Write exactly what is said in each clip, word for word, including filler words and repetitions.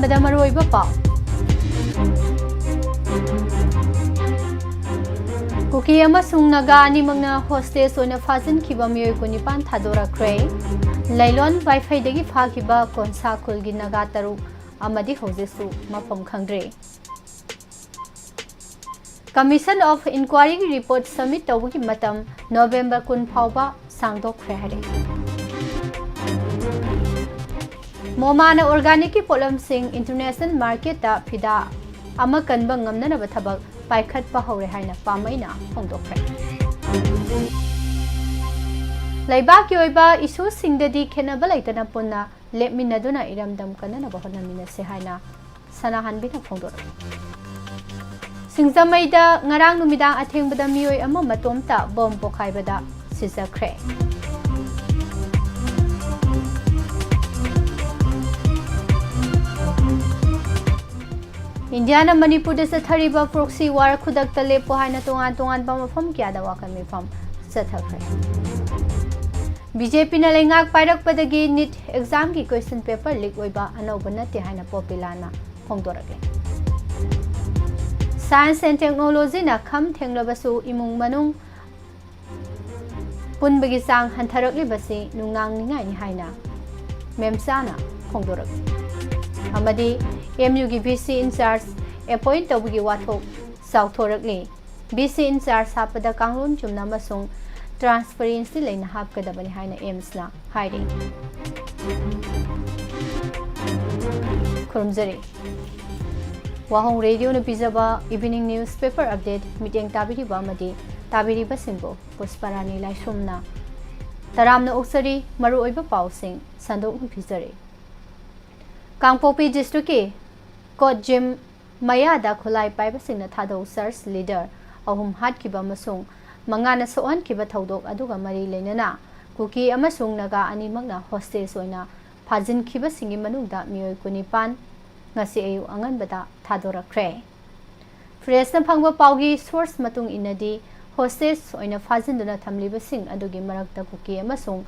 ꯗ ꯃꯔꯨꯑꯣꯏꯕ ꯄꯥꯎ꯫ ꯀꯨꯀꯤ ꯑꯃꯁꯨꯡ ꯅꯥꯒꯥ ꯑꯅꯤꯃꯛꯅ hostage ꯑꯣꯏꯅ ꯐꯥꯖꯤꯟꯈꯤꯕ ꯃꯤꯑꯣꯏ ꯀꯨꯟꯅꯤꯄꯥꯟ ꯊꯥꯗꯣꯔꯛꯈ꯭ꯔꯦ꯫ ꯂꯩꯂꯣꯟ ꯋꯥꯏꯐꯩꯗꯒꯤ ꯐꯥꯈꯤꯕ ꯀꯣꯟꯁꯥ ꯈꯨꯜꯒꯤ ꯅꯥꯒꯥ ꯇꯔꯨꯛ ꯑꯃꯗꯤ ꯍꯧꯖꯤꯛꯁꯨ ꯃꯐꯝ ꯈꯪꯗ꯭ꯔꯤ꯫ Commission of Inquiry ꯒꯤ report submit ꯇꯧꯕꯒꯤ ꯃꯇꯝ November ꯀꯨꯟ ꯐꯥꯎꯕ ꯁꯥꯡꯗꯣꯛꯈ꯭ꯔꯦ ꯍꯥꯏꯔꯦ꯫ ꯃꯣꯃꯥꯅ organic ꯀꯤ ꯄꯣꯠꯂꯝꯁꯤꯡ international market ꯇ ꯐꯤꯗꯥ ꯑꯃ ꯀꯟꯕ ꯉꯝꯅꯅꯕ ꯊꯕꯛ ꯄꯥꯏꯈꯠꯄ ꯍꯧꯔꯦ ꯍꯥꯏꯅ ꯄꯥꯝꯕꯩꯅ ꯐꯣꯡꯗꯣꯛꯈ꯭ꯔꯦ꯫ ꯂꯩꯕꯥꯛꯀꯤ ꯑꯣꯏꯕ issue ꯁꯤꯡꯗꯗꯤ ꯈꯦꯠꯅꯕ ꯂꯩꯇꯅ ꯄꯨꯟꯅ ꯂꯦꯞꯃꯤꯟꯅꯗꯨꯅ ꯏꯔꯝꯗꯝ ꯀꯟꯅꯅꯕ ꯍꯣꯠꯅꯃꯤꯟꯅꯁꯤ ꯍꯥꯏꯅ ꯁꯅꯥꯍꯟꯕꯤꯅ ꯐꯣꯡꯗꯣꯔꯛꯏ꯫ ꯁꯤꯡꯖꯃꯩꯗ ꯉꯔꯥꯡ ꯅꯨꯃꯤꯗꯥꯡ ꯑꯊꯦꯡꯕꯗ ꯃꯤꯑꯣꯏ ꯑꯃ ꯃꯇꯣꯝꯇ ꯕꯣꯝ ꯄꯣꯈꯥꯏꯕꯗ ꯁꯤꯖꯈ꯭ꯔꯦ꯫ ꯏꯟꯗꯤꯌꯥꯅ ꯃꯅꯤꯄꯨꯔꯗ ꯆꯠꯊꯔꯤꯕ proxy war ꯈꯨꯗꯛꯇ ꯂꯦꯞꯄꯣ ꯍꯥꯏꯅ ꯇꯣꯉꯥꯟ ꯇꯣꯉꯥꯟꯕ ꯃꯐꯝ ꯀꯌꯥꯗ ꯋꯥꯀꯠ ꯃꯤꯐꯝ ꯆꯠꯊꯈ꯭ꯔꯦ꯫ ꯕꯤ ꯖꯦ ꯄꯤꯅ ꯂꯩꯉꯥꯛ ꯄꯥꯏꯔꯛꯄꯗꯒꯤ NEET exam ꯒꯤ question paper leak ꯑꯣꯏꯕ ꯑꯅꯧꯕ ꯅꯠꯇꯦ ꯍꯥꯏꯅ ꯄꯣꯄꯤꯂꯥꯅ ꯐꯣꯡꯗꯣꯔꯛꯂꯤ꯫ Science and Technology ꯅ ꯈꯝ ꯊꯦꯡꯂꯕꯁꯨ ꯏꯃꯨꯡ ꯃꯅꯨꯡ ꯄꯨꯟꯕꯒꯤ ꯆꯥꯡ ꯍꯟꯊꯔꯛꯂꯤꯕꯁꯤ ꯅꯨꯡꯅꯥꯡꯅꯤꯡꯉꯥꯏꯅꯤ ꯍꯥꯏꯅ ꯃꯦꯝꯆꯥꯅ ꯐꯣꯡꯗꯣꯔꯛꯂꯤ꯫ ꯑꯃꯗꯤ M U ꯒꯤ V C in charge appoint ꯇꯧꯕꯒꯤ ꯋꯥꯊꯣꯛ ꯆꯥꯎꯊꯣꯔꯛꯂꯤ꯫ V C in charge ꯍꯥꯞꯄꯗ ꯀꯥꯡꯂꯣꯟ ꯆꯨꯝꯅ ꯑꯃꯁꯨꯡ transparency ꯂꯩꯅ ꯍꯥꯞꯀꯗꯕꯅꯤ ꯍꯥꯏꯅ AIIMS ꯅ ꯍꯥꯏꯔꯤ꯫ ꯈꯨꯔꯨꯝꯖꯔꯤ꯫ ꯋꯥꯍꯣꯡ ꯔꯦꯗꯤꯑꯣꯅ ꯄꯤꯖꯕ evening newspaper update ꯃꯤꯠꯌꯦꯡ ꯇꯥꯕꯤꯔꯤꯕ ꯑꯃꯗꯤ ꯇꯥꯕꯤꯔꯤꯕꯁꯤꯡꯕꯨ ꯄꯨꯁꯄꯔꯥꯅꯤ ꯂꯥꯏꯁ꯭ꯔꯝꯅ ꯇꯔꯥꯝꯅ ꯑꯣꯛꯆꯔꯤ꯫ ꯃꯔꯨꯑꯣꯏꯕ ꯄꯥꯎꯁꯤꯡ ꯁꯟꯗꯣꯛꯅ ꯄꯤꯖꯔꯤ꯫ ꯀꯥꯡꯄꯣꯛꯄꯤ district ꯀꯤ ꯀꯣꯠꯖꯤꯝ ꯃꯌꯥꯗ ꯈꯨꯠꯂꯥꯏ ꯄꯥꯏꯕꯁꯤꯡꯅ ꯊꯥꯗꯧ church leader ꯑꯍꯨꯝ ꯍꯥꯠꯈꯤꯕ ꯑꯃꯁꯨꯡ ꯃꯉꯥꯅ ꯁꯣꯛꯍꯟꯈꯤꯕ ꯊꯧꯗꯣꯛ ꯑꯗꯨꯒ ꯃꯔꯤ ꯂꯩꯅꯅ ꯀꯨꯀꯤ ꯑꯃꯁꯨꯡ ꯅꯥꯒꯥ ꯑꯅꯤꯃꯛꯅ hostage ꯑꯣꯏꯅ ꯐꯥꯖꯤꯟꯈꯤꯕꯁꯤꯡꯒꯤ ꯃꯅꯨꯡꯗ ꯃꯤꯑꯣꯏ ꯀꯨꯟꯅꯤꯄꯥꯟ ꯉꯁꯤ ꯑꯌꯨꯛ ꯑꯉꯟꯕꯗ ꯊꯥꯗꯣꯔꯛꯈ꯭ꯔꯦ꯫ Press ꯅ ꯐꯪꯕ ꯄꯥꯎꯒꯤ source ꯃꯇꯨꯡ ꯏꯟꯅꯗꯤ, hostage ꯑꯣꯏꯅ ꯐꯥꯖꯤꯟꯗꯨꯅ ꯊꯝꯂꯤꯕꯁꯤꯡ ꯑꯗꯨꯒꯤ ꯃꯔꯛꯇ ꯀꯨꯀꯤ ꯑꯃꯁꯨꯡ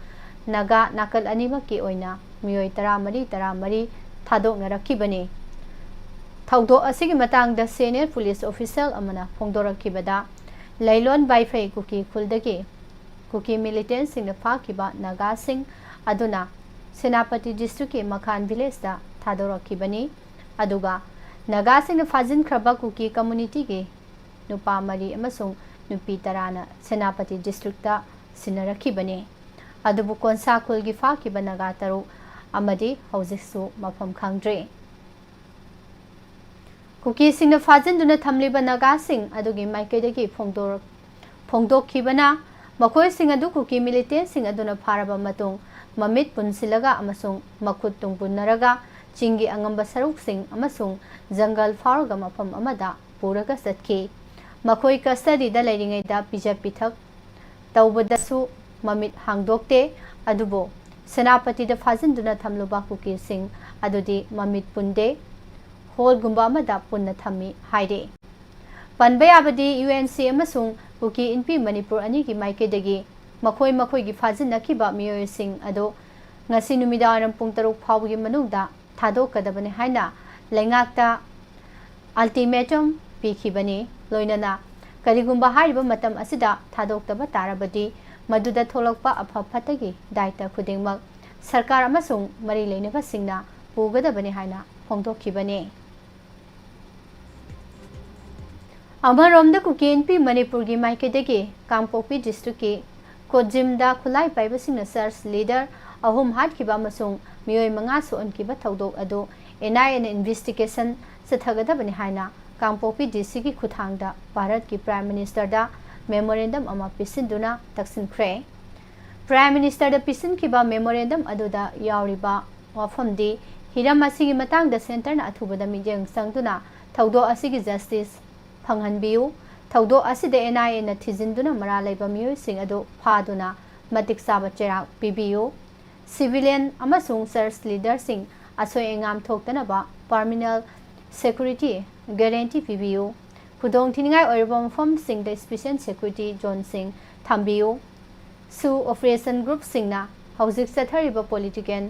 ꯅꯥꯒꯥ ꯅꯥꯀꯜ ꯑꯅꯤꯃꯛꯀꯤ ꯑꯣꯏꯅ ꯃꯤꯑꯣꯏ ꯇꯔꯥꯃꯔꯤ, ꯇꯔꯥꯃꯔꯤ ꯊꯥꯗꯣꯛꯅꯔꯛꯈꯤꯕꯅꯤ꯫ ꯊꯧꯗꯣꯛ ꯑꯁꯤꯒꯤ ꯃꯇꯥꯡꯗ senior police official ꯑꯃꯅ ꯐꯣꯡꯗꯣꯔꯛꯈꯤꯕꯗ, ꯂꯩꯂꯣꯟ ꯕꯥꯏꯐꯩ ꯀꯨꯀꯤ ꯈꯨꯜꯗꯒꯤ ꯀꯨꯀꯤ militantꯁꯤꯡꯅ ꯐꯥꯈꯤꯕ ꯅꯥꯒꯥꯁꯤꯡ ꯑꯗꯨꯅ ꯁꯦꯅꯥꯄꯇꯤ districtꯀꯤ ꯃꯈꯥꯟ villageꯇ ꯊꯥꯗꯣꯔꯛꯈꯤꯕꯅꯤ꯫ ꯑꯗꯨꯒ ꯅꯥꯒꯥꯁꯤꯡꯅ ꯐꯥꯖꯤꯟꯈ꯭ꯔꯕ ꯀꯨꯀꯤ communityꯒꯤ ꯅꯨꯄꯥ ꯃꯔꯤ ꯑꯃꯁꯨꯡ ꯅꯨꯄꯤ ꯇꯔꯥꯅ ꯁꯦꯅꯥꯄꯇꯤ districtꯇ ꯁꯤꯟꯅꯔꯛꯈꯤꯕꯅꯤ꯫ ꯑꯗꯨꯕꯨ ꯀꯣꯟꯁꯥ ꯈꯨꯜꯒꯤ ꯐꯥꯈꯤꯕ ꯅꯥꯒꯥ ꯇꯔꯨꯛ ꯑꯃꯗꯤ ꯍꯧꯖꯤꯛꯁꯨ ꯃꯐꯝ ꯈꯪꯗ꯭ꯔꯤ꯫ ꯀꯨꯀꯤꯁꯤꯡꯅ ꯐꯥꯖꯤꯟꯗꯨꯅ ꯊꯝꯂꯤꯕ ꯅꯥꯒꯥꯁꯤꯡ ꯑꯗꯨꯒꯤ ꯃꯥꯏꯀꯩꯗꯒꯤ ꯐꯣꯡꯗꯣꯔꯛ-, ꯐꯣꯡꯗꯣꯛꯈꯤꯕꯅ, ꯃꯈꯣꯏꯁꯤꯡ ꯑꯗꯨ ꯀꯨꯀꯤ militantꯁꯤꯡ ꯑꯗꯨꯅ ꯐꯥꯔꯕ ꯃꯇꯨꯡ, ꯃꯃꯤꯠ ꯄꯨꯟꯁꯤꯜꯂꯒ ꯑꯃꯁꯨꯡ ꯃꯈꯨꯠ ꯇꯨꯡ ꯄꯨꯟꯅꯔꯒ ꯆꯤꯡꯒꯤ ꯑꯉꯝꯕ ꯁꯔꯨꯛꯁꯤꯡ ꯑꯃꯁꯨꯡ ꯖꯪꯒꯜ ꯐꯥꯎꯔꯒ ꯃꯐꯝ ꯑꯃꯗ ꯄꯨꯔꯒ ꯆꯠꯈꯤ꯫ ꯃꯈꯣꯏ custodyꯗ ꯂꯩꯔꯤꯉꯩꯗ ꯄꯤꯖ ꯄꯤꯊꯛ ꯇꯧꯕꯗꯁꯨ ꯃꯃꯤꯠ ꯍꯥꯡꯗꯣꯛꯇꯦ꯫ ꯑꯗꯨꯕꯨ ꯁꯦꯅꯥꯄꯇꯤꯗ ꯐꯥꯖꯤꯟꯗꯨꯅ ꯊꯝꯂꯨꯕ ꯀꯨꯀꯤꯁꯤꯡ ꯑꯗꯨꯗꯤ ꯃꯃꯤꯠ ꯄꯨꯟꯗꯦ, hallꯒꯨꯝꯕ ꯑꯃꯗ ꯄꯨꯟꯅ ꯊꯝꯃꯤ ꯍꯥꯏꯔꯤ꯫ ꯄꯟꯕ ꯌꯥꯕꯗꯤ, UNC ꯑꯃꯁꯨꯡ ꯀꯨꯀꯤ ꯏꯟꯄꯤ ꯃꯅꯤꯄꯨꯔ ꯑꯅꯤꯒꯤ ꯃꯥꯏꯀꯩꯗꯒꯤ ꯃꯈꯣꯏ ꯃꯈꯣꯏꯒꯤ ꯐꯥꯖꯤꯟꯅꯈꯤꯕ ꯃꯤꯑꯣꯏꯁꯤꯡ ꯑꯗꯨ ꯉꯁꯤ ꯅꯨꯃꯤꯗꯥꯡꯋꯥꯏꯔꯝ ꯄꯨꯡ ꯇꯔꯨꯛ ꯐꯥꯎꯕꯒꯤ ꯃꯅꯨꯡꯗ ꯊꯥꯗꯣꯛꯀꯗꯕꯅꯤ ꯍꯥꯏꯅ ꯂꯩꯉꯥꯛꯇ ultimatum ꯄꯤꯈꯤꯕꯅꯤ꯫ ꯂꯣꯏꯅꯅ ꯀꯔꯤꯒꯨꯝꯕ ꯍꯥꯏꯔꯤꯕ ꯃꯇꯝ ꯑꯁꯤꯗ ꯊꯥꯗꯣꯛꯇꯕ ꯇꯥꯔꯕꯗꯤ, ꯃꯗꯨꯗ ꯊꯣꯛꯂꯛꯄ ꯑꯐ ꯐꯠꯇꯒꯤ ꯗꯥꯏꯇ ꯈꯨꯗꯤꯡꯃꯛ ꯁꯔꯀꯥꯔ ꯑꯃꯁꯨꯡ ꯃꯔꯤ ꯂꯩꯅꯕꯁꯤꯡꯅ ꯄꯨꯒꯗꯕꯅꯤ ꯍꯥꯏꯅ ꯐꯣꯡꯗꯣꯛꯈꯤꯕꯅꯤ꯫ ꯑꯃꯔꯣꯝꯗ, ꯀꯨꯀꯤ ꯏꯟꯄꯤ ꯃꯅꯤꯄꯨꯔꯒꯤ ꯃꯥꯏꯀꯩꯗꯒꯤ ꯀꯥꯡꯄꯣꯛꯄꯤ districtꯀꯤ ꯀꯣꯠꯖꯤꯝꯗ ꯈꯨꯠꯂꯥꯏ ꯄꯥꯏꯕꯁꯤꯡꯅ church leader ꯑꯍꯨꯝ ꯍꯥꯠꯈꯤꯕ ꯑꯃꯁꯨꯡ ꯃꯤꯑꯣꯏ ꯃꯉꯥ ꯁꯣꯛꯍꯟꯈꯤꯕ ꯊꯧꯗꯣꯛ ꯑꯗꯨ NIAꯅ investigation ꯆꯠꯊꯒꯗꯕꯅꯤ ꯍꯥꯏꯅ ꯀꯥꯡꯄꯣꯛꯄꯤ DCꯒꯤ ꯈꯨꯠꯊꯥꯡꯗ ꯚꯥꯔꯠꯀꯤ Prime Ministerꯗ memorandum ꯑꯃ ꯄꯤꯁꯤꯟꯗꯨꯅ ꯇꯛꯁꯤꯟꯈ꯭ꯔꯦ꯫ Prime Ministerꯗ ꯄꯤꯁꯤꯟꯈꯤꯕ memorandum ꯑꯗꯨꯗ ꯌꯥꯎꯔꯤꯕ ꯋꯥꯐꯝꯗꯤ, ꯍꯤꯔꯝ ꯑꯁꯤꯒꯤ ꯃꯇꯥꯡꯗ centreꯅ ꯑꯊꯨꯕꯗ ꯃꯤꯠꯌꯦꯡ ꯆꯪꯗꯨꯅ ꯊꯧꯗꯣꯛ ꯑꯁꯤꯒꯤ justice ꯐꯪꯍꯟꯕꯤꯌꯨ꯫ ꯊꯧꯗꯣꯛ ꯑꯁꯤꯗ NIAꯅ ꯊꯤꯖꯤꯟꯗꯨꯅ ꯃꯔꯥꯜ ꯂꯩꯕ ꯃꯤꯑꯣꯏꯁꯤꯡ ꯑꯗꯨ ꯐꯥꯗꯨꯅ ꯃꯇꯤꯛ ꯆꯥꯕ ꯆꯩꯔꯥꯛ ꯄꯤꯕꯤꯌꯨ꯫ Civilian ꯑꯃꯁꯨꯡ church leaderꯁꯤꯡ ꯑꯁꯣꯏ ꯑꯉꯥꯝ ꯊꯣꯛꯇꯅꯕ permanent security guarantee ꯄꯤꯕꯤꯌꯨ꯫ ꯈꯨꯗꯣꯡꯊꯤꯅꯤꯡꯉꯥꯏ ꯑꯣꯏꯔꯕ ꯃꯐꯝꯁꯤꯡꯗ special security zoneꯁꯤꯡ ꯊꯝꯕꯤꯌꯨ꯫ SoO operation groupꯁꯤꯡꯅ ꯍꯧꯖꯤꯛ ꯆꯠꯊꯔꯤꯕ political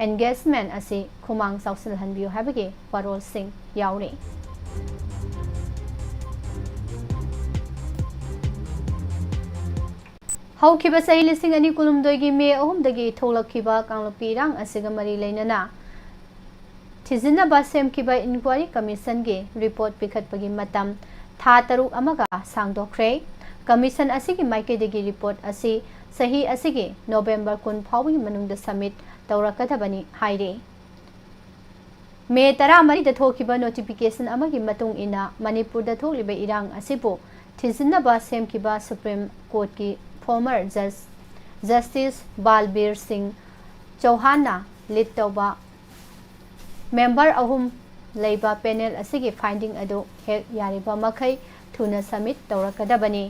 engagement ꯑꯁꯤ ꯈꯨꯃꯥꯡ ꯆꯥꯎꯁꯤꯜꯍꯟꯕꯤꯌꯨ ꯍꯥꯏꯕꯒꯤ ꯋꯥꯔꯣꯜꯁꯤꯡ ꯌꯥꯎꯔꯤ꯫ ꯍꯧꯈꯤꯕ ꯆꯍꯤ ꯂꯤꯁꯤꯡ ꯑꯅꯤ ꯀꯨꯟꯍꯨꯝꯗꯣꯏꯒꯤ ꯃꯦ ꯑꯍꯨꯝꯗꯒꯤ ꯊꯣꯛꯂꯛꯈꯤꯕ ꯀꯥꯡꯂꯨꯞꯀꯤ ꯏꯔꯥꯡ ꯑꯁꯤꯒ ꯃꯔꯤ ꯂꯩꯅꯅ ꯊꯤꯖꯤꯟꯅꯕ ꯁꯦꯝꯈꯤꯕ ꯏꯟꯀ꯭ꯋꯥꯔꯤ ꯀꯃꯤꯁꯟꯒꯤ ꯔꯤꯄꯣꯔꯠ ꯄꯤꯈꯠꯄꯒꯤ ꯃꯇꯝ ꯊꯥ ꯇꯔꯨꯛ ꯑꯃꯒ ꯁꯥꯡꯗꯣꯛꯈ꯭ꯔꯦ꯫ ꯀꯃꯤꯁꯟ ꯑꯁꯤꯒꯤ ꯃꯥꯏꯀꯩꯗꯒꯤ ꯔꯤꯄꯣꯔꯠ ꯑꯁꯤ ꯆꯍꯤ ꯑꯁꯤꯒꯤ ꯅꯣꯕꯦꯝꯕꯔ ꯀꯨꯟ ꯐꯥꯎꯕꯒꯤ ꯃꯅꯨꯡꯗ ꯁꯕꯃꯤꯠ ꯇꯧꯔꯛꯀꯗꯕꯅꯤ ꯍꯥꯏꯔꯤ꯫ ꯃꯦ ꯇꯔꯥꯃꯔꯤꯗ ꯊꯣꯛꯈꯤꯕ ꯅꯣꯇꯤꯐꯤꯀꯦꯁꯟ ꯑꯃꯒꯤ ꯃꯇꯨꯡ ꯏꯟꯅ ꯃꯅꯤꯄꯨꯔꯗ ꯊꯣꯛꯂꯤꯕ ꯏꯔꯥꯡ ꯑꯁꯤꯕꯨ ꯊꯤꯖꯤꯟꯅꯕ ꯁꯦꯝꯈꯤꯕ ꯁꯨꯄ꯭ꯔꯤꯝ ꯀꯣꯔꯠꯀꯤ ꯐꯣꯔꯃꯔ ꯖꯁ ꯖꯁꯇꯤꯁ ꯕꯥꯜꯕꯤꯔ ꯁꯤꯡ ꯆꯧꯍꯥꯟꯅ ꯂꯤꯗ ꯇꯧꯕ ꯃꯦꯝꯕꯔ ꯑꯍꯨꯝ ꯂꯩꯕ ꯄꯦꯅꯦꯜ ꯑꯁꯤꯒꯤ ꯐꯥꯏꯟꯗꯤꯡ ꯑꯗꯨ ꯍꯦꯛ ꯌꯥꯔꯤꯕ ꯃꯈꯩ ꯊꯨꯅ ꯁꯕꯃꯤꯠ ꯇꯧꯔꯛꯀꯗꯕꯅꯤ꯫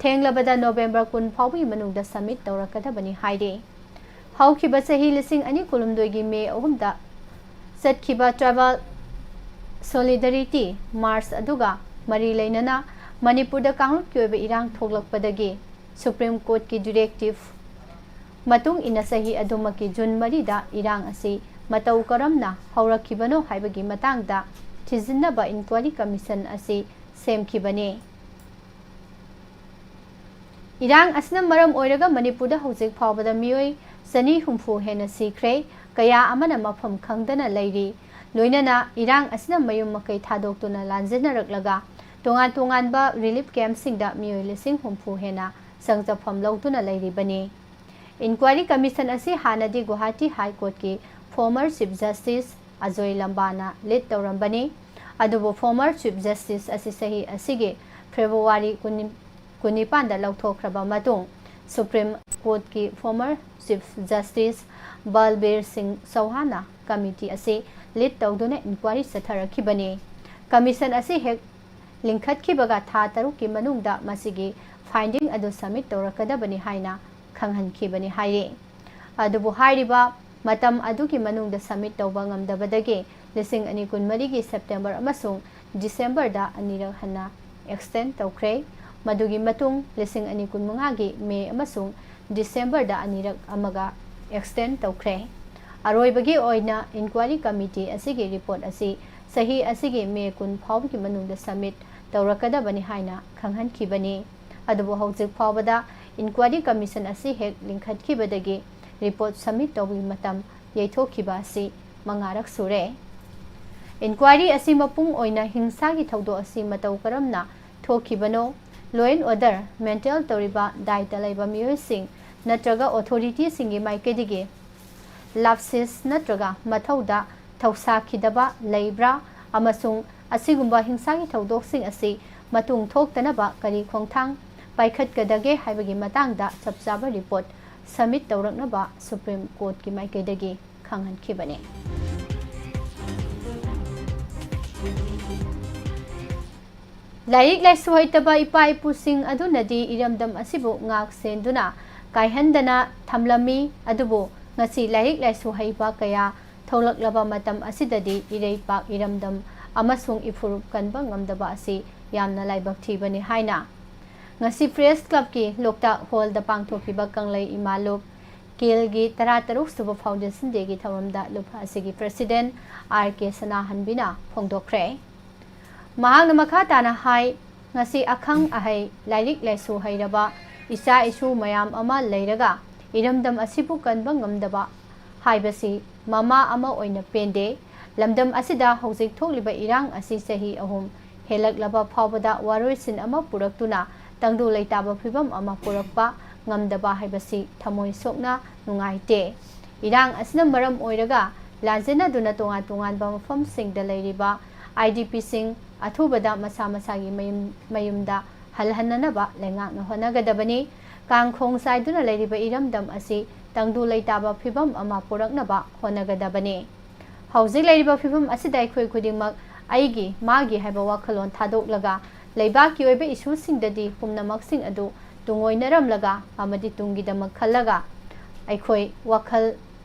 ꯊꯦꯡꯂꯕꯗ ꯅꯣꯕꯦꯝꯕꯔ ꯀꯨꯟ ꯐꯥꯎꯕꯒꯤ ꯃꯅꯨꯡꯗ ꯁꯕꯃꯤꯠ ꯇꯧꯔꯛꯀꯗꯕꯅꯤ ꯍꯥꯏꯔꯤ꯫ ꯍꯧꯈꯤꯕ ꯆꯍꯤ ꯂꯤꯁꯤꯡ ꯑꯅꯤ ꯀꯨꯟꯍꯨꯝꯗꯣꯏꯒꯤ ꯃꯦ ꯑꯍꯨꯝꯗ ꯆꯠꯈꯤꯕ ꯇ꯭ꯔꯥꯏꯕꯦꯜ ꯁꯣꯂꯤꯗꯥꯔꯤꯇꯤ ꯃꯥꯔꯆ ꯑꯗꯨꯒ ꯃꯔꯤ ꯂꯩꯅꯅ ꯃꯅꯤꯄꯨꯔꯗ ꯀꯥꯡꯂꯨꯞꯀꯤ ꯑꯣꯏꯕ ꯏꯔꯥꯡ ꯊꯣꯛꯂꯛꯄꯗꯒꯤ ꯁꯨꯄ꯭ꯔꯤꯝ ꯀꯣꯔꯠꯀꯤ ꯗꯤꯔꯦꯛꯇꯤꯚ ꯃꯇꯨꯡ ꯏꯟꯅ ꯆꯍꯤ ꯑꯗꯨꯃꯛꯀꯤ ꯖꯨꯟ ꯃꯔꯤꯗ ꯏꯔꯥꯡ ꯑꯁꯤ ꯃꯇꯧ ꯀꯔꯝꯅ ꯍꯧꯔꯛꯈꯤꯕꯅꯣ ꯍꯥꯏꯕꯒꯤ ꯃꯇꯥꯡꯗ ꯊꯤꯖꯤꯟꯅꯕ ꯏꯟꯀ꯭ꯋꯥꯔꯤ ꯀꯃꯤꯁꯟ ꯑꯁꯤ ꯁꯦꯝꯈꯤꯕꯅꯤ꯫ ꯏꯔꯥꯡ ꯑꯁꯤꯅ ꯃꯔꯝ ꯑꯣꯏꯔꯒ ꯃꯅꯤꯄꯨꯔꯗ ꯍꯧꯖꯤꯛ ꯐꯥꯎꯕꯗ ꯃꯤꯑꯣꯏ ꯆꯅꯤ ꯍꯨꯝꯐꯨ ꯍꯦꯟꯅ ꯁꯤꯈ꯭ꯔꯦ, ꯀꯌꯥ ꯑꯃꯅ ꯃꯐꯝ ꯈꯪꯗꯅ ꯂꯩꯔꯤ꯫ ꯂꯣꯏꯅꯅ ꯏꯔꯥꯡ ꯑꯁꯤꯅ ꯃꯌꯨꯝ ꯃꯀꯩ ꯊꯥꯗꯣꯛꯇꯨꯅ ꯂꯥꯟꯖꯦꯟꯅꯔꯛꯂꯒ ꯇꯣꯉꯥꯟ ꯇꯣꯉꯥꯟꯕ ꯔꯤꯂꯤꯐ ꯀꯦꯝꯞꯁꯤꯡꯗ ꯃꯤꯑꯣꯏ ꯂꯤꯁꯤꯡ ꯍꯨꯝꯐꯨ ꯍꯦꯟꯅ ꯆꯪꯖꯐꯝ ꯂꯧꯗꯨꯅ ꯂꯩꯔꯤꯕꯅꯤ꯫ ꯏꯟꯀ꯭ꯋꯥꯔꯤ ꯀꯃꯤꯁꯟ ꯑꯁꯤ ꯍꯥꯟꯅꯗꯤ ꯒꯨꯋꯥꯍꯥꯇꯤ ꯍꯥꯏ ꯀꯣꯔꯠꯀꯤ former chief justice Ajoy ꯂꯝꯕꯥꯅ lead ꯇꯧꯔꯝꯕꯅꯤ꯫ ꯑꯗꯨꯕꯨ ꯐꯣꯔꯃꯔ ꯆꯤꯐ ꯖꯁꯇꯤꯁ ꯑꯁꯤ ꯆꯍꯤ ꯑꯁꯤꯒꯤ ꯐꯦꯕ꯭ꯔꯨꯋꯥꯔꯤ ꯀꯨꯟ, ꯀꯨꯟꯅꯤꯄꯥꯟꯗ ꯂꯧꯊꯣꯛꯈ꯭ꯔꯕ ꯃꯇꯨꯡ ꯁꯨꯄ꯭ꯔꯤꯝ ꯀꯣꯔꯠꯀꯤ ꯐꯣꯔꯃꯔ ꯆꯤꯐ ꯖꯁꯇꯤꯁ ꯕꯜꯕꯤꯔ ꯁꯤꯡ ꯆꯧꯍꯥꯟꯅ ꯀꯃꯤꯇꯤ ꯑꯁꯤ ꯂꯤꯗ ꯇꯧꯗꯨꯅ ꯏꯟꯀ꯭ꯋꯥꯔꯤ ꯆꯠꯊꯔꯛꯈꯤꯕꯅꯤ꯫ ꯀꯃꯤꯁꯟ ꯑꯁꯤ ꯍꯦꯛ ꯂꯤꯡꯈꯠꯈꯤꯕꯒ ꯊꯥ ꯇꯔꯨꯛꯀꯤ ꯃꯅꯨꯡꯗ ꯃꯁꯤꯒꯤ ꯐꯥꯏꯟꯗꯤꯡ ꯑꯗꯨ ꯁꯕꯃꯤꯠ ꯇꯧꯔꯛꯀꯗꯕꯅꯤ ꯍꯥꯏꯅ ꯈꯪꯍꯟꯈꯤꯕꯅꯤ ꯍꯥꯏꯔꯤ꯫ ꯑꯗꯨꯕꯨ ꯍꯥꯏꯔꯤꯕ ꯃꯇꯝ ꯑꯗꯨꯒꯤ ꯃꯅꯨꯡꯗ ꯁꯕꯃꯤꯠ ꯇꯧꯕ ꯉꯝꯗꯕꯗꯒꯤ ꯂꯤꯁꯤꯡ ꯑꯅꯤ ꯀꯨꯟꯃꯔꯤꯒꯤ ꯁꯦꯞꯇꯦꯝꯕꯔ ꯑꯃꯁꯨꯡ ꯗꯤꯁꯦꯝꯕꯔꯗ ꯑꯅꯤꯔꯛ ꯍꯟꯅ ꯑꯦꯛꯁꯇꯦꯟ ꯇꯧꯈ꯭ꯔꯦ꯫ ꯃꯗꯨꯒꯤ ꯃꯇꯨꯡ ꯂꯤꯁꯤꯡ ꯑꯅꯤ ꯀꯨꯟꯃꯉꯥꯒꯤ ꯃꯦ ꯑꯃꯁꯨꯡ ꯗꯤꯁꯦꯝꯕꯔꯗ ꯑꯅꯤꯔꯛ ꯑꯃꯒ ꯑꯦꯛꯁꯇꯦꯟ ꯇꯧꯈ꯭ꯔꯦ꯫ ꯑꯔꯣꯏꯕꯒꯤ ꯑꯣꯏꯅ ꯏꯟꯀ꯭ꯋꯥꯏꯔꯤ ꯀꯃꯤꯇꯤ ꯑꯁꯤꯒꯤ ꯔꯤꯄꯣꯔꯠ ꯑꯁꯤ ꯆꯍꯤ ꯑꯁꯤꯒꯤ ꯃꯦ ꯀꯨꯟ ꯐꯥꯎꯕꯒꯤ ꯃꯅꯨꯡꯗ ꯁꯕꯃꯤꯠ ꯇꯧꯔꯛꯀꯗꯕꯅꯤ ꯍꯥꯏꯅ ꯈꯪꯍꯟꯈꯤꯕꯅꯤ꯫ ꯑꯗꯨꯕꯨ ꯍꯧꯖꯤꯛ ꯐꯥꯎꯕꯗ ꯏꯟꯀ꯭ꯋꯥꯏꯔꯤ ꯀꯃꯤꯁꯟ ꯑꯁꯤ ꯍꯦꯛ ꯂꯤꯡꯈꯠꯈꯤꯕꯗꯒꯤ ꯔꯤꯄꯣꯔꯠ ꯁꯕꯃꯤꯠ ꯇꯧꯕꯒꯤ ꯃꯇꯝ ꯌꯩꯊꯣꯛꯈꯤꯕ ꯑꯁꯤ ꯃꯉꯥꯔꯛ ꯁꯨꯔꯦ꯫ ꯏꯟꯀ꯭ꯋꯥꯏꯔꯤ ꯑꯁꯤ ꯃꯄꯨꯡ ꯑꯣꯏꯅ ꯍꯤꯡꯁꯥꯒꯤ ꯊꯧꯗꯣꯛ ꯑꯁꯤ ꯃꯇꯧ ꯀꯔꯝꯅ ꯊꯣꯛꯈꯤꯕꯅꯣ, law and order maintain ꯇꯧꯔꯤꯕ ꯗꯥꯏꯇ ꯂꯩꯕ ꯃꯤꯑꯣꯏꯁꯤꯡ ꯅꯠꯇ꯭ꯔꯒ ꯑꯣꯊꯣꯔꯤꯇꯤꯁꯤꯡꯒꯤ ꯃꯥꯏꯀꯩꯗꯒꯤ lapses ꯅꯠꯇ꯭ꯔꯒ ꯃꯊꯧꯗ ꯊꯧꯁꯥꯈꯤꯗꯕ ꯂꯩꯕ꯭ꯔꯥ ꯑꯃꯁꯨꯡ ꯑꯁꯤꯒꯨꯝꯕ ꯍꯤꯡꯁꯥꯒꯤ ꯊꯧꯗꯣꯛꯁꯤꯡ ꯑꯁꯤ ꯃꯇꯨꯡ ꯊꯣꯛꯇꯅꯕ ꯀꯔꯤ ꯈꯣꯡꯊꯥꯡ ꯄꯥꯏꯈꯠꯀꯗꯒꯦ ꯍꯥꯏꯕꯒꯤ ꯃꯇꯥꯡꯗ ꯆꯞ ꯆꯥꯕ ꯔꯤꯄꯣꯔꯠ ꯁꯕꯃꯤꯠ ꯇꯧꯔꯛꯅꯕ ꯁꯨꯄ꯭ꯔꯤꯝ ꯀꯣꯔꯠꯀꯤ ꯃꯥꯏꯀꯩꯗꯒꯤ ꯈꯪꯍꯟꯈꯤꯕꯅꯤ꯫ ꯂꯥꯏꯔꯤꯛ ꯂꯥꯏꯁꯨ ꯍꯩꯇꯕ ꯏꯄꯥ ꯏꯄꯨꯁꯤꯡ ꯑꯗꯨꯅꯗꯤ ꯏꯔꯝꯗꯝ ꯑꯁꯤꯕꯨ ꯉꯥꯛ ꯁꯦꯟꯗꯨꯅ ꯀꯥꯏꯍꯟꯗꯅ ꯊꯝꯂꯝꯃꯤ꯫ ꯑꯗꯨꯕꯨ ꯉꯁꯤ ꯂꯥꯏꯔꯤꯛ ꯂꯥꯏꯁꯨ ꯍꯩꯕ ꯀꯌꯥ ꯊꯣꯛꯂꯛꯂꯕ ꯃꯇꯝ ꯑꯁꯤꯗꯗꯤ ꯏꯔꯩꯄꯥꯛ ꯏꯔꯝꯗꯝ ꯑꯃꯁꯨꯡ ꯏꯐꯨꯔꯨꯞ ꯀꯟꯕ ꯉꯝꯗꯕ ꯑꯁꯤ ꯌꯥꯝꯅ ꯂꯥꯏꯕꯛ ꯊꯤꯕꯅꯤ ꯍꯥꯏꯅ ꯉꯁꯤ ꯄ꯭ꯔꯦꯁ ꯀ꯭ꯂꯕꯀꯤ ꯂꯣꯛꯇꯥꯛ ꯍꯣꯜꯗ ꯄꯥꯡꯊꯣꯛꯈꯤꯕ ꯀꯪꯂꯩ ꯏꯃꯥ ꯂꯨꯞ ꯀꯦꯜꯒꯤ ꯇꯔꯥꯇꯔꯨꯛ ꯁꯨꯕ ꯐꯥꯎꯟꯗꯦꯁꯟ ꯗꯦꯒꯤ ꯊꯧꯔꯝꯗ ꯂꯨꯞ ꯑꯁꯤꯒꯤ ꯄ꯭ꯔꯦꯁꯤꯗꯦꯟꯠ ꯑꯥꯔ ꯀꯦ ꯁꯅꯥꯍꯟꯕꯤꯅ ꯐꯣꯡꯗꯣꯛꯈ꯭ꯔꯦ꯫ ꯃꯍꯥꯛꯅ ꯃꯈꯥ ꯇꯥꯅ ꯍꯥꯏ, ꯉꯁꯤ ꯑꯈꯪ ꯑꯍꯩ, ꯂꯥꯏꯔꯤꯛ ꯂꯥꯏꯁꯨ ꯍꯩꯔꯕ ꯏꯆꯥ ꯏꯁꯨ ꯃꯌꯥꯝ ꯑꯃ ꯂꯩꯔꯒ ꯏꯔꯝꯗꯝ ꯑꯁꯤꯕꯨ ꯀꯟꯕ ꯉꯝꯗꯕ ꯍꯥꯏꯕꯁꯤ ꯃꯃꯥ ꯑꯃ ꯑꯣꯏꯅ ꯄꯦꯟꯗꯦ꯫ ꯂꯝꯗꯝ ꯑꯁꯤꯗ ꯍꯧꯖꯤꯛ ꯊꯣꯛꯂꯤꯕ ꯏꯔꯥꯡ ꯑꯁꯤ ꯆꯍꯤ ꯑꯍꯨꯝ ꯍꯦꯜꯂꯛꯂꯕ ꯐꯥꯎꯕꯗ ꯋꯥꯔꯣꯏꯁꯤꯟ ꯑꯃ ꯄꯨꯔꯛꯇꯨꯅ ꯇꯪꯗꯨ ꯂꯩꯇꯥꯕ ꯐꯤꯕꯝ ꯑꯃ ꯄꯨꯔꯛꯄ ꯉꯝꯗꯕ ꯍꯥꯏꯕꯁꯤ ꯊꯃꯣꯏ ꯁꯣꯛꯅ ꯅꯨꯡꯉꯥꯏꯇꯦ꯫ ꯏꯔꯥꯡ ꯑꯁꯤꯅ ꯃꯔꯝ ꯑꯣꯏꯔꯒ ꯂꯥꯟꯖꯦꯟꯅꯗꯨꯅ ꯇꯣꯉꯥꯟ ꯇꯣꯉꯥꯟꯕ ꯃꯐꯝꯁꯤꯡꯗ ꯂꯩꯔꯤꯕ ꯑꯥꯏ ꯗꯤ ꯄꯤꯁꯤꯡ ꯑꯊꯨꯕꯗ ꯃꯁꯥ ꯃꯁꯥꯒꯤ ꯃꯌꯨꯝ, ꯃꯌꯨꯝꯗ ꯍꯜꯍꯟꯅꯅꯕ ꯂꯩꯉꯥꯛꯅ ꯍꯣꯠꯅꯒꯗꯕꯅꯤ꯫ ꯀꯥꯡ ꯈꯣꯡ ꯆꯥꯏꯗꯨꯅ ꯂꯩꯔꯤꯕ ꯏꯔꯝꯗꯝ ꯑꯁꯤ ꯇꯪꯗꯨ ꯂꯩꯇꯥꯕ ꯐꯤꯕꯝ ꯑꯃ ꯄꯨꯔꯛꯅꯕ ꯍꯣꯠꯅꯒꯗꯕꯅꯤ꯫ ꯍꯧꯖꯤꯛ ꯂꯩꯔꯤꯕ ꯐꯤꯕꯝ ꯑꯁꯤꯗ ꯑꯩꯈꯣꯏ ꯈꯨꯗꯤꯡꯃꯛ ꯑꯩꯒꯤ, ꯃꯥꯒꯤ ꯍꯥꯏꯕ ꯋꯥꯈꯜꯂꯣꯟ ꯊꯥꯗꯣꯛꯂꯒ ꯂꯩꯕꯥꯛꯀꯤ ꯑꯣꯏꯕ ꯏꯁꯨꯁꯤꯡꯗꯗꯤ ꯄꯨꯝꯅꯃꯛꯁꯤꯡ ꯑꯗꯨ ꯇꯨꯡꯑꯣꯏꯅꯔꯝꯂꯒ ꯑꯃꯗꯤ ꯇꯨꯡꯒꯤꯗꯃꯛ ꯈꯜꯂꯒ ꯑꯩꯈꯣꯏ ꯋꯥꯈꯜ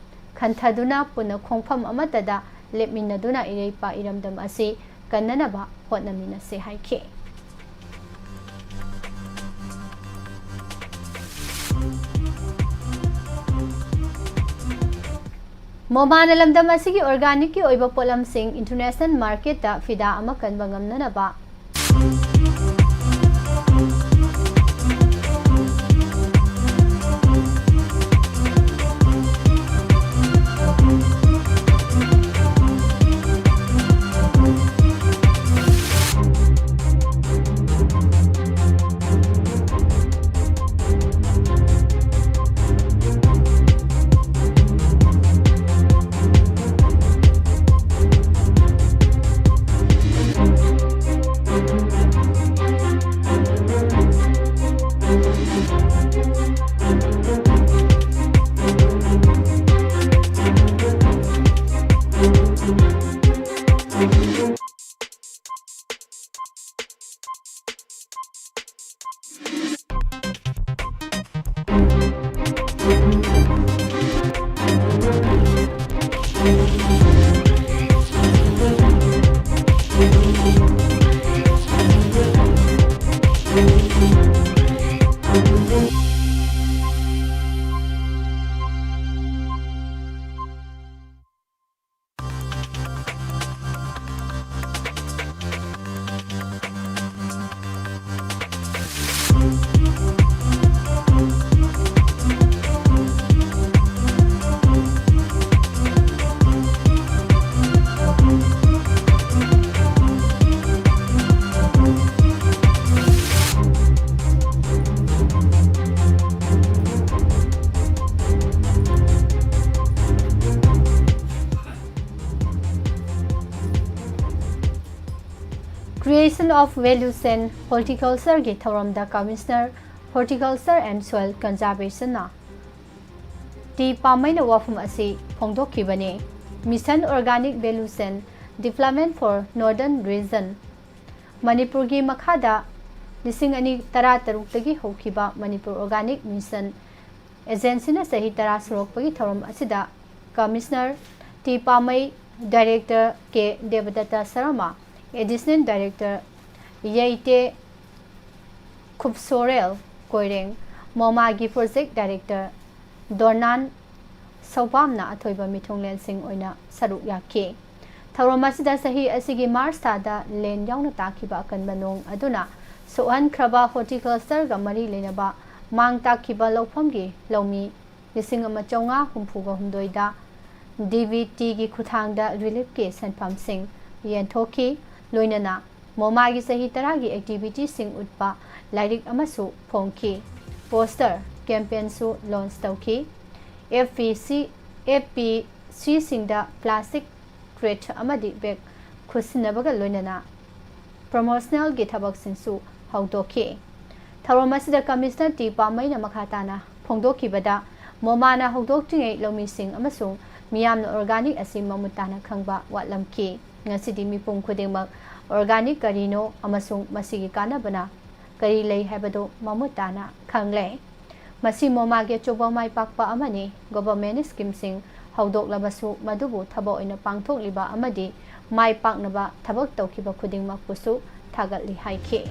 ꯈꯟꯊꯗꯨꯅ ꯄꯨꯟꯅ ꯈꯣꯡꯐꯝ ꯑꯃꯠꯇꯗ ꯂꯦꯞꯃꯤꯟꯅꯗꯨꯅ ꯏꯔꯩꯄꯥꯛ ꯏꯔꯝꯗꯝ ꯑꯁꯤ ꯀꯟꯅꯅꯕ ꯍꯣꯠꯅꯃꯤꯟꯅꯁꯤ ꯍꯥꯏꯈꯤ꯫ ꯃꯣꯃꯥꯅ ꯂꯝꯗꯝ ꯑꯁꯤꯒꯤ organicꯀꯤ ꯑꯣꯏꯕ ꯄꯣꯠꯂꯝꯁꯤꯡ international marketꯇ ꯐꯤꯗꯥ ꯑꯃ ꯀꯟꯕ ꯉꯝꯅꯅꯕ Creation of Value Chain Horticultureꯒꯤ ꯊꯧꯔꯝꯗ Commissioner Horticulture and Soil Conservationꯅ ꯇꯤ ꯄꯥꯃꯩꯅ ꯋꯥꯐꯝ ꯑꯁꯤ ꯐꯣꯡꯗꯣꯛꯈꯤꯕꯅꯤ꯫ Mission Organic Value Chain Development for Northern Region ꯃꯅꯤꯄꯨꯔꯒꯤ ꯃꯈꯥꯗ ꯂꯤꯁꯤꯡ ꯑꯅꯤ ꯇꯔꯥꯇꯔꯨꯛꯇꯒꯤ ꯍꯧꯈꯤꯕ ꯃꯅꯤꯄꯨꯔ Organic Mission Agencyꯅ ꯆꯍꯤ ꯇꯔꯥ ꯁꯨꯔꯛꯄꯒꯤ ꯊꯧꯔꯝ ꯑꯁꯤꯗ Commissioner T Pamei, Director K Debadutta Sharma, Additional Director ꯌꯩꯇꯦ ꯈꯨꯞꯁꯣꯔꯦꯜ ꯀꯣꯏꯔꯦꯡ, ꯃꯣꯃꯥꯒꯤ Project Director ꯗꯣꯔꯅꯥꯟ ꯁꯧꯕꯥꯝꯅ ꯑꯊꯣꯏꯕ ꯃꯤꯊꯨꯡꯂꯦꯟꯁꯤꯡ ꯑꯣꯏꯅ ꯁꯔꯨꯛ ꯌꯥꯈꯤ꯫ ꯊꯧꯔꯝ ꯑꯁꯤꯗ ꯆꯍꯤ ꯑꯁꯤꯒꯤ ꯃꯥꯔꯆ ꯊꯥꯗ ꯂꯦꯟ ꯌꯥꯎꯅ ꯇꯥꯈꯤꯕ ꯑꯀꯟꯕ ꯅꯣꯡ ꯑꯗꯨꯅ ꯁꯣꯛꯍꯟꯈ꯭ꯔꯕ ꯍꯣꯔꯇꯤꯀꯜꯆꯔꯒ ꯃꯔꯤ ꯂꯩꯅꯕ ꯃꯥꯡ ꯇꯥꯛꯈꯤꯕ ꯂꯧꯐꯝꯒꯤ ꯂꯧꯃꯤ ꯂꯤꯁꯤꯡ ꯑꯃ ꯆꯥꯝꯃꯉꯥ ꯍꯨꯝꯐꯨꯒ ꯍꯨꯝꯗꯣꯏꯗ ꯗꯤ ꯕꯤ ꯇꯤꯒꯤ ꯈꯨꯠꯊꯥꯡꯗ ꯔꯤꯂꯤꯐꯀꯤ ꯁꯦꯟꯐꯝꯁꯤꯡ ꯌꯦꯟꯊꯣꯛꯈꯤ꯫ ꯂꯣꯏꯅꯅ ꯃꯣꯃꯥꯒꯤ ꯆꯍꯤ ꯇꯔꯥꯒꯤ ꯑꯦꯛꯇꯤꯚꯤꯇꯤꯁꯤꯡ ꯎꯠꯄ ꯂꯥꯏꯔꯤꯛ ꯑꯃꯁꯨ ꯐꯣꯡꯈꯤ꯫ ꯄꯣꯁꯇꯔ ꯀꯦꯝꯄꯦꯟꯁꯨ ꯂꯣꯟꯆ ꯇꯧꯈꯤ꯫ ꯑꯦꯐ ꯄꯤ ꯁꯤ, ꯑꯦꯐ ꯄꯤ ꯁꯤꯁꯤꯡꯗ ꯄ꯭ꯂꯥꯁꯇꯤꯛ ꯀ꯭ꯔꯦꯠ ꯑꯃꯗꯤ ꯕꯦꯒ ꯈꯨꯠꯁꯤꯟꯅꯕꯒ ꯂꯣꯏꯅꯅ ꯄ꯭ꯔꯣꯃꯣꯁꯅꯦꯜꯒꯤ ꯊꯕꯛꯁꯤꯡꯁꯨ ꯍꯧꯗꯣꯛꯈꯤ꯫ ꯊꯧꯔꯝ ꯑꯁꯤꯗ ꯀꯃꯤꯁꯅꯔ ꯇꯤ ꯄꯥꯝꯃꯩꯅ ꯃꯈꯥ ꯇꯥꯅ ꯐꯣꯡꯗꯣꯛꯈꯤꯕꯗ, ꯃꯣꯃꯥꯅ ꯍꯧꯗꯣꯛꯇ꯭ꯔꯤꯉꯩ ꯂꯧꯃꯤꯁꯤꯡ ꯑꯃꯁꯨꯡ ꯃꯤꯌꯥꯝꯅ ꯑꯣꯔꯒꯥꯅꯤꯛ ꯑꯁꯤ ꯃꯃꯨꯠ ꯇꯥꯅ ꯈꯪꯕ ꯋꯥꯠꯂꯝꯈꯤ꯫ ꯉꯁꯤꯗꯤ ꯃꯤꯄꯨꯝ ꯈꯨꯗꯤꯡꯃꯛ ꯑꯣꯔꯒꯥꯅꯤꯛ ꯀꯔꯤꯅꯣ ꯑꯃꯁꯨꯡ ꯃꯁꯤꯒꯤ ꯀꯥꯟꯅꯕꯅ ꯀꯔꯤ ꯂꯩ ꯍꯥꯏꯕꯗꯨ ꯃꯃꯨꯠ ꯇꯥꯅ ꯈꯪꯂꯦ꯫ ꯃꯁꯤ ꯃꯣꯃꯥꯒꯤ ꯑꯆꯧꯕ ꯃꯥꯏ ꯄꯥꯛꯄ ꯑꯃꯅꯤ꯫ ꯒꯣꯚꯔꯟꯃꯦꯟꯠ ꯁ꯭ꯀꯤꯝꯁꯤꯡ ꯍꯧꯗꯣꯛꯂꯕꯁꯨ, ꯃꯗꯨꯕꯨ ꯊꯕꯛ ꯑꯣꯏꯅ ꯄꯥꯡꯊꯣꯛꯂꯤꯕ ꯑꯃꯗꯤ ꯃꯥꯏ ꯄꯥꯛꯅꯕ ꯊꯕꯛ ꯇꯧꯈꯤꯕ ꯈꯨꯗꯤꯡꯃꯛꯄꯨꯁꯨ ꯊꯥꯒꯠꯂꯤ ꯍꯥꯏꯈꯤ꯫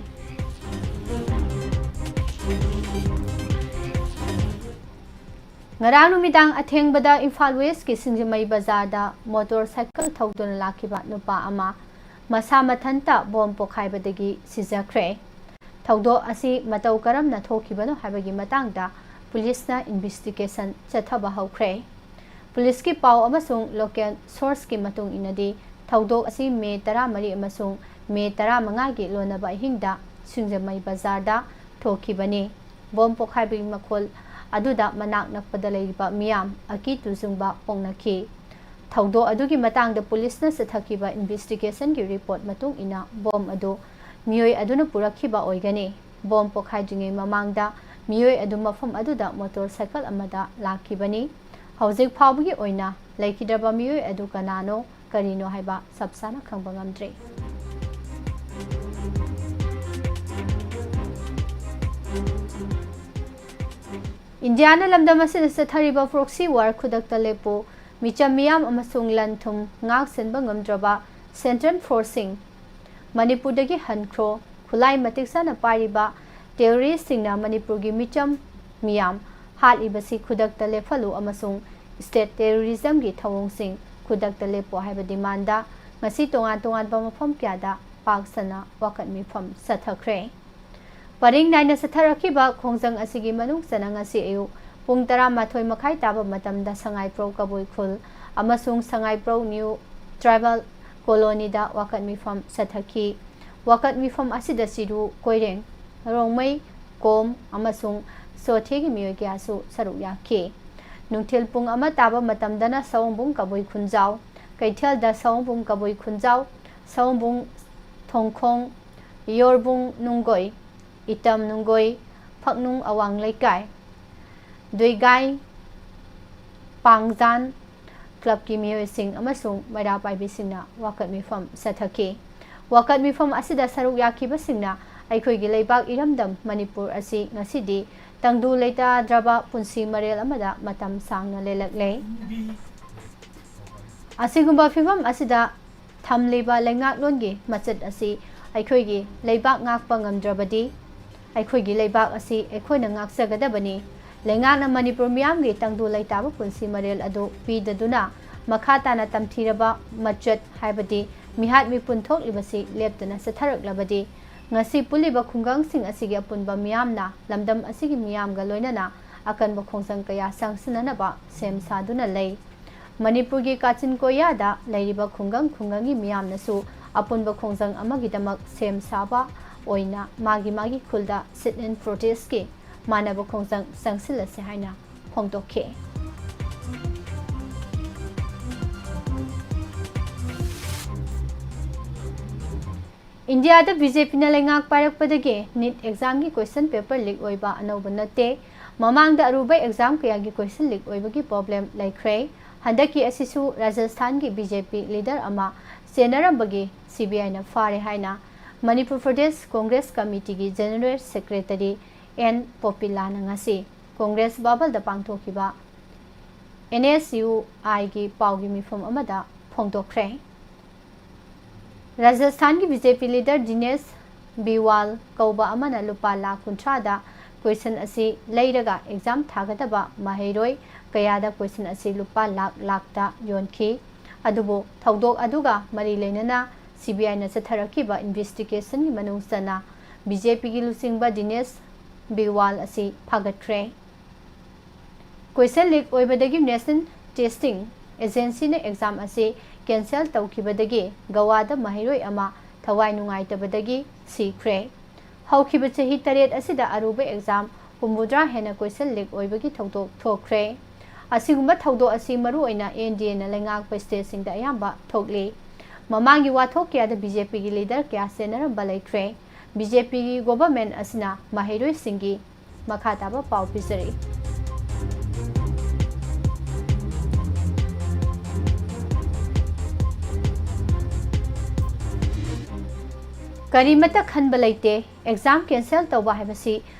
ꯉꯔꯥꯡ ꯅꯨꯃꯤꯗꯥꯡ ꯑꯊꯦꯡꯕꯗ ꯏꯝꯐꯥꯜ ꯋꯦꯁꯀꯤ ꯁꯤꯡꯖꯃꯩ ꯕꯖꯥꯔꯗ ꯃꯣꯇꯣꯔ ꯁꯥꯏꯀꯜ ꯊꯧꯗꯨꯅ ꯂꯥꯛꯈꯤꯕ ꯅꯨꯄꯥ ꯑꯃ ꯃꯁꯥ ꯃꯊꯟꯇ ꯕꯣꯝ ꯄꯣꯈꯥꯏꯕꯗꯒꯤ ꯁꯤꯖꯈ꯭ꯔꯦ꯫ ꯊꯧꯗꯣꯛ ꯑꯁꯤ ꯃꯇꯧ ꯀꯔꯝꯅ ꯊꯣꯛꯈꯤꯕꯅꯣ ꯍꯥꯏꯕꯒꯤ ꯃꯇꯥꯡꯗ ꯄꯨꯂꯤꯁꯅ ꯏꯟꯚꯦꯁꯇꯤꯒꯦꯁꯟ ꯆꯠꯊꯕ ꯍꯧꯈ꯭ꯔꯦ꯫ ꯄꯨꯂꯤꯁꯀꯤ ꯄꯥꯎ ꯑꯃꯁꯨꯡ ꯂꯣꯀꯦꯜ ꯁꯣꯔꯁꯀꯤ ꯃꯇꯨꯡ ꯏꯟꯅꯗꯤ, ꯊꯧꯗꯣꯛ ꯑꯁꯤ ꯃꯦ ꯇꯔꯥꯃꯔꯤ ꯑꯃꯁꯨꯡ ꯃꯦ ꯇꯔꯥꯃꯉꯥꯒꯤ ꯂꯣꯟꯅꯕ ꯑꯍꯤꯡꯗ ꯁꯤꯡꯖꯃꯩ ꯕꯖꯥꯔꯗ ꯊꯣꯛꯈꯤꯕꯅꯤ꯫ ꯕꯣꯝ ꯄꯣꯈꯥꯏꯕꯒꯤ ꯃꯈꯣꯜ ꯑꯗꯨꯗ ꯃꯅꯥꯛ ꯅꯛꯄꯗ ꯂꯩꯔꯤꯕ ꯃꯤꯌꯥꯝ ꯑꯀꯤ ꯇꯨꯖꯨꯡꯕ ꯄꯣꯛꯅꯈꯤ꯫ ꯊꯧꯗꯣꯛ ꯑꯗꯨꯒꯤ ꯃꯇꯥꯡꯗ ꯄꯨꯂꯤꯁꯅ ꯆꯠꯊꯈꯤꯕ ꯏꯟꯚꯦꯁꯇꯤꯒꯦꯁꯟꯒꯤ ꯔꯤꯄꯣꯔꯠ ꯃꯇꯨꯡ ꯏꯟꯅ, ꯕꯣꯝ ꯑꯗꯨ ꯃꯤꯑꯣꯏ ꯑꯗꯨꯅ ꯄꯨꯔꯛꯈꯤꯕ ꯑꯣꯏꯒꯅꯤ꯫ ꯕꯣꯝ ꯄꯣꯈꯥꯏꯗ꯭ꯔꯤꯉꯩ ꯃꯃꯥꯡꯗ ꯃꯤꯑꯣꯏ ꯑꯗꯨ ꯃꯐꯝ ꯑꯗꯨꯗ ꯃꯣꯇꯣꯔ ꯁꯥꯏꯀꯜ ꯑꯃꯗ ꯂꯥꯛꯈꯤꯕꯅꯤ꯫ ꯍꯧꯖꯤꯛ ꯐꯥꯎꯕꯒꯤ ꯑꯣꯏꯅ ꯂꯩꯈꯤꯗ꯭ꯔꯕ ꯃꯤꯑꯣꯏ ꯑꯗꯨ ꯀꯅꯥꯅꯣ, ꯀꯔꯤꯅꯣ ꯍꯥꯏꯕ ꯆꯞ ꯆꯥꯅ ꯈꯪꯕ ꯉꯝꯗ꯭ꯔꯤ꯫ ꯏꯟꯗꯤꯌꯥꯅ ꯂꯝꯗꯝ ꯑꯁꯤꯗ ꯆꯠꯊꯔꯤꯕ ꯄ꯭ꯔꯣꯛꯁꯤ ꯋꯥꯔ ꯈꯨꯗꯛꯇ ꯂꯦꯞꯄꯨ, ꯃꯤꯆꯝ ꯃꯤꯌꯥꯝ ꯑꯃꯁꯨꯡ ꯂꯟ ꯊꯨꯝ ꯉꯥꯛ ꯁꯦꯟꯕ ꯉꯝꯗ꯭ꯔꯕ ꯁꯦꯟꯇ꯭ꯔꯦꯜ ꯐꯣꯔꯁꯁꯤꯡ ꯃꯅꯤꯄꯨꯔꯗꯒꯤ ꯍꯟꯈ꯭ꯔꯣ, ꯈꯨꯠꯂꯥꯏ ꯃꯇꯤꯛ ꯆꯥꯅ ꯄꯥꯏꯔꯤꯕ ꯇꯦꯔꯣꯔꯤꯁꯁꯤꯡꯅ ꯃꯅꯤꯄꯨꯔꯒꯤ ꯃꯤꯆꯝ ꯃꯤꯌꯥꯝ ꯍꯥꯠꯂꯤꯕꯁꯤ ꯈꯨꯗꯛꯇ ꯂꯦꯞꯍꯜꯂꯨ ꯑꯃꯁꯨꯡ state terrorism ꯒꯤ ꯊꯧꯑꯣꯡꯁꯤꯡ ꯈꯨꯗꯛꯇ ꯂꯦꯞꯄꯣ ꯍꯥꯏꯕ demand ꯗ ꯉꯁꯤ ꯇꯣꯉꯥꯟ ꯇꯣꯉꯥꯟꯕ ꯃꯐꯝ ꯀꯌꯥꯗ ꯄꯥꯛ ꯁꯟꯅ ꯋꯥꯀꯠ ꯃꯤꯐꯝ ꯆꯠꯊꯈ꯭ꯔꯦ꯫ ꯄꯔꯤꯡ ꯅꯥꯏꯅ ꯆꯠꯊꯔꯛꯈꯤꯕ ꯈꯣꯡꯖꯪ ꯑꯁꯤꯒꯤ ꯃꯅꯨꯡ ꯆꯟꯅ ꯉꯁꯤ ꯑꯌꯨꯛ ꯄꯨꯡ ꯇꯔꯥꯃꯥꯊꯣꯏ ꯃꯈꯥꯏ ꯇꯥꯕ ꯃꯇꯝꯗ ꯁꯉꯥꯏꯄ꯭ꯔꯧ ꯀꯕꯨꯏ ꯈꯨꯜ ꯑꯃꯁꯨꯡ ꯁꯉꯥꯏꯄ꯭ꯔꯧ New Tribal Colony ꯗ ꯋꯥꯀꯠ ꯃꯤꯐꯝ ꯆꯠꯊꯈꯤ꯫ ꯋꯥꯀꯠ ꯃꯤꯐꯝ ꯑꯁꯤꯗ ꯆꯤꯔꯨ, ꯀꯣꯏꯔꯦꯡ, ꯔꯣꯡꯃꯩ, ꯀꯣꯝ ꯑꯃꯁꯨꯡ ꯆꯣꯊꯦꯒꯤ ꯃꯤꯑꯣꯏ ꯀꯌꯥꯁꯨ ꯁꯔꯨꯛ ꯌꯥꯈꯤ꯫ ꯅꯨꯡꯊꯤꯜ ꯄꯨꯡ ꯑꯃ ꯇꯥꯕ ꯃꯇꯝꯗꯅ ꯁꯑꯣꯝꯕꯨꯡ ꯀꯕꯨꯏ ꯈꯨꯟꯖꯥꯎ, ꯀꯩꯊꯦꯜꯗ ꯁꯑꯣꯝꯕꯨꯡ ꯀꯕꯨꯏ ꯈꯨꯟꯖꯥꯎ, ꯁꯑꯣꯝꯕꯨꯡ ꯊꯣꯡꯈꯣꯡ, ꯌꯣꯔꯕꯨꯡ ꯅꯨꯡꯒꯣꯏ, ꯏꯇꯝ ꯅꯨꯡꯒꯣꯏ, ꯐꯛꯅꯨꯡ ꯑꯋꯥꯡ ꯂꯩꯀꯥꯏ, ꯗꯨꯏꯒꯥꯏ, ꯄꯥꯡꯖꯥꯟ club ꯀꯤ ꯃꯤꯑꯣꯏꯁꯤꯡ ꯑꯃꯁꯨꯡ ꯃꯩꯔꯥ ꯄꯥꯏꯕꯤꯁꯤꯡꯅ ꯋꯥꯀꯠ ꯃꯤꯐꯝ ꯆꯠꯊꯈꯤ꯫ ꯋꯥꯀꯠ ꯃꯤꯐꯝ ꯑꯁꯤꯗ ꯁꯔꯨꯛ ꯌꯥꯈꯤꯕꯁꯤꯡꯅ ꯑꯩꯈꯣꯏꯒꯤ ꯂꯩꯕꯥꯛ ꯏꯔꯝꯗꯝ ꯃꯅꯤꯄꯨꯔ ꯑꯁꯤ ꯉꯁꯤꯗꯤ ꯇꯪꯗꯨ ꯂꯩꯇꯥꯗ꯭ꯔꯕ ꯄꯨꯟꯁꯤ ꯃꯔꯦꯜ ꯑꯃꯗ ꯃꯇꯝ ꯁꯥꯡꯅ ꯂꯦꯜꯂꯛꯂꯦ꯫ ꯑꯁꯤꯒꯨꯝꯕ ꯐꯤꯕꯝ ꯑꯁꯤꯗ ꯊꯝꯂꯤꯕ ꯂꯩꯉꯥꯛꯂꯣꯟꯒꯤ ꯃꯆꯠ ꯑꯁꯤ ꯑꯩꯈꯣꯏꯒꯤ ꯂꯩꯕꯥꯛ ꯉꯥꯛꯄ ꯉꯝꯗ꯭ꯔꯕꯗꯤ ꯑꯩꯈꯣꯏꯒꯤ ꯂꯩꯕꯥꯛ ꯑꯁꯤ ꯑꯩꯈꯣꯏꯅ ꯉꯥꯛꯆꯒꯗꯕꯅꯤ꯫ ꯂꯩꯉꯥꯛꯅ ꯃꯅꯤꯄꯨꯔ ꯃꯤꯌꯥꯝꯒꯤ ꯇꯪꯗꯨ ꯂꯩꯇꯥꯕ ꯄꯨꯟꯁꯤ ꯃꯔꯦꯜ ꯑꯗꯨ ꯄꯤꯗꯗꯨꯅ ꯃꯈꯥ ꯇꯥꯅ ꯇꯝꯊꯤꯔꯕ ꯃꯆꯠ ꯍꯥꯏꯕꯗꯤ ꯃꯤꯍꯥꯠ ꯃꯤꯄꯨꯟ ꯊꯣꯛꯂꯤꯕꯁꯤ ꯂꯦꯞꯇꯅ ꯆꯠꯊꯔꯛꯂꯕꯗꯤ ꯉꯁꯤ ꯄꯨꯜꯂꯤꯕ ꯈꯨꯡꯒꯪꯁꯤꯡ ꯑꯁꯤꯒꯤ ꯑꯄꯨꯟꯕ ꯃꯤꯌꯥꯝꯅ ꯂꯝꯗꯝ ꯑꯁꯤꯒꯤ ꯃꯤꯌꯥꯝꯒ ꯂꯣꯏꯅꯅ ꯑꯀꯟꯕ ꯈꯣꯡꯖꯪ ꯀꯌꯥ ꯆꯪꯁꯤꯟꯅꯅꯕ ꯁꯦꯝ ꯁꯥꯗꯨꯅ ꯂꯩ꯫ ꯃꯅꯤꯄꯨꯔꯒꯤ ꯀꯥꯆꯤꯟ ꯀꯣꯌꯥꯗ ꯂꯩꯔꯤꯕ ꯈꯨꯡꯒꯪ ꯈꯨꯡꯒꯪꯒꯤ ꯃꯤꯌꯥꯝꯅꯁꯨ ꯑꯄꯨꯟꯕ ꯈꯣꯡꯖꯪ ꯑꯃꯒꯤꯗꯃꯛ ꯁꯦꯝ ꯁꯥꯕ ꯑꯣꯏꯅ ꯃꯥꯒꯤ ꯃꯥꯒꯤ ꯈꯨꯜꯗ sit-in protest ꯀꯤ ꯃꯥꯟꯅꯕ ꯈꯣꯡꯖꯪ ꯆꯪꯁꯤꯜꯂꯁꯤ ꯍꯥꯏꯅ ꯐꯣꯡꯗꯣꯛꯈꯤ꯫ ꯏꯟꯗꯤꯌꯥꯗ ꯕꯤ ꯖꯦ ꯄꯤꯅ ꯂꯩꯉꯥꯛ ꯄꯥꯏꯔꯛꯄꯗꯒꯤ ꯅꯤꯠ exam ꯒꯤ question paper leak ꯑꯣꯏꯕ ꯑꯅꯧꯕ ꯅꯠꯇꯦ꯫ ꯃꯃꯥꯡꯗ ꯑꯔꯨꯕ exam ꯀꯌꯥꯒꯤ question leak ꯑꯣꯏꯕꯒꯤ problem ꯂꯩꯈ꯭ꯔꯦ꯫ ꯍꯟꯗꯛꯀꯤ ꯑꯁꯤꯁꯨ ꯔꯥꯖꯁꯊꯥꯟꯒꯤ ꯕꯤ ꯖꯦ ꯄꯤ leader ꯑꯃ ꯆꯦꯟꯅꯔꯝꯕꯒꯤ ꯁꯤ ꯕꯤ ꯑꯥꯏꯅ ꯐꯥꯔꯦ ꯍꯥꯏꯅ ꯃꯅꯤꯄꯨꯔ ꯄ꯭ꯔꯗꯦꯁ ꯀꯣꯡꯒ꯭ꯔꯦꯁ ꯀꯃꯤꯇꯤꯒꯤ general secretary ꯑꯦꯟ ꯄꯣꯄꯤꯂꯥꯅ ꯉꯁꯤ ꯀꯣꯡꯒ꯭ꯔꯦꯁ ꯚꯕꯟꯗ ꯄꯥꯡꯊꯣꯛꯈꯤꯕ ꯑꯦꯟ ꯑꯦꯁ ꯌꯨ ꯑꯥꯏꯒꯤ ꯄꯥꯎꯒꯤ ꯃꯤꯐꯝ ꯑꯃꯗ ꯐꯣꯡꯗꯣꯛꯈ꯭ꯔꯦ꯫ ꯔꯥꯖꯁꯊꯥꯟꯒꯤ ꯕꯤ ꯖꯦ ꯄꯤ leader ꯗꯤꯅꯦꯁ ꯕꯤꯋꯥꯜ ꯀꯧꯕ ꯑꯃꯅ ꯂꯨꯄꯥ ꯂꯥꯈ ꯀꯨꯟꯊ꯭ꯔꯥꯗ ꯀꯣꯏꯁꯟ ꯑꯁꯤ ꯂꯩꯔꯒ ꯑꯦꯛꯖꯥꯝ ꯊꯥꯒꯗꯕ ꯃꯍꯩꯔꯣꯏ ꯀꯌꯥꯗ ꯀꯣꯏꯁꯟ ꯑꯁꯤ ꯂꯨꯄꯥ ꯂꯥꯛ ꯂꯥꯛꯇ ꯌꯣꯟꯈꯤ꯫ ꯑꯗꯨꯕꯨ ꯊꯧꯗꯣꯛ ꯑꯗꯨꯒ ꯃꯔꯤ ꯂꯩꯅꯅ ꯁꯤ ꯕꯤ ꯑꯥꯏꯅ ꯆꯠꯊꯔꯛꯈꯤꯕ ꯏꯟꯚꯦꯁꯇꯤꯒꯦꯁꯟꯒꯤ ꯃꯅꯨꯡ ꯆꯟꯅ ꯕꯤ ꯖꯦ ꯄꯤꯒꯤ ꯂꯨꯆꯤꯡꯕ ꯗꯤꯅꯦꯁ ꯕꯤꯋꯥꯜ ꯑꯁꯤ ꯐꯥꯒꯠꯈ꯭ꯔꯦ꯫ ꯀꯣꯏꯁꯟ ꯂꯤꯛ ꯑꯣꯏꯕꯗꯒꯤ ꯅꯦꯁꯅꯦꯜ ꯇꯦꯁꯇꯤꯡ ꯑꯦꯖꯦꯟꯁꯤꯅ ꯑꯦꯛꯖꯥꯝ ꯑꯁꯤ ꯀꯦꯟꯁꯦꯜ ꯇꯧꯈꯤꯕꯗꯒꯤ ꯒꯋꯥꯗ ꯃꯍꯩꯔꯣꯏ ꯑꯃ ꯊꯋꯥꯏ ꯅꯨꯡꯉꯥꯏꯇꯕꯗꯒꯤ ꯁꯤꯈ꯭ꯔꯦ꯫ ꯍꯧꯈꯤꯕ ꯆꯍꯤ ꯇꯔꯦꯠ ꯑꯁꯤꯗ ꯑꯔꯨꯕ ꯑꯦꯛꯖꯥꯝ ꯍꯨꯝꯐꯨꯇꯔꯥ ꯍꯦꯟꯅ ꯀꯣꯏꯁꯟ ꯂꯤꯛ ꯑꯣꯏꯕꯒꯤ ꯊꯧꯗꯣꯛ ꯊꯣꯛꯈ꯭ꯔꯦ꯫ ꯑꯁꯤꯒꯨꯝꯕ ꯊꯧꯗꯣꯛ ꯑꯁꯤ ꯃꯔꯨꯑꯣꯏꯅ ꯑꯦꯟ ꯗꯤ ꯑꯦꯅ ꯂꯩꯉꯥꯛꯄ ꯁ꯭ꯇꯦꯠꯁꯤꯡꯗ ꯑꯌꯥꯝꯕ ꯊꯣꯛꯂꯤ꯫ ꯃꯃꯥꯡꯒꯤ ꯋꯥꯊꯣꯛ ꯀꯌꯥꯗ ꯕꯤ ꯖꯦ ꯄꯤꯒꯤ ꯂꯤꯗꯔ ꯀꯌꯥ ꯆꯦꯟꯅꯔꯝꯕ ꯂꯩꯈ꯭ꯔꯦ꯫ ꯕꯤ ꯖꯦ ꯄꯤꯒꯤ ꯒꯣꯚꯔꯟꯃꯦꯟꯠ ꯑꯁꯤꯅ ꯃꯍꯩꯔꯣꯏꯁꯤꯡꯒꯤ ꯃꯈꯥ ꯇꯥꯕ ꯄꯥꯎ ꯄꯤꯖꯔꯤ꯫ ꯀꯔꯤꯃꯠꯇ ꯈꯟꯕ ꯂꯩꯇꯦ꯫ ꯑꯦꯛꯖꯥꯝ ꯀꯦꯟꯁꯦꯜ ꯇꯧꯕ ꯍꯥꯏꯕꯁꯤ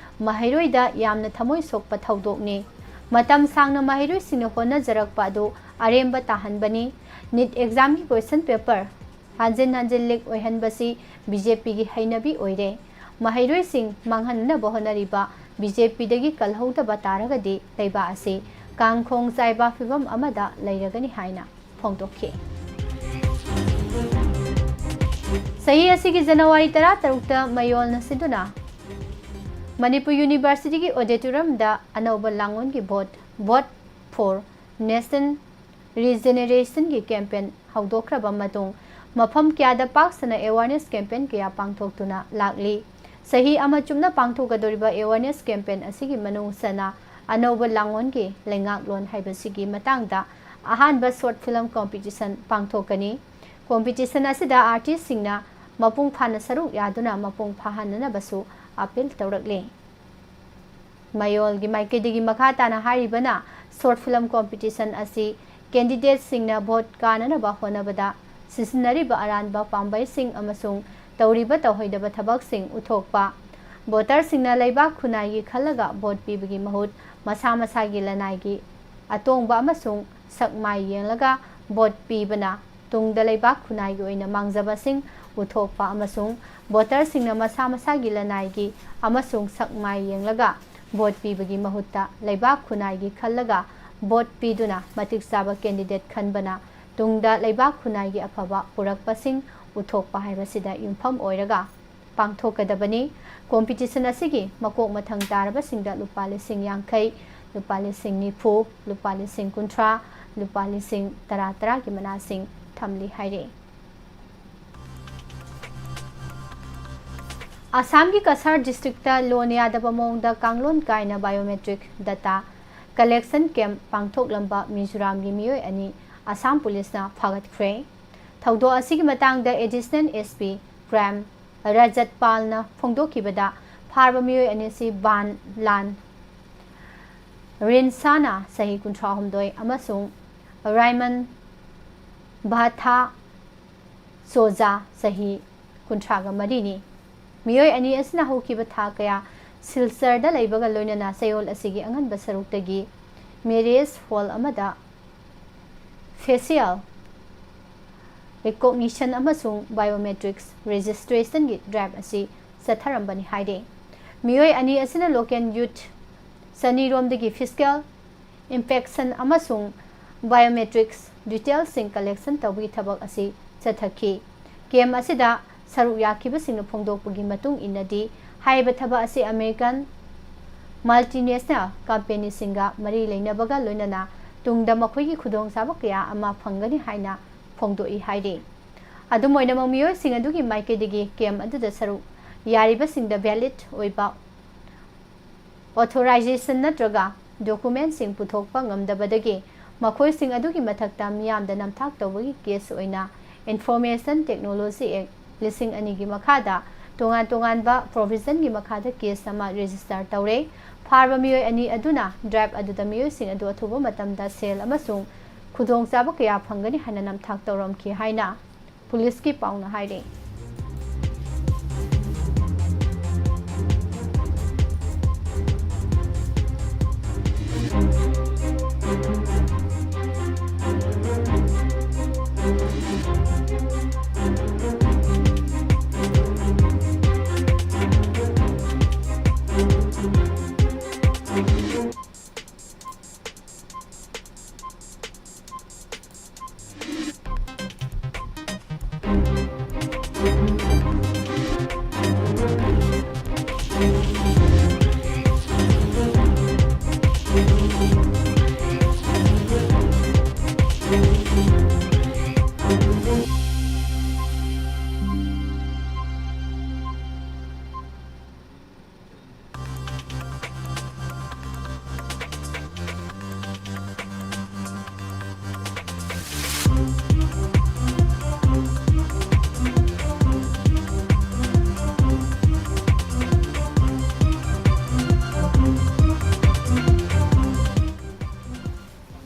ꯃꯍꯩꯔꯣꯏꯗ ꯌꯥꯝꯅ ꯊꯃꯣꯏ ꯁꯣꯛꯄ ꯊꯧꯗꯣꯛꯅꯤ꯫ ꯃꯇꯝ ꯁꯥꯡꯅ ꯃꯍꯩꯔꯣꯏꯁꯤꯡꯅ ꯍꯣꯠꯅꯖꯔꯛꯄ ꯑꯗꯨ ꯑꯔꯦꯝꯕ ꯇꯥꯍꯟꯕꯅꯤ꯫ ꯅꯤꯠ ꯑꯦꯛꯖꯥꯝꯒꯤ ꯀꯣꯏꯁꯟ ꯄꯦꯄꯔ ꯍꯟꯖꯤꯟ ꯍꯟꯖꯤꯟ ꯂꯤꯛ ꯑꯣꯏꯍꯟꯕꯁꯤ ꯕꯤ ꯖꯦ ꯄꯤꯒꯤ ꯍꯩꯅꯕꯤ ꯑꯣꯏꯔꯦ꯫ ꯃꯍꯩꯔꯣꯏꯁꯤꯡ ꯃꯥꯡꯍꯟꯅꯕ ꯍꯣꯠꯅꯔꯤꯕ ꯕꯤ ꯖꯦ ꯄꯤꯗꯒꯤ ꯀꯜꯍꯧꯗꯕ ꯇꯥꯔꯒꯗꯤ ꯂꯩꯕꯥꯛ ꯑꯁꯤ ꯀꯥꯡꯈꯣꯡ ꯆꯥꯏꯕ ꯐꯤꯚꯝ ꯑꯃꯗ ꯂꯩꯔꯒꯅꯤ ꯍꯥꯏꯅ ꯐꯣꯡꯗꯣꯛꯈꯤ꯫ ꯆꯍꯤ ꯑꯁꯤꯒꯤ ꯖꯅꯋꯥꯔꯤ ꯇꯔꯥꯇꯔꯨꯛꯇ ꯃꯌꯣꯜꯅ ꯁꯤꯟꯗꯨꯅ ꯃꯅꯤꯄꯨꯔ ꯌꯨꯅꯤꯚꯔꯁꯤꯇꯤꯒꯤ ꯑꯣꯗꯤꯇꯣꯔꯤꯌꯝꯗ ꯑꯅꯧꯕ ꯂꯥꯡꯑꯣꯟꯒꯤ vote, Vote for Nation Regeneration ꯒꯤ ꯀꯦꯝꯄꯦꯟ ꯍꯧꯗꯣꯛꯈ꯭ꯔꯕ ꯃꯇꯨꯡ ꯃꯐꯝ ꯀꯌꯥꯗ ꯄꯥꯛ ꯁꯟꯅ ꯑꯦꯋꯥꯔꯅꯦꯁ ꯀꯦꯝꯄꯦꯟ ꯀꯌꯥ ꯄꯥꯡꯊꯣꯛꯇꯨꯅ ꯂꯥꯛꯂꯤ꯫ ꯆꯍꯤ ꯑꯃ ꯆꯨꯞꯅ ꯄꯥꯡꯊꯣꯛꯀꯗꯧꯔꯤꯕ ꯑꯦꯋꯥꯔꯅꯦꯁ ꯀꯦꯝꯄꯦꯟ ꯑꯁꯤꯒꯤ ꯃꯅꯨꯡ ꯆꯟꯅ ꯑꯅꯧꯕ ꯂꯥꯡꯑꯣꯟꯒꯤ ꯂꯩꯉꯥꯛꯂꯣꯟ ꯍꯥꯏꯕꯁꯤꯒꯤ ꯃꯇꯥꯡꯗ ꯑꯍꯥꯟꯕ ꯁꯣꯔꯠ ꯐꯤꯂꯝ ꯀꯣꯝꯄꯤꯇꯤꯁꯟ ꯄꯥꯡꯊꯣꯛꯀꯅꯤ꯫ ꯀꯣꯝꯄꯤꯇꯤꯁꯟ ꯑꯁꯤꯗ ꯑꯥꯔꯇꯤꯁꯁꯤꯡꯅ ꯃꯄꯨꯡ ꯐꯥꯅ ꯁꯔꯨꯛ ꯌꯥꯗꯨꯅ ꯃꯄꯨꯡ ꯐꯥꯍꯟꯅꯅꯕꯁꯨ ꯑꯄꯤꯜ ꯇꯧꯔꯛꯂꯤ꯫ ꯃꯌꯣꯜꯒꯤ ꯃꯥꯏꯀꯩꯗꯒꯤ ꯃꯈꯥ ꯇꯥꯅ ꯍꯥꯏꯔꯤꯕꯅ ꯁꯣꯔꯠ ꯐꯤꯂꯝ ꯀꯣꯝꯄꯤꯇꯤꯁꯟ ꯑꯁꯤ ꯀꯦꯟꯗꯤꯗꯦꯠꯁꯤꯡꯅ ꯚꯣꯠ ꯀꯥꯅꯅꯕ ꯍꯣꯠꯅꯕꯗ ꯁꯤꯖꯤꯟꯅꯔꯤꯕ ꯑꯔꯥꯟꯕ ꯄꯥꯝꯕꯩꯁꯤꯡ ꯑꯃꯁꯨꯡ ꯇꯧꯔꯤꯕ ꯇꯧꯍꯩꯗꯕ ꯊꯕꯛꯁꯤꯡ ꯎꯠꯊꯣꯛꯄ, ꯚꯣꯇꯔꯁꯤꯡꯅ ꯂꯩꯕꯥꯛ ꯈꯨꯟꯅꯥꯏꯒꯤ ꯈꯜꯂꯒ ꯚꯣꯠ ꯄꯤꯕꯒꯤ ꯃꯍꯨꯠ ꯃꯁꯥ ꯃꯁꯥꯒꯤ ꯂꯅꯥꯏꯒꯤ ꯑꯇꯣꯡꯕ ꯑꯃꯁꯨꯡ ꯁꯛ ꯃꯥꯏ ꯌꯦꯡꯂꯒ ꯚꯣꯠ ꯄꯤꯕꯅ ꯇꯨꯡꯗ ꯂꯩꯕꯥꯛ ꯈꯨꯟꯅꯥꯏꯒꯤ ꯑꯣꯏꯅ ꯃꯥꯡꯖꯕꯁꯤꯡ ꯎꯠꯊꯣꯛꯄ ꯑꯃꯁꯨꯡ ꯚꯣꯇꯔꯁꯤꯡꯅ ꯃꯁꯥ ꯃꯁꯥꯒꯤ ꯂꯅꯥꯏꯒꯤ ꯑꯃꯁꯨꯡ ꯁꯛ ꯃꯥꯏ ꯌꯦꯡꯂꯒ ꯚꯣꯠ ꯄꯤꯕꯒꯤ ꯃꯍꯨꯠꯇ ꯂꯩꯕꯥꯛ ꯈꯨꯟꯅꯥꯏꯒꯤ ꯈꯜꯂꯒ ꯚꯣꯠ ꯄꯤꯗꯨꯅ ꯃꯇꯤꯛ ꯆꯥꯕ ꯀꯦꯟꯗꯤꯗꯦꯠ ꯈꯟꯕꯅ ꯇꯨꯡꯗ ꯂꯩꯕꯥꯛ ꯈꯨꯟꯅꯥꯏꯒꯤ ꯑꯐꯕ ꯄꯨꯔꯛꯄꯁꯤꯡ ꯎꯠꯊꯣꯛꯄ ꯍꯥꯏꯕꯁꯤꯗ ꯌꯨꯝꯐꯝ ꯑꯣꯏꯔꯒ ꯄꯥꯡꯊꯣꯛꯀꯗꯕꯅꯤ꯫ ꯀꯣꯝꯄꯤꯇꯤꯁꯟ ꯑꯁꯤꯒꯤ ꯃꯀꯣꯛ ꯃꯊꯪ ꯇꯥꯔꯕꯁꯤꯡꯗ ꯂꯨꯄꯥ ꯂꯤꯁꯤꯡ ꯌꯥꯡꯈꯩ, ꯂꯨꯄꯥ ꯂꯤꯁꯤꯡ ꯅꯤꯐꯨ, ꯂꯨꯄꯥ ꯂꯤꯁꯤꯡ ꯀꯨꯟꯊ꯭ꯔꯥ, ꯂꯨꯄꯥ ꯂꯤꯁꯤꯡ ꯇꯔꯥ ꯇꯔꯥꯒꯤ ꯃꯅꯥꯁꯤꯡ ꯊꯝꯂꯤ ꯍꯥꯏꯔꯤ꯫ ꯑꯁꯥꯝꯒꯤ ꯀꯁꯥꯔ ꯗꯤꯁꯇ꯭ꯔꯤꯛꯇ ꯂꯣꯟ ꯌꯥꯗꯕ ꯃꯑꯣꯡꯗ ꯀꯥꯡꯂꯣꯟ ꯀꯥꯏꯅ biometric data collection camp ꯄꯥꯡꯊꯣꯛꯂꯝꯕ ꯃꯤꯖꯣꯔꯥꯝꯒꯤ ꯃꯤꯑꯣꯏ ꯑꯅꯤ ꯑꯁꯥꯝ ꯄꯨꯂꯤꯁꯅ ꯐꯥꯒꯠꯈ꯭ꯔꯦ꯫ ꯊꯧꯗꯣꯛ ꯑꯁꯤꯒꯤ ꯃꯇꯥꯡꯗ Additional S P Crime ꯔꯖꯠ ꯄꯥꯜꯅ ꯐꯣꯡꯗꯣꯛꯈꯤꯕꯗ, ꯐꯥꯔꯕ ꯃꯤꯑꯣꯏ ꯑꯅꯤ ꯑꯁꯤ ꯕꯥꯟ ꯂꯥꯟ ꯔꯤꯟꯁꯥꯅ ꯆꯍꯤ ꯀꯨꯟꯊ꯭ꯔꯥꯍꯨꯝꯗꯣꯏ ꯑꯃꯁꯨꯡ ꯔꯥꯏꯃꯟ ꯚꯥꯊꯥ ꯁꯣꯖꯥ ꯆꯍꯤ ꯀꯨꯟꯊ꯭ꯔꯥꯒ ꯃꯔꯤꯅꯤ꯫ ꯃꯤꯑꯣꯏ ꯑꯅꯤ ꯑꯁꯤꯅ ꯍꯧꯈꯤꯕ ꯊꯥ ꯀꯌꯥ ꯁꯤꯜꯆꯔꯗ ꯂꯩꯕꯒ ꯂꯣꯏꯅꯅ ꯆꯌꯣꯜ ꯑꯁꯤꯒꯤ ꯑꯉꯟꯕ ꯁꯔꯨꯛꯇꯒꯤ marriage hall ꯑꯃꯗ facial recognition ꯑꯃꯁꯨꯡ biometrics registration ꯒꯤ drive ꯑꯁꯤ ꯆꯠꯊꯔꯝꯕꯅꯤ ꯍꯥꯏꯔꯤ꯫ ꯃꯤꯑꯣꯏ ꯑꯅꯤ ꯑꯁꯤꯅ local youth ꯆꯅꯤꯔꯣꯝꯗꯒꯤ physical inspection ꯑꯃꯁꯨꯡ biometrics details ꯁꯤꯡ collection ꯇꯧꯕꯒꯤ ꯊꯕꯛ ꯑꯁꯤ ꯆꯠꯊꯈꯤ꯫ Camp ꯑꯁꯤꯗ ꯁꯔꯨꯛ ꯌꯥꯈꯤꯕꯁꯤꯡꯅ ꯐꯣꯡꯗꯣꯛꯄꯒꯤ ꯃꯇꯨꯡ ꯏꯟꯅꯗꯤ, ꯍꯥꯏꯔꯤꯕ ꯊꯕꯛ ꯑꯁꯤ American multinational company ꯁꯤꯡꯒ ꯃꯔꯤ ꯂꯩꯅꯕꯒ ꯂꯣꯏꯅꯅ ꯇꯨꯡꯗ ꯃꯈꯣꯏꯒꯤ ꯈꯨꯗꯣꯡꯆꯥꯕ ꯀꯌꯥ ꯑꯃ ꯐꯪꯒꯅꯤ ꯍꯥꯏꯅ ꯐꯣꯡꯗꯣꯛꯏ ꯍꯥꯏꯔꯤ꯫ ꯑꯗꯨꯝ ꯑꯣꯏꯅꯃꯛ, ꯃꯤꯑꯣꯏꯁꯤꯡ ꯑꯗꯨꯒꯤ ꯃꯥꯏꯀꯩꯗꯒꯤ camp ꯑꯗꯨꯗ ꯁꯔꯨꯛ ꯌꯥꯔꯤꯕꯁꯤꯡꯗ valid ꯑꯣꯏꯕ authorization ꯅꯠꯇ꯭ꯔꯒ document ꯁꯤꯡ ꯄꯨꯊꯣꯛꯄ ꯉꯝꯗꯕꯗꯒꯤ ꯃꯈꯣꯏꯁꯤꯡ ꯑꯗꯨꯒꯤ ꯃꯊꯛꯇ ꯃꯤꯌꯥꯝꯗ ꯅꯝꯊꯥꯛ ꯇꯧꯕꯒꯤ case ꯑꯣꯏꯅ Information Technology Act ꯂꯤꯁꯤꯡ ꯑꯅꯤꯒꯤ ꯃꯈꯥꯗ ꯇꯣꯉꯥꯟ ꯇꯣꯉꯥꯟꯕ provision ꯒꯤ ꯃꯈꯥꯗ case ꯑꯃ register ꯇꯧꯔꯦ꯫ ꯐꯥꯔꯕ ꯃꯤꯑꯣꯏ ꯑꯅꯤ ꯑꯗꯨꯅ drive ꯑꯗꯨꯗ ꯃꯤꯑꯣꯏꯁꯤꯡ ꯑꯗꯨ ꯑꯊꯨꯕ ꯃꯇꯝꯗ ꯁꯦꯜ ꯑꯃꯁꯨꯡ ꯈꯨꯗꯣꯡꯆꯥꯕ ꯀꯌꯥ ꯐꯪꯒꯅꯤ ꯍꯥꯏꯅ ꯅꯝꯊꯥꯛ ꯇꯧꯔꯝꯈꯤ ꯍꯥꯏꯅ ꯄꯨꯂꯤꯁꯀꯤ ꯄꯥꯎꯅ ꯍꯥꯏꯔꯤ꯫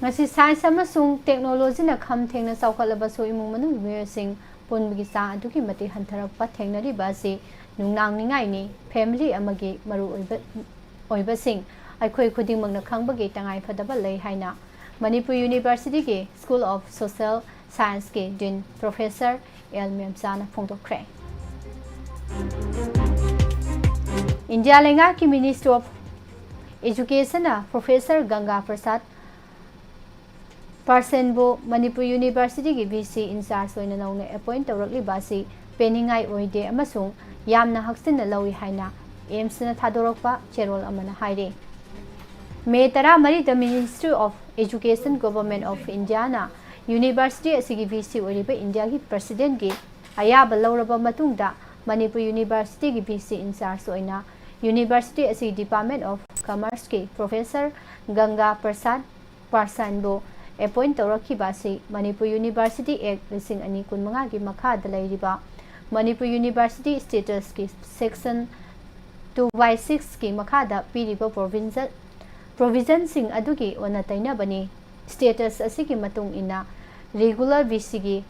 ꯉꯁꯤ ꯁꯥꯏꯟꯁ ꯑꯃꯁꯨꯡ ꯇꯦꯛꯅꯣꯂꯣꯖꯤꯅ ꯈꯝ ꯊꯦꯡꯅ ꯆꯥꯎꯈꯠꯂꯕꯁꯨ, ꯏꯃꯨꯡ ꯃꯅꯨꯡꯒꯤ ꯃꯤꯑꯣꯏꯁꯤꯡ ꯄꯨꯟꯕꯒꯤ ꯆꯥꯡ ꯑꯗꯨꯛꯀꯤ ꯃꯇꯤꯛ ꯍꯟꯊꯔꯛꯄ ꯊꯦꯡꯅꯔꯤꯕ ꯑꯁꯤ ꯅꯨꯡꯅꯥꯡꯅꯤꯡꯉꯥꯏꯅꯤ꯫ ꯐꯦꯃꯤꯂꯤ ꯑꯃꯒꯤ ꯃꯔꯨ ꯑꯣꯏꯕ, ꯑꯣꯏꯕꯁꯤꯡ ꯑꯩꯈꯣꯏ ꯈꯨꯗꯤꯡꯃꯛꯅ ꯈꯪꯕꯒꯤ ꯇꯉꯥꯏꯐꯗꯕ ꯂꯩ ꯍꯥꯏꯅ ꯃꯅꯤꯄꯨꯔ ꯌꯨꯅꯤꯚꯔꯁꯤꯇꯤꯒꯤ ꯁ꯭ꯀꯨꯜ ꯑꯣꯐ ꯁꯣꯁꯤꯌꯦꯜ ꯁꯥꯏꯟꯁꯀꯤ ꯗꯤꯟ ꯄ꯭ꯔꯣꯐꯦꯁꯔ ꯑꯦꯜ ꯃꯦꯝꯆꯥꯅ ꯐꯣꯡꯗꯣꯛꯈ꯭ꯔꯦ꯫ ꯏꯟꯗꯤꯌꯥ ꯂꯩꯉꯥꯛꯀꯤ ꯃꯤꯅꯤꯁꯇ꯭ꯔꯤ ꯑꯣꯐ ꯑꯦꯖꯨꯀꯦꯁꯟꯅ ꯄ꯭ꯔꯣꯐꯦꯁꯔ ꯒꯪꯒꯥ ꯄ꯭ꯔꯁꯥꯗ ꯄꯥꯔꯁꯦꯟꯕꯨ ꯃꯅꯤꯄꯨꯔ ꯌꯨꯅꯤꯚꯔꯁꯤꯇꯤꯒꯤ ꯚꯤ ꯁꯤ ꯏꯟꯆꯥꯔꯖ ꯑꯣꯏꯅ ꯅꯧꯅ ꯑꯦꯄꯣꯏꯟ ꯇꯧꯔꯛꯂꯤꯕ ꯑꯁꯤ ꯄꯦꯟꯅꯤꯡꯉꯥꯏ ꯑꯣꯏꯗꯦ ꯑꯃꯁꯨꯡ ꯌꯥꯝꯅ ꯍꯛꯆꯤꯟꯅ ꯂꯧꯏ ꯍꯥꯏꯅ ꯑꯦꯝꯁꯅ ꯊꯥꯗꯣꯔꯛꯄ ꯆꯦꯔꯣꯜ ꯑꯃꯅ ꯍꯥꯏꯔꯤ꯫ ꯃꯦ ꯇꯔꯥꯃꯔꯤꯗ Ministry of Education, Government of Indiaꯅ ꯌꯨꯅꯤꯚꯔꯁꯤꯇꯤ ꯑꯁꯤꯒꯤ ꯚꯤ ꯁꯤ ꯑꯣꯏꯔꯤꯕ ꯏꯟꯗꯤꯌꯥꯒꯤ ꯄ꯭ꯔꯁꯤꯗꯦꯟꯒꯤ ꯑꯌꯥꯕ ꯂꯧꯔꯕ ꯃꯇꯨꯡꯗ ꯃꯅꯤꯄꯨꯔ ꯌꯨꯅꯤꯚꯔꯁꯤꯇꯤꯒꯤ ꯚꯤ ꯁꯤ ꯏꯟꯆꯥꯔꯖ ꯑꯣꯏꯅ ꯌꯨꯅꯤꯚꯔꯁꯤꯇꯤ ꯑꯁꯤꯒꯤ Department of Commerceꯀꯤ ꯄ꯭ꯔꯣꯐꯦꯁꯔ ꯒꯪꯒꯥ ꯄ꯭ꯔꯁꯥꯗ ꯄꯥꯔꯁꯥꯟꯕꯨ ꯑꯦꯄꯣꯏꯟ ꯇꯧꯔꯛꯈꯤꯕ ꯑꯁꯤ ꯃꯅꯤꯄꯨꯔ ꯌꯨꯅꯤꯚꯔꯁꯤꯇꯤ ꯑꯦꯛ ꯂꯤꯁꯤꯡ ꯑꯅꯤ ꯀꯨꯟꯃꯉꯥꯒꯤ ꯃꯈꯥꯗ ꯂꯩꯔꯤꯕ ꯃꯅꯤꯄꯨꯔ ꯌꯨꯅꯤꯚꯔꯁꯤꯇꯤ ꯁ꯭ꯇꯦꯇꯁꯀꯤ ꯁꯦꯛꯁꯟ two by sixꯀꯤ ꯃꯈꯥꯗ ꯄꯤꯔꯤꯕ ꯄ꯭ꯔꯣꯚꯤꯟꯖꯟ, ꯄ꯭ꯔꯣꯚꯤꯖꯟꯁꯤꯡ ꯑꯗꯨꯒꯤ ꯑꯣꯟꯅ ꯇꯩꯅꯕꯅꯤ꯫ ꯁ꯭ꯇꯦꯇꯁ ꯑꯁꯤꯒꯤ ꯃꯇꯨꯡ ꯏꯟꯅ ꯔꯤꯒꯨꯂꯔ ꯚꯤ ꯁꯤꯒꯤ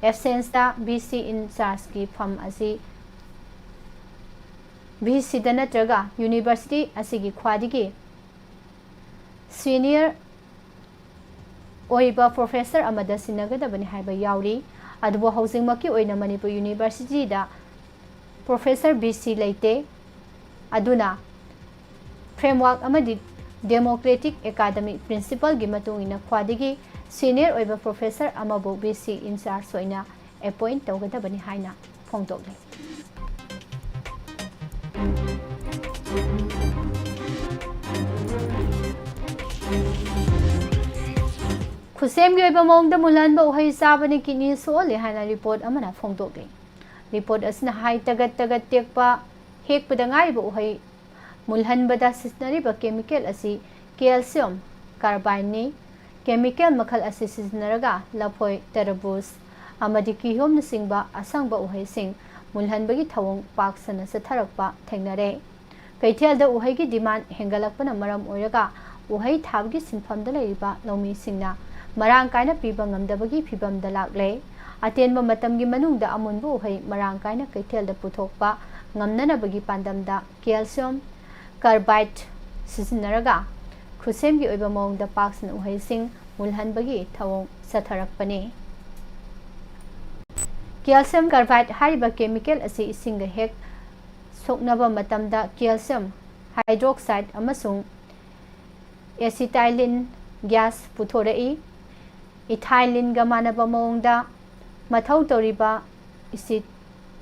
ꯑꯦꯕꯁꯦꯟꯁꯇ ꯚꯤ ꯁꯤ ꯏꯟꯆꯥꯔꯖꯀꯤ ꯐꯝ ꯑꯁꯤ ꯚꯤ ꯁꯤꯗ ꯅꯠꯇ꯭ꯔꯒ ꯌꯨꯅꯤꯚꯔꯁꯤꯇꯤ ꯑꯁꯤꯒꯤ ꯈ꯭ꯋꯥꯏꯗꯒꯤ ꯁꯤꯅꯤꯌꯔ ꯑꯣꯏꯕ professor ꯑꯃꯗ ꯁꯤꯟꯅꯒꯗꯕꯅꯤ ꯍꯥꯏꯕ ꯌꯥꯎꯔꯤ꯫ ꯑꯗꯨꯕꯨ ꯍꯧꯖꯤꯛꯃꯛꯀꯤ ꯑꯣꯏꯅ ꯃꯅꯤꯄꯨꯔ Universityꯗ professor ꯚꯤ ꯁꯤ ꯂꯩꯇꯦ꯫ ꯑꯗꯨꯅ framework ꯑꯃꯗꯤ democratic academic principleꯒꯤ ꯃꯇꯨꯡ ꯏꯟꯅ ꯈ꯭ꯋꯥꯏꯗꯒꯤ senior ꯑꯣꯏꯕ professor ꯑꯃꯕꯨ ꯚꯤ ꯁꯤ in charge ꯑꯣꯏꯅ appoint ꯇꯧꯒꯗꯕꯅꯤ ꯍꯥꯏꯅ ꯐꯣꯡꯗꯣꯛꯂꯤ꯫ ꯈꯨꯠꯁꯦꯝꯒꯤ ꯑꯣꯏꯕ ꯃꯑꯣꯡꯗ ꯃꯨꯜꯍꯟꯕ ꯎꯍꯩ ꯆꯥꯕꯅ kidney ꯁꯣꯛꯍꯜꯂꯤ ꯍꯥꯏꯅ report ꯑꯃꯅ ꯐꯣꯡꯗꯣꯛꯂꯤ꯫ Report ꯑꯁꯤꯅ ꯍꯥꯏ, ꯇꯒꯠ ꯇꯒꯠ ꯇꯦꯛꯄ, ꯍꯦꯛꯄꯗ ꯉꯥꯏꯔꯤꯕ ꯎꯍꯩ ꯃꯨꯜꯍꯟꯕꯗ ꯁꯤꯖꯤꯟꯅꯔꯤꯕ chemical ꯑꯁꯤ calcium carbideꯅꯤ꯫ Chemical ꯃꯈꯜ ꯑꯁꯤ ꯁꯤꯖꯤꯟꯅꯔꯒ ꯂꯐꯣꯏ, ꯇꯔꯕꯨꯖ ꯑꯃꯗꯤ ꯀꯤꯍꯣꯝꯅꯆꯤꯡꯕ ꯑꯁꯪꯕ ꯎꯍꯩꯁꯤꯡ ꯃꯨꯜꯍꯟꯕꯒꯤ ꯊꯧꯑꯣꯡ ꯄꯥꯛ ꯁꯟꯅ ꯆꯠꯊꯔꯛꯄ ꯊꯦꯡꯅꯔꯦ꯫ ꯀꯩꯊꯦꯜꯗ ꯎꯍꯩꯒꯤ demand ꯍꯦꯟꯒꯠꯂꯛꯄꯅ ꯃꯔꯝ ꯑꯣꯏꯔꯒ ꯎꯍꯩ ꯊꯥꯕꯒꯤ ꯁꯤꯟꯐꯝꯗ ꯂꯩꯔꯤꯕ ꯂꯧꯃꯤꯁꯤꯡꯅ ꯃꯔꯥꯡ ꯀꯥꯏꯅ ꯄꯤꯕ ꯉꯝꯗꯕꯒꯤ ꯐꯤꯚꯝꯗ ꯂꯥꯛꯂꯦ꯫ ꯑꯇꯦꯟꯕ ꯃꯇꯝꯒꯤ ꯃꯅꯨꯡꯗ ꯑꯃꯨꯟꯕ ꯎꯍꯩ ꯃꯔꯥꯡ ꯀꯥꯏꯅ ꯀꯩꯊꯦꯜꯗ ꯄꯨꯊꯣꯛꯄ ꯉꯝꯅꯅꯕꯒꯤ ꯄꯥꯟꯗꯝꯗ calcium carbide ꯁꯤꯖꯤꯟꯅꯔꯒ ꯈꯨꯠꯁꯦꯝꯒꯤ ꯑꯣꯏꯕ ꯃꯑꯣꯡꯗ ꯄꯥꯛ ꯁꯟꯅ ꯎꯍꯩꯁꯤꯡ ꯃꯨꯜꯍꯟꯕꯒꯤ ꯊꯧꯑꯣꯡ ꯆꯠꯊꯔꯛꯄꯅꯤ꯫ Calcium carbide ꯍꯥꯏꯔꯤꯕ chemical ꯑꯁꯤ ꯏꯁꯤꯡꯒ ꯍꯦꯛ ꯁꯣꯛꯅꯕ ꯃꯇꯝꯗ calcium hydroxide ꯑꯃꯁꯨꯡ acetylene gas ꯄꯨꯊꯣꯔꯛꯏ꯫ Ethyleneꯒ ꯃꯥꯟꯅꯕ ꯃꯑꯣꯡꯗ ꯃꯊꯧ ꯇꯧꯔꯤꯕ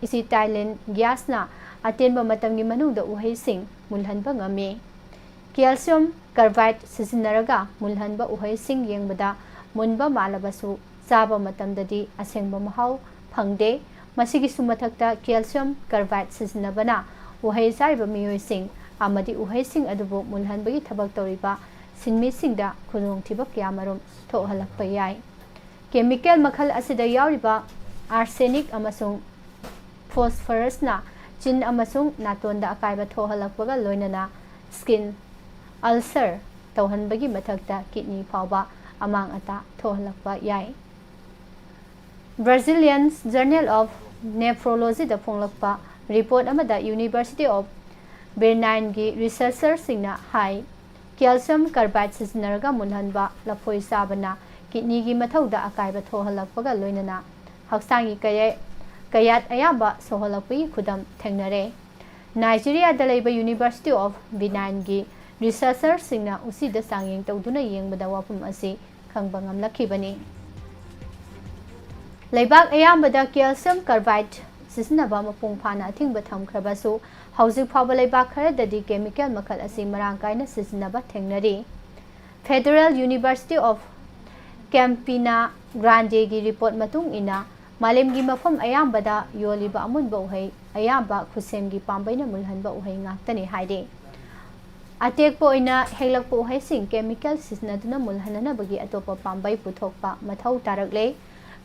acetylene gasꯅ ꯑꯇꯦꯟꯕ ꯃꯇꯝꯒꯤ ꯃꯅꯨꯡꯗ ꯎꯍꯩꯁꯤꯡ ꯃꯨꯜꯍꯟꯕ ꯉꯝꯃꯤ꯫ Calcium carbide ꯁꯤꯖꯤꯟꯅꯔꯒ ꯃꯨꯜꯍꯟꯕ ꯎꯍꯩꯁꯤꯡ ꯌꯦꯡꯕꯗ ꯃꯨꯟꯕ ꯃꯥꯜꯂꯕꯁꯨ ꯆꯥꯕ ꯃꯇꯝꯗꯗꯤ ꯑꯁꯦꯡꯕ ꯃꯍꯥꯎ ꯐꯪꯗꯦ꯫ ꯃꯁꯤꯒꯤꯁꯨ ꯃꯊꯛꯇ calcium carbide ꯁꯤꯖꯤꯟꯅꯕꯅ ꯎꯍꯩ ꯆꯥꯔꯤꯕ ꯃꯤꯑꯣꯏꯁꯤꯡ ꯑꯃꯗꯤ ꯎꯍꯩꯁꯤꯡ ꯑꯗꯨꯕꯨ ꯃꯨꯜꯍꯟꯕꯒꯤ ꯊꯕꯛ ꯇꯧꯔꯤꯕ ꯁꯤꯟꯃꯤꯁꯤꯡꯗ ꯈꯨꯗꯣꯡꯊꯤꯕ ꯀꯌꯥꯃꯔꯨꯝ ꯊꯣꯛꯍꯜꯂꯛꯄ ꯌꯥꯏ꯫ Chemical ꯃꯈꯜ ꯑꯁꯤꯗ ꯌꯥꯎꯔꯤꯕ arsenic ꯑꯃꯁꯨꯡ phosphorusꯅ ꯆꯤꯟ ꯑꯃꯁꯨꯡ ꯅꯥꯇꯣꯟꯗ ꯑꯀꯥꯏꯕ ꯊꯣꯛꯍꯜꯂꯛꯄꯒ ꯂꯣꯏꯅꯅ skin ulcer ꯇꯧꯍꯟꯕꯒꯤ ꯃꯊꯛꯇ kidney ꯐꯥꯎꯕ ꯑꯃꯥꯡ ꯑꯇꯥ ꯊꯣꯛꯍꯜꯂꯛꯄ ꯌꯥꯏ꯫ Brazilian Journal of Nephrologyꯗ ꯐꯣꯡꯂꯛꯄ report ꯑꯃꯗ University of Berlinꯒꯤ researcherꯁꯤꯡꯅ high, calcium carbide ꯁꯤꯖꯤꯟꯅꯔꯒ ꯃꯨꯜꯍꯟꯕ ꯂꯐꯣꯏ ꯆꯥꯕꯅ ꯀꯤꯗꯅꯤꯒꯤ ꯃꯊꯧꯗ ꯑꯀꯥꯏꯕ ꯊꯣꯛꯍꯜꯂꯛꯄꯒ ꯂꯣꯏꯅꯅ ꯍꯛꯆꯥꯡꯒꯤ ꯀꯌꯥ-, ꯀꯌꯥꯠ ꯑꯌꯥꯝꯕ ꯁꯣꯛꯍꯜꯂꯛꯄꯒꯤ ꯈꯨꯗꯝ ꯊꯦꯡꯅꯔꯦ꯫ ꯅꯥꯏꯖꯤꯔꯤꯌꯥꯗ ꯂꯩꯕ University of Beninꯒꯤ researcherꯁꯤꯡꯅ ꯎꯆꯤꯗ ꯆꯥꯡꯌꯦꯡ ꯇꯧꯗꯨꯅ ꯌꯦꯡꯕꯗ ꯋꯥꯐꯝ ꯑꯁꯤ ꯈꯪꯕ ꯉꯝꯂꯛꯈꯤꯕꯅꯤ꯫ ꯂꯩꯕꯥꯛ ꯑꯌꯥꯝꯕꯗ calcium carbide ꯁꯤꯖꯤꯟꯅꯕ ꯃꯄꯨꯡ ꯐꯥꯅ ꯑꯊꯤꯡꯕ ꯊꯝꯈ꯭ꯔꯕꯁꯨ, ꯍꯧꯖꯤꯛ ꯐꯥꯎꯕ ꯂꯩꯕꯥꯛ ꯈꯔꯗꯗꯤ chemical ꯃꯈꯜ ꯑꯁꯤ ꯃꯔꯥꯡ ꯀꯥꯏꯅ ꯁꯤꯖꯤꯟꯅꯕ ꯊꯦꯡꯅꯔꯤ꯫ Federal University of Campina Grandeꯒꯤ report ꯃꯇꯨꯡ ꯏꯟꯅ, ꯃꯥꯂꯦꯝꯒꯤ ꯃꯐꯝ ꯑꯌꯥꯝꯕꯗ ꯌꯣꯜꯂꯤꯕ ꯑꯃꯨꯟꯕ ꯎꯍꯩ ꯑꯌꯥꯝꯕ ꯈꯨꯠꯁꯦꯝꯒꯤ ꯄꯥꯝꯕꯩꯅ ꯃꯨꯜꯍꯟꯕ ꯎꯍꯩ ꯉꯥꯛꯇꯅꯤ ꯍꯥꯏꯔꯤ꯫ ꯑꯇꯦꯛꯄ ꯑꯣꯏꯅ ꯍꯦꯛꯂꯛꯄ ꯎꯍꯩꯁꯤꯡ chemical ꯁꯤꯖꯤꯟꯅꯗꯨꯅ ꯃꯨꯜꯍꯟꯅꯅꯕꯒꯤ ꯑꯇꯣꯞꯄ ꯄꯥꯝꯕꯩ ꯄꯨꯊꯣꯛꯄ ꯃꯊꯧ ꯇꯥꯔꯛꯂꯦ꯫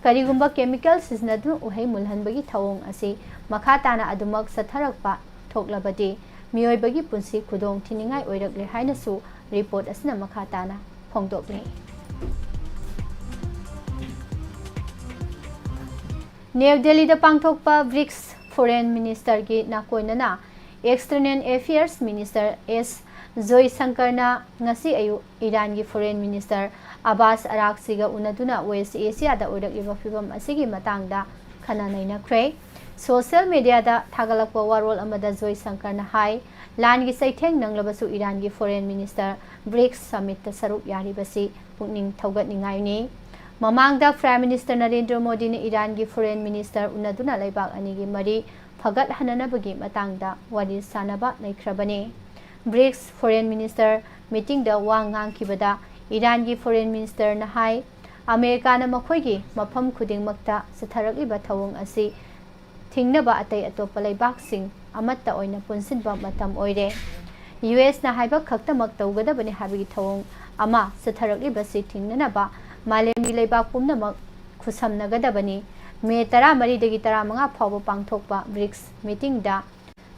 ꯀꯔꯤꯒꯨꯝꯕ chemical ꯁꯤꯖꯤꯟꯅꯗꯨꯅ ꯎꯍꯩ ꯃꯨꯜꯍꯟꯕꯒꯤ ꯊꯧꯑꯣꯡ ꯑꯁꯤ ꯃꯈꯥ ꯇꯥꯅ ꯑꯗꯨꯃꯛ ꯆꯠꯊꯔꯛꯄ ꯊꯣꯛꯂꯕꯗꯤ, ꯃꯤꯑꯣꯏꯕꯒꯤ ꯄꯨꯟꯁꯤ ꯈꯨꯗꯣꯡ ꯊꯤꯅꯤꯡꯉꯥꯏ ꯑꯣꯏꯔꯛꯂꯦ ꯍꯥꯏꯅꯁꯨ report ꯑꯁꯤꯅ ꯃꯈꯥ ꯇꯥꯅ ꯐꯣꯡꯗꯣꯛꯂꯤ꯫ ꯅ꯭ꯌꯨ ꯗꯦꯜꯂꯤꯗ ꯄꯥꯡꯊꯣꯛꯄ bricks foreign ministerꯒꯤ ꯅꯥꯀꯣꯏꯅꯅ External Affairs Minister ꯑꯦꯁ ꯖꯣꯏꯁꯪꯀꯔꯅ ꯉꯁꯤ ꯑꯌꯨꯛ ꯏꯔꯥꯟꯒꯤ foreign minister ꯑꯕꯥꯁ ꯑꯔꯥꯛꯆꯤꯒ ꯎꯅꯗꯨꯅ West Asiaꯗ ꯑꯣꯏꯔꯛꯂꯤꯕ ꯐꯤꯚꯝ ꯑꯁꯤꯒꯤ ꯃꯇꯥꯡꯗ ꯈꯟꯅ ꯅꯩꯅꯈ꯭ꯔꯦ꯫ Social mediaꯗ ꯊꯥꯒꯠꯂꯛꯄ ꯋꯥꯔꯣꯜ ꯑꯃꯗ ꯖꯣꯏꯁꯪꯀꯔꯅ ꯍꯥꯏ, ꯂꯥꯟꯒꯤ ꯆꯩꯊꯦꯡ ꯅꯪꯂꯕꯁꯨ ꯏꯔꯥꯟꯒꯤ foreign minister ꯕ꯭ꯔꯤꯛꯁ summitꯇ ꯁꯔꯨꯛ ꯌꯥꯔꯤꯕꯁꯤ ꯄꯨꯛꯅꯤꯡ ꯊꯧꯒꯠꯅꯤꯡꯉꯥꯏꯅꯤ꯫ ꯃꯃꯥꯡꯗ Prime Minister ꯅꯔꯦꯟꯗ꯭ꯔ ꯃꯣꯗꯤꯅ ꯏꯔꯥꯟꯒꯤ foreign minister ꯎꯅꯗꯨꯅ ꯂꯩꯕꯥꯛ ꯑꯅꯤꯒꯤ ꯃꯔꯤ ꯐꯒꯠꯍꯟꯅꯅꯕꯒꯤ ꯃꯇꯥꯡꯗ ꯋꯥꯔꯤ ꯁꯥꯅꯕ ꯂꯩꯈ꯭ꯔꯕꯅꯤ꯫ ꯕ꯭ꯔꯤꯛꯁ foreign minister meetingꯗ ꯋꯥ ꯉꯥꯡꯈꯤꯕꯗ ꯏꯔꯥꯟꯒꯤ foreign ministerꯅ ꯍꯥꯏ, ꯑꯃꯦꯔꯤꯀꯥꯅ ꯃꯈꯣꯏꯒꯤ ꯃꯐꯝ ꯈꯨꯗꯤꯡꯃꯛꯇ ꯆꯠꯊꯔꯛꯂꯤꯕ ꯊꯧꯑꯣꯡ ꯑꯁꯤ ꯊꯤꯡꯅꯕ ꯑꯇꯩ ꯑꯇꯣꯞꯄ ꯂꯩꯕꯥꯛꯁꯤꯡ ꯑꯃꯠꯇ ꯑꯣꯏꯅ ꯄꯨꯟꯁꯤꯟꯕ ꯃꯇꯝ ꯑꯣꯏꯔꯦ꯫ ꯌꯨ ꯑꯦꯁꯅ ꯍꯥꯏꯕ ꯈꯛꯇꯃꯛ ꯇꯧꯒꯗꯕꯅꯤ ꯍꯥꯏꯕꯒꯤ ꯊꯧꯑꯣꯡ ꯑꯃ ꯆꯠꯊꯔꯛꯂꯤꯕꯁꯤ ꯊꯤꯡꯅꯅꯕ ꯃꯥꯂꯦꯝꯒꯤ ꯂꯩꯕꯥꯛ ꯄꯨꯝꯅꯃꯛ ꯈꯨꯠꯁꯝꯅꯒꯗꯕꯅꯤ꯫ ꯃꯦ ꯇꯔꯥꯃꯔꯤꯗꯒꯤ ꯇꯔꯥꯃꯉꯥ ꯐꯥꯎꯕ ꯄꯥꯡꯊꯣꯛꯄ ꯕ꯭ꯔꯤꯛꯁ meetingꯗ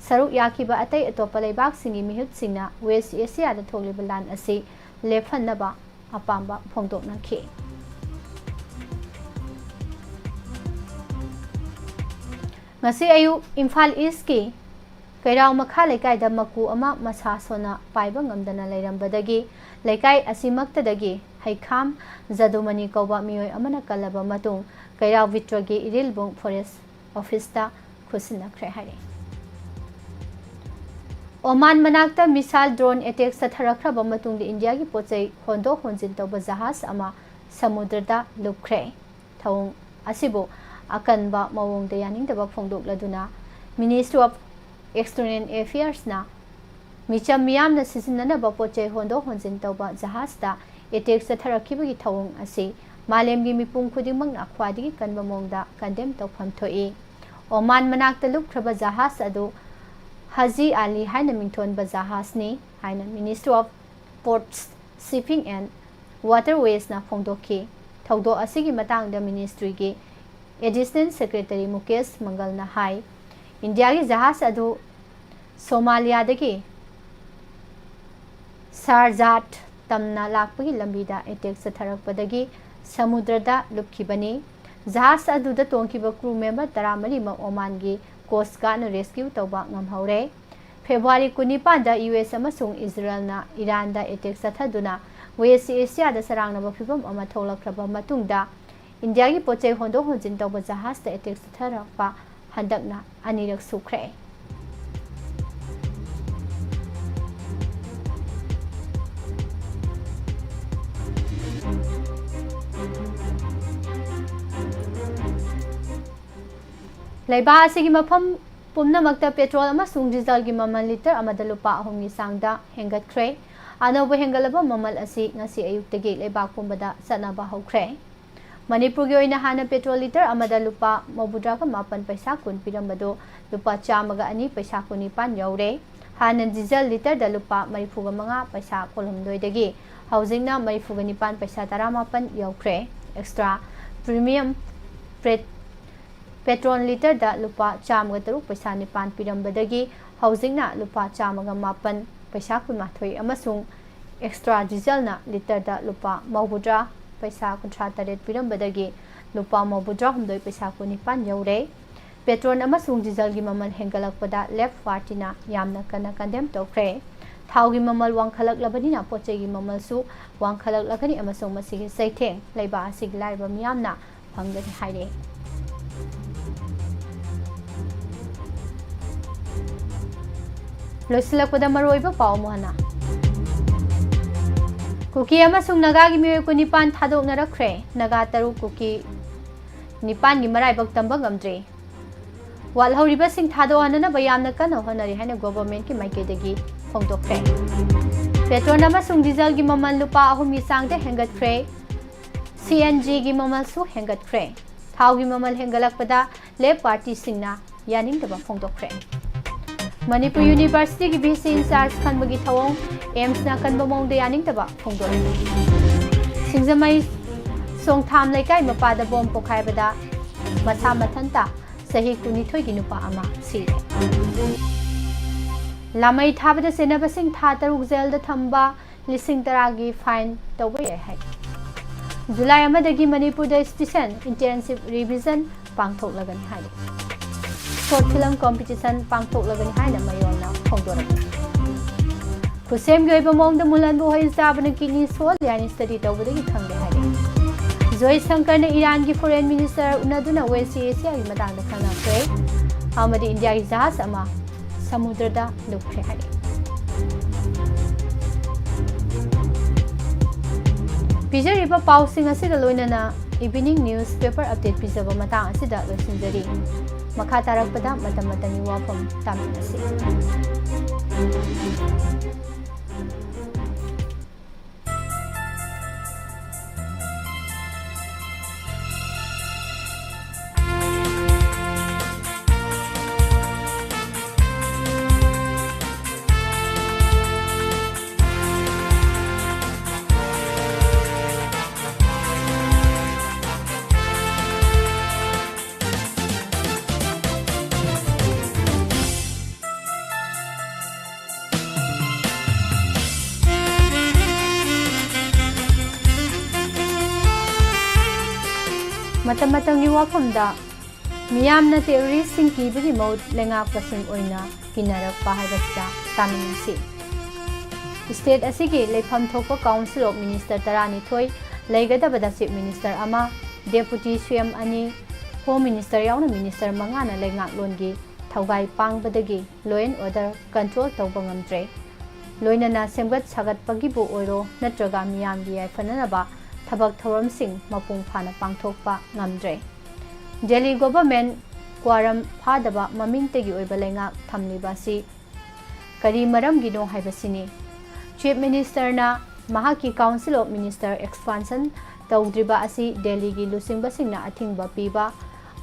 ꯁꯔꯨꯛ ꯌꯥꯈꯤꯕ ꯑꯇꯩ ꯑꯇꯣꯞꯄ ꯂꯩꯕꯥꯛꯁꯤꯡꯒꯤ ꯃꯤꯍꯨꯠꯁꯤꯡꯅ West Asiaꯗ ꯊꯣꯛꯂꯤꯕ ꯂꯥꯟ ꯑꯁꯤ ꯂꯦꯞꯍꯟꯅꯕ ꯑꯄꯥꯝꯕ ꯐꯣꯡꯗꯣꯛꯅꯈꯤ꯫ ꯉꯁꯤ ꯑꯌꯨꯛ ꯏꯝꯐꯥꯜ ꯏꯁꯀꯤ ꯀꯩꯔꯥꯎ ꯃꯈꯥ ꯂꯩꯀꯥꯏꯗ ꯃꯀꯨ ꯑꯃ ꯃꯁꯥ ꯁꯣꯟꯅ ꯄꯥꯏꯕ ꯉꯝꯗꯅ ꯂꯩꯔꯝꯕꯗꯒꯤ ꯂꯩꯀꯥꯏ ꯑꯁꯤꯃꯛꯇꯗꯒꯤ ꯍꯩꯈꯥꯝ ꯖꯗꯨꯃꯅꯤ ꯀꯧꯕ ꯃꯤꯑꯣꯏ ꯑꯃꯅ ꯀꯜꯂꯕ ꯃꯇꯨꯡ ꯀꯩꯔꯥꯎ ꯕꯤꯇ꯭ꯔꯒꯤ ꯏꯔꯤꯜꯕꯨꯡ ꯐꯣꯔꯦꯁ ꯑꯣꯐꯤꯁꯇ ꯈꯨꯠꯁꯤꯟꯅꯈ꯭ꯔꯦ ꯍꯥꯏꯔꯤ꯫ ꯑꯣꯃꯥꯟ ꯃꯅꯥꯛꯇ ꯃꯤꯁꯥꯏꯜ ꯗ꯭ꯔꯣꯟ ꯑꯦꯇꯦꯛ ꯆꯠꯊꯔꯛꯈ꯭ꯔꯕ ꯃꯇꯨꯡꯗ ꯏꯟꯗꯤꯌꯥꯒꯤ ꯄꯣꯠꯆꯩ ꯍꯣꯟꯗꯣꯛ ꯍꯣꯟꯖꯤꯟ ꯇꯧꯕ ꯖꯍꯥꯖ ꯑꯃ ꯁꯃꯨꯗ꯭ꯔꯗ ꯂꯨꯞꯈ꯭ꯔꯦ꯫ ꯊꯧꯑꯣꯡ ꯑꯁꯤꯕꯨ ꯑꯀꯟꯕ ꯃꯑꯣꯡꯗ ꯌꯥꯅꯤꯡꯗꯕ ꯐꯣꯡꯗꯣꯛꯂꯗꯨꯅ Ministry of External Affairsꯅ ꯃꯤꯆꯝ ꯃꯤꯌꯥꯝꯅ ꯁꯤꯖꯤꯟꯅꯅꯕ ꯄꯣꯠꯆꯩ ꯍꯣꯟꯗꯣꯛ ꯍꯣꯟꯖꯤꯟ ꯇꯧꯕ ꯖꯍꯥꯖꯇ ꯑꯦꯇꯦꯛ ꯆꯠꯊꯔꯛꯈꯤꯕꯒꯤ ꯊꯧꯑꯣꯡ ꯑꯁꯤ ꯃꯥꯂꯦꯝꯒꯤ ꯃꯤꯄꯨꯝ ꯈꯨꯗꯤꯡꯃꯛꯅ ꯈ꯭ꯋꯥꯏꯗꯒꯤ ꯀꯟꯕ ꯃꯑꯣꯡꯗ ꯀꯟꯗꯦꯝ ꯇꯧꯐꯝ ꯊꯣꯛꯏ꯫ ꯑꯣꯃꯥꯟ ꯃꯅꯥꯛꯇ ꯂꯨꯞꯈ꯭ꯔꯕ ꯖꯍꯥꯖ ꯑꯗꯨ ꯍꯖꯤ ꯑꯂꯤ ꯍꯥꯏꯅ ꯃꯤꯡꯊꯣꯟꯕ ꯖꯍꯥꯖꯅꯤ ꯍꯥꯏꯅ Ministry of Ports, Shipping and Waterwaysꯅ ꯐꯣꯡꯗꯣꯛꯈꯤ꯫ ꯊꯧꯗꯣꯛ ꯑꯁꯤꯒꯤ ꯃꯇꯥꯡꯗ ꯃꯤꯅꯤꯁꯇ꯭ꯔꯤꯒꯤ ꯑꯦꯗꯤꯁꯅꯦꯜ ꯁꯦꯀ꯭ꯔꯦꯇꯔꯤ ꯃꯨꯀꯦꯁ ꯃꯪꯒꯜꯅ ꯍꯥꯏ, ꯏꯟꯗꯤꯌꯥꯒꯤ ꯖꯍꯥꯖ ꯑꯗꯨ ꯁꯣꯃꯥꯂꯤꯌꯥꯗꯒꯤ ꯁꯥꯔꯖꯥꯠ ꯇꯝꯅ ꯂꯥꯛꯄꯒꯤ ꯂꯝꯕꯤꯗ ꯑꯦꯇꯦꯛ ꯆꯠꯊꯔꯛꯄꯗꯒꯤ ꯁꯃꯨꯗ꯭ꯔꯗ ꯂꯨꯞꯈꯤꯕꯅꯤ꯫ ꯖꯍꯥꯖ ꯑꯗꯨꯗ ꯇꯣꯡꯈꯤꯕ ꯀ꯭ꯔꯨ ꯃꯦꯝꯕꯔ ꯇꯔꯥꯃꯔꯤꯃꯛ ꯑꯣꯃꯥꯟꯒꯤ ꯀꯣꯁ ꯒꯥꯔꯗꯅ ꯔꯦꯁꯀ꯭ꯌꯨ ꯇꯧꯕ ꯉꯝꯍꯧꯔꯦ꯫ ꯐꯦꯕ꯭ꯔꯨꯋꯥꯔꯤ ꯀꯨꯟꯅꯤꯄꯥꯟꯗ ꯌꯨ ꯑꯦꯁ ꯑꯃꯁꯨꯡ ꯏꯖꯔꯦꯜꯅ ꯏꯔꯥꯟꯗ ꯑꯦꯇꯦꯛ ꯆꯠꯊꯗꯨꯅ ꯋꯦꯁ ꯑꯦꯁꯤꯌꯥꯗ ꯆꯔꯥꯡꯅꯕ ꯐꯤꯚꯝ ꯑꯃ ꯊꯣꯛꯂꯛꯈ꯭ꯔꯕ ꯃꯇꯨꯡꯗ ꯏꯟꯗꯤꯌꯥꯒꯤ ꯄꯣꯠꯆꯩ ꯍꯣꯟꯗꯣꯛ ꯍꯣꯟꯖꯤꯟ ꯇꯧꯕ ꯖꯍꯥꯖꯇ ꯑꯦꯇꯦꯛ ꯆꯠꯊꯔꯛꯄ ꯍꯟꯗꯛꯅ ꯑꯅꯤꯔꯛ ꯁꯨꯈ꯭ꯔꯦ꯫ ꯂꯩꯕꯥꯛ ꯑꯁꯤꯒꯤ ꯃꯐꯝ ꯄꯨꯝꯅꯃꯛꯇ ꯄꯦꯇ꯭ꯔꯣꯜ ꯑꯃꯁꯨꯡ ꯗꯤꯖꯜꯒꯤ ꯃꯃꯜ ꯂꯤꯇꯔ ꯑꯃꯗ ꯂꯨꯄꯥ ꯑꯍꯨꯝꯒꯤ ꯆꯥꯡꯗ ꯍꯦꯟꯒꯠꯈ꯭ꯔꯦ꯫ ꯑꯅꯧꯕ ꯍꯦꯟꯒꯠꯂꯕ ꯃꯃꯜ ꯑꯁꯤ ꯉꯁꯤ ꯑꯌꯨꯛꯇꯒꯤ ꯂꯩꯕꯥꯛ ꯄꯨꯝꯕꯗ ꯆꯠꯅꯕ ꯍꯧꯈ꯭ꯔꯦ꯫ ꯃꯅꯤꯄꯨꯔꯒꯤ ꯑꯣꯏꯅ ꯍꯥꯟꯅ ꯄꯦꯇ꯭ꯔꯣꯜ ꯂꯤꯇꯔ ꯑꯃꯗ ꯂꯨꯄꯥ ꯃꯧꯗ꯭ꯔꯥꯒ ꯃꯥꯄꯟ ꯄꯩꯁꯥ ꯀꯨꯟ ꯄꯤꯔꯝꯕꯗꯨ ꯂꯨꯄꯥ ꯆꯥꯝꯃꯒ ꯑꯅꯤ ꯄꯩꯁꯥ ꯀꯨꯟꯅꯤꯄꯥꯟ ꯌꯧꯔꯦ꯫ ꯍꯥꯟꯅ ꯗꯤꯖꯜ ꯂꯤꯇꯔꯗ ꯂꯨꯄꯥ ꯃꯔꯤꯐꯨꯒ ꯃꯉꯥ ꯄꯩꯁꯥ ꯀꯨꯟꯍꯨꯝꯗꯣꯏꯗꯒꯤ ꯍꯧꯖꯤꯛꯅ ꯃꯔꯤꯐꯨꯒ ꯅꯤꯄꯥꯟ ꯄꯩꯁꯥ ꯇꯔꯥꯃꯥꯄꯟ ꯌꯧꯈ꯭ꯔꯦ꯫ ꯑꯦꯛꯁꯇ꯭ꯔꯥ ꯄ꯭ꯔꯤꯃꯤꯌꯝ ꯄ꯭ꯔꯦ-, ꯄꯦꯇ꯭ꯔꯣꯜ ꯂꯤꯇꯔꯗ ꯂꯨꯄꯥ ꯆꯥꯝꯃꯒ ꯇꯔꯨꯛ ꯄꯩꯁꯥ ꯅꯤꯄꯥꯟ ꯄꯤꯔꯝꯕꯗꯒꯤ ꯍꯧꯖꯤꯛꯅ ꯂꯨꯄꯥ ꯆꯥꯝꯃꯒ ꯃꯥꯄꯟ ꯄꯩꯁꯥ ꯀꯨꯟꯃꯥꯊꯣꯏ ꯑꯃꯁꯨꯡ ꯑꯦꯛꯁꯇ꯭ꯔꯥ ꯗꯤꯖꯜꯅ ꯂꯤꯇꯔꯗ ꯂꯨꯄꯥ ꯃꯧꯗ꯭ꯔꯥ ꯄꯩꯁꯥ ꯀꯨꯟꯊ꯭ꯔꯥ ꯇꯔꯦꯠ ꯄꯤꯔꯝꯕꯗꯒꯤ ꯂꯨꯄꯥ ꯃꯧꯗ꯭ꯔꯥ ꯍꯨꯝꯗꯣꯏ ꯄꯩꯁꯥ ꯀꯨꯟꯅꯤꯄꯥꯟ ꯌꯧꯔꯦ꯫ ꯄꯦꯇ꯭ꯔꯣꯜ ꯑꯃꯁꯨꯡ ꯗꯤꯖꯜꯒꯤ ꯃꯃꯜ ꯍꯦꯟꯒꯠꯂꯛꯄꯗ ꯂꯦꯐ ꯄꯥꯔꯇꯤꯅ ꯌꯥꯝꯅ ꯀꯟꯅ ꯀꯟꯗꯦꯝ ꯇꯧꯈ꯭ꯔꯦ꯫ ꯊꯥꯎꯒꯤ ꯃꯃꯜ ꯋꯥꯡꯈꯠꯂꯛꯂꯕꯅꯤꯅ ꯄꯣꯠ ꯆꯩꯒꯤ ꯃꯃꯜꯁꯨ ꯋꯥꯡꯈꯠꯂꯛꯂꯒꯅꯤ ꯑꯃꯁꯨꯡ ꯃꯁꯤꯒꯤ ꯆꯩꯊꯦꯡ ꯂꯩꯕꯥꯛ ꯑꯁꯤꯒꯤ ꯂꯥꯏꯔꯕ ꯃꯤꯌꯥꯝꯅ ꯐꯪꯒꯅꯤ ꯍꯥꯏꯔꯤ꯫ ꯂꯣꯏꯁꯤꯜꯂꯛꯄꯗ ꯃꯔꯨꯑꯣꯏꯕ ꯄꯥꯎ ꯑꯃꯨꯛ ꯍꯟꯅ꯫ ꯀꯨꯀꯤ ꯑꯃꯁꯨꯡ ꯅꯥꯒꯥꯒꯤ ꯃꯤꯑꯣꯏ ꯀꯨꯟꯅꯤꯄꯥꯟ ꯊꯥꯗꯣꯛꯅꯔꯛꯈ꯭ꯔꯦ꯫ ꯅꯥꯒꯥ ꯇꯔꯨꯛ, ꯀꯨꯀꯤ ꯅꯤꯄꯥꯟꯒꯤ ꯃꯔꯥꯏꯕꯛ ꯇꯝꯕ ꯉꯝꯗ꯭ꯔꯤ꯫ ꯋꯥꯠꯍꯧꯔꯤꯕꯁꯤꯡ ꯊꯥꯗꯣꯛꯍꯟꯅꯅꯕ ꯌꯥꯝꯅ ꯀꯟꯅ ꯍꯣꯠꯅꯔꯤ ꯍꯥꯏꯅ ꯒꯣꯚꯔꯟꯃꯦꯟꯠꯀꯤ ꯃꯥꯏꯀꯩꯗꯒꯤ ꯐꯣꯡꯗꯣꯛꯈ꯭ꯔꯦ꯫ ꯄꯦꯇ꯭ꯔꯣꯜ ꯑꯃꯁꯨꯡ ꯗꯤꯖꯜꯒꯤ ꯃꯃꯜ ꯂꯨꯄꯥ ꯑꯍꯨꯝꯒꯤ ꯆꯥꯡꯗ ꯍꯦꯟꯒꯠꯈ꯭ꯔꯦ꯫ ꯁꯤ ꯑꯦꯟ ꯖꯤꯒꯤ ꯃꯃꯜꯁꯨ ꯍꯦꯟꯒꯠꯈ꯭ꯔꯦ꯫ ꯊꯥꯎꯒꯤ ꯃꯃꯜ ꯍꯦꯟꯒꯠꯂꯛꯄꯗ ꯂꯦꯐ ꯄꯥꯔꯇꯤꯁꯤꯡꯅ ꯌꯥꯅꯤꯡꯗꯕ ꯐꯣꯡꯗꯣꯛꯈ꯭ꯔꯦ꯫ ꯃꯅꯤꯄꯨꯔ ꯌꯨꯅꯤꯚꯔꯁꯤꯇꯤꯒꯤ ꯚꯤ ꯁꯤ ꯏꯟꯆꯥꯔꯖ ꯈꯟꯕꯒꯤ ꯊꯧꯑꯣꯡ, ꯑꯦꯝꯁꯅ ꯑꯀꯟꯕ ꯃꯑꯣꯡꯗ ꯌꯥꯅꯤꯡꯗꯕ ꯐꯣꯡꯗꯣꯛꯂꯦ꯫ ꯁꯤꯡꯖꯃꯩ ꯁꯣꯡꯊꯥꯝ ꯂꯩꯀꯥꯏ ꯃꯄꯥꯗ ꯕꯣꯝ ꯄꯣꯈꯥꯏꯕꯗ ꯃꯁꯥ ꯃꯊꯟꯇ ꯆꯍꯤ ꯀꯨꯟꯅꯤꯊꯣꯏꯒꯤ ꯅꯨꯄꯥ ꯑꯃ ꯁꯤꯔꯦ꯫ ꯂꯥꯃꯩ ꯊꯥꯕꯗ ꯆꯦꯟꯅꯕꯁꯤꯡ ꯊꯥ ꯇꯔꯨꯛ ꯖꯦꯜꯗ ꯊꯝꯕ, ꯂꯤꯁꯤꯡ ꯇꯔꯥꯒꯤ ꯐꯥꯏꯟ ꯇꯧꯕ ꯌꯥꯏ ꯍꯥꯏ꯫ ꯖꯨꯂꯥꯏ ꯑꯃꯗꯒꯤ ꯃꯅꯤꯄꯨꯔꯗ ꯁ꯭ꯇꯦꯁꯟ ꯏꯟꯇꯦꯟꯁꯤꯚ ꯔꯤꯚꯤꯖꯟ ꯄꯥꯡꯊꯣꯛꯂꯒꯅꯤ ꯍꯥꯏꯔꯤ꯫ ꯁꯣꯔꯠ ꯐꯤꯂꯝ ꯀꯣꯝꯄꯤꯇꯤꯁꯟ ꯄꯥꯡꯊꯣꯛꯂꯒꯅꯤ ꯍꯥꯏꯅ ꯃꯌꯣꯜꯅ ꯐꯣꯡꯗꯣꯔꯛꯂꯤ꯫ ꯈꯨꯠꯁꯦꯝꯒꯤ ꯑꯣꯏꯕ ꯃꯑꯣꯡꯗ ꯃꯨꯜꯍꯟꯕ ꯎꯍꯩ ꯆꯥꯕꯅ ꯀꯤꯗꯅꯤ ꯁꯣꯛꯍꯜꯂꯤ ꯍꯥꯏꯅ ꯁ꯭ꯇꯗꯤ ꯇꯧꯕꯗꯒꯤ ꯈꯪꯂꯦ ꯍꯥꯏꯔꯤ꯫ ꯖꯣꯏ ꯁꯪꯀꯔꯅ ꯏꯔꯥꯟꯒꯤ ꯐꯣꯔꯦꯟ ꯃꯤꯅꯤꯁꯇꯔ ꯎꯅꯗꯨꯅ ꯋꯦꯁ ꯑꯦꯁꯤꯌꯥꯒꯤ ꯃꯇꯥꯡꯗ ꯈꯟꯅꯈ꯭ꯔꯦ ꯑꯃꯗꯤ ꯏꯟꯗꯤꯌꯥꯒꯤ ꯖꯍꯥꯖ ꯑꯃ ꯁꯃꯨꯗ꯭ꯔꯗ ꯂꯨꯞꯈ꯭ꯔꯦ ꯍꯥꯏꯔꯤ꯫ ꯄꯤꯖꯔꯤꯕ ꯄꯥꯎꯁꯤꯡ ꯑꯁꯤꯒ ꯂꯣꯏꯅꯅ ꯏꯚꯤꯅꯤꯡ ꯅ꯭ꯌꯨꯁ ꯄꯦꯄꯔ ꯑꯞꯗꯦꯠ ꯄꯤꯖꯕ ꯃꯇꯥꯡ ꯑꯁꯤꯗ ꯂꯣꯏꯁꯤꯟꯖꯔꯤ꯫ ꯃꯈꯥ ꯇꯥꯔꯛꯄꯗ ꯃꯇꯝ ꯃꯇꯝꯒꯤ ꯋꯥꯐꯝ ꯇꯥꯃꯤꯟꯅꯁꯤ꯫ ꯃꯇꯝ ꯃꯇꯝꯒꯤ ꯋꯥꯐꯝꯗ ꯃꯤꯌꯥꯝꯅ ꯇꯦꯔꯣꯔꯤꯁꯁꯤꯡ ꯀꯤꯕꯒꯤ ꯃꯍꯨꯠ ꯂꯩꯉꯥꯛꯄꯁꯤꯡ ꯑꯣꯏꯅ ꯀꯤꯅꯔꯛꯄ ꯍꯥꯏꯕꯁꯤꯗ ꯇꯥꯃꯤꯟꯅꯁꯤ꯫ State ꯑꯁꯤꯒꯤ ꯂꯩꯐꯝ ꯊꯣꯛꯄ Council of Minister ꯇꯔꯥꯅꯤꯊꯣꯏ ꯂꯩꯒꯗꯕꯗ Chief Minister ꯑꯃ, Deputy C M ꯑꯅꯤ, Home Minister ꯌꯥꯎꯅ Minister ꯃꯉꯥꯅ ꯂꯩꯉꯥꯛꯂꯣꯟꯒꯤ ꯊꯧꯒꯥꯏ ꯄꯥꯡꯕꯗꯒꯤ law and order control ꯇꯧꯕ ꯉꯝꯗ꯭ꯔꯦ꯫ ꯂꯣꯏꯅꯅ ꯁꯦꯝꯒꯠ ꯁꯥꯒꯠꯄꯒꯤꯕꯨ ꯑꯣꯏꯔꯣ ꯅꯠꯇ꯭ꯔꯒ ꯃꯤꯌꯥꯝꯒꯤ ꯌꯥꯏꯐꯅꯅꯕ ꯊꯕꯛ ꯊꯧꯔꯝꯁꯤꯡ ꯃꯄꯨꯡ ꯐꯥꯅ ꯄꯥꯡꯊꯣꯛꯄ ꯉꯝꯗ꯭ꯔꯦ꯫ Delhi Government quorum ꯐꯥꯗꯕ ꯃꯃꯤꯡꯇꯒꯤ ꯑꯣꯏꯕ ꯂꯩꯉꯥꯛ ꯊꯝꯂꯤꯕ ꯑꯁꯤ ꯀꯔꯤ ꯃꯔꯝꯒꯤꯅꯣ ꯍꯥꯏꯕꯁꯤꯅꯤ꯫ Chief Ministerꯅ ꯃꯍꯥꯛꯀꯤ Council of Minister expansion ꯇꯧꯗ꯭ꯔꯤꯕ ꯑꯁꯤ ꯗꯦꯜꯂꯤꯒꯤ ꯂꯨꯆꯤꯡꯕꯁꯤꯡꯅ ꯑꯊꯤꯡꯕ ꯄꯤꯕ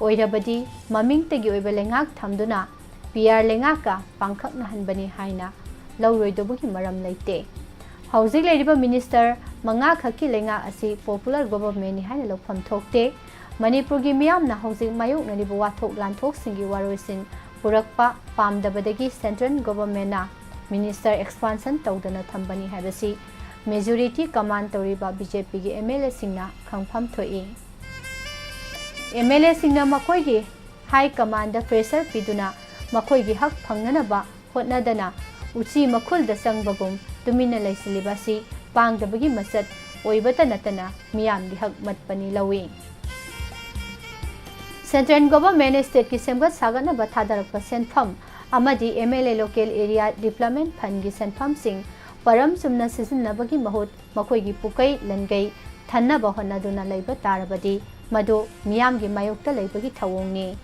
ꯑꯣꯏꯔꯕꯗꯤ, ꯃꯃꯤꯡꯇꯒꯤ ꯑꯣꯏꯕ ꯂꯩꯉꯥꯛ ꯊꯝꯗꯨꯅ P R ꯂꯩꯉꯥꯛꯀ ꯄꯥꯡꯈꯛꯅꯍꯟꯕꯅꯤ ꯍꯥꯏꯅ ꯂꯧꯔꯣꯏꯗꯧꯕꯒꯤ ꯃꯔꯝ ꯂꯩꯇꯦ꯫ ꯍꯧꯖꯤꯛ ꯂꯩꯔꯤꯕ Minister ꯃꯉꯥ ꯈꯛꯀꯤ ꯂꯩꯉꯥꯛ ꯑꯁꯤ popular governmentꯅꯤ ꯍꯥꯏꯅ ꯂꯧꯐꯝ ꯊꯣꯛꯇꯦ꯫ ꯃꯅꯤꯄꯨꯔꯒꯤ ꯃꯤꯌꯥꯝꯅ ꯍꯧꯖꯤꯛ ꯃꯥꯌꯣꯛꯅꯔꯤꯕ ꯋꯥꯊꯣꯛ ꯂꯥꯟꯊꯣꯛꯁꯤꯡꯒꯤ ꯋꯥꯔꯣꯏꯁꯤꯟ ꯄꯨꯔꯛꯄ ꯄꯥꯝꯗꯕꯗꯒꯤ Central Governmentꯅ Minister expansion ꯇꯧꯗꯅ ꯊꯝꯕꯅꯤ ꯍꯥꯏꯕꯁꯤ majority command ꯇꯧꯔꯤꯕ B J Pꯒꯤ M L Aꯁꯤꯡꯅ ꯈꯪꯐꯝ ꯊꯣꯛꯏ꯫ M L Aꯁꯤꯡꯅ ꯃꯈꯣꯏꯒꯤ high commandꯗ pressure ꯄꯤꯗꯨꯅ ꯃꯈꯣꯏꯒꯤ ꯍꯛ ꯐꯪꯅꯅꯕ ꯍꯣꯠꯅꯗꯅ ꯎꯆꯤ ꯃꯈꯨꯜꯗ ꯆꯪꯕꯒꯨꯝ ꯇꯨꯃꯤꯟꯅ ꯂꯩꯁꯤꯜꯂꯤꯕ ꯑꯁꯤ ꯄꯥꯡꯗꯕꯒꯤ ꯃꯆꯠ ꯑꯣꯏꯕꯇ ꯅꯠꯇꯅ ꯃꯤꯌꯥꯝꯒꯤ ꯍꯛ ꯃꯠꯄꯅꯤ ꯂꯧꯏ꯫ Central Government stateꯀꯤ ꯁꯦꯝꯒꯠ ꯁꯥꯒꯠꯅꯕ ꯊꯥꯗꯔꯛꯄ ꯁꯦꯟꯐꯝ ꯑꯃꯗꯤ M L A Local Area Development Fundꯒꯤ ꯁꯦꯟꯐꯝꯁꯤꯡ ꯄꯔꯝ ꯆꯨꯝꯅ ꯁꯤꯖꯤꯟꯅꯕꯒꯤ ꯃꯍꯨꯠ ꯃꯈꯣꯏꯒꯤ ꯄꯨꯀꯩ ꯂꯟꯒꯩ ꯊꯟꯅꯕ ꯍꯣꯠꯅꯗꯨꯅ ꯂꯩꯕ ꯇꯥꯔꯕꯗꯤ ꯃꯗꯨ ꯃꯤꯌꯥꯝꯒꯤ ꯃꯥꯌꯣꯛꯇ ꯂꯩꯕꯒꯤ ꯊꯧꯑꯣꯡꯅꯤ꯫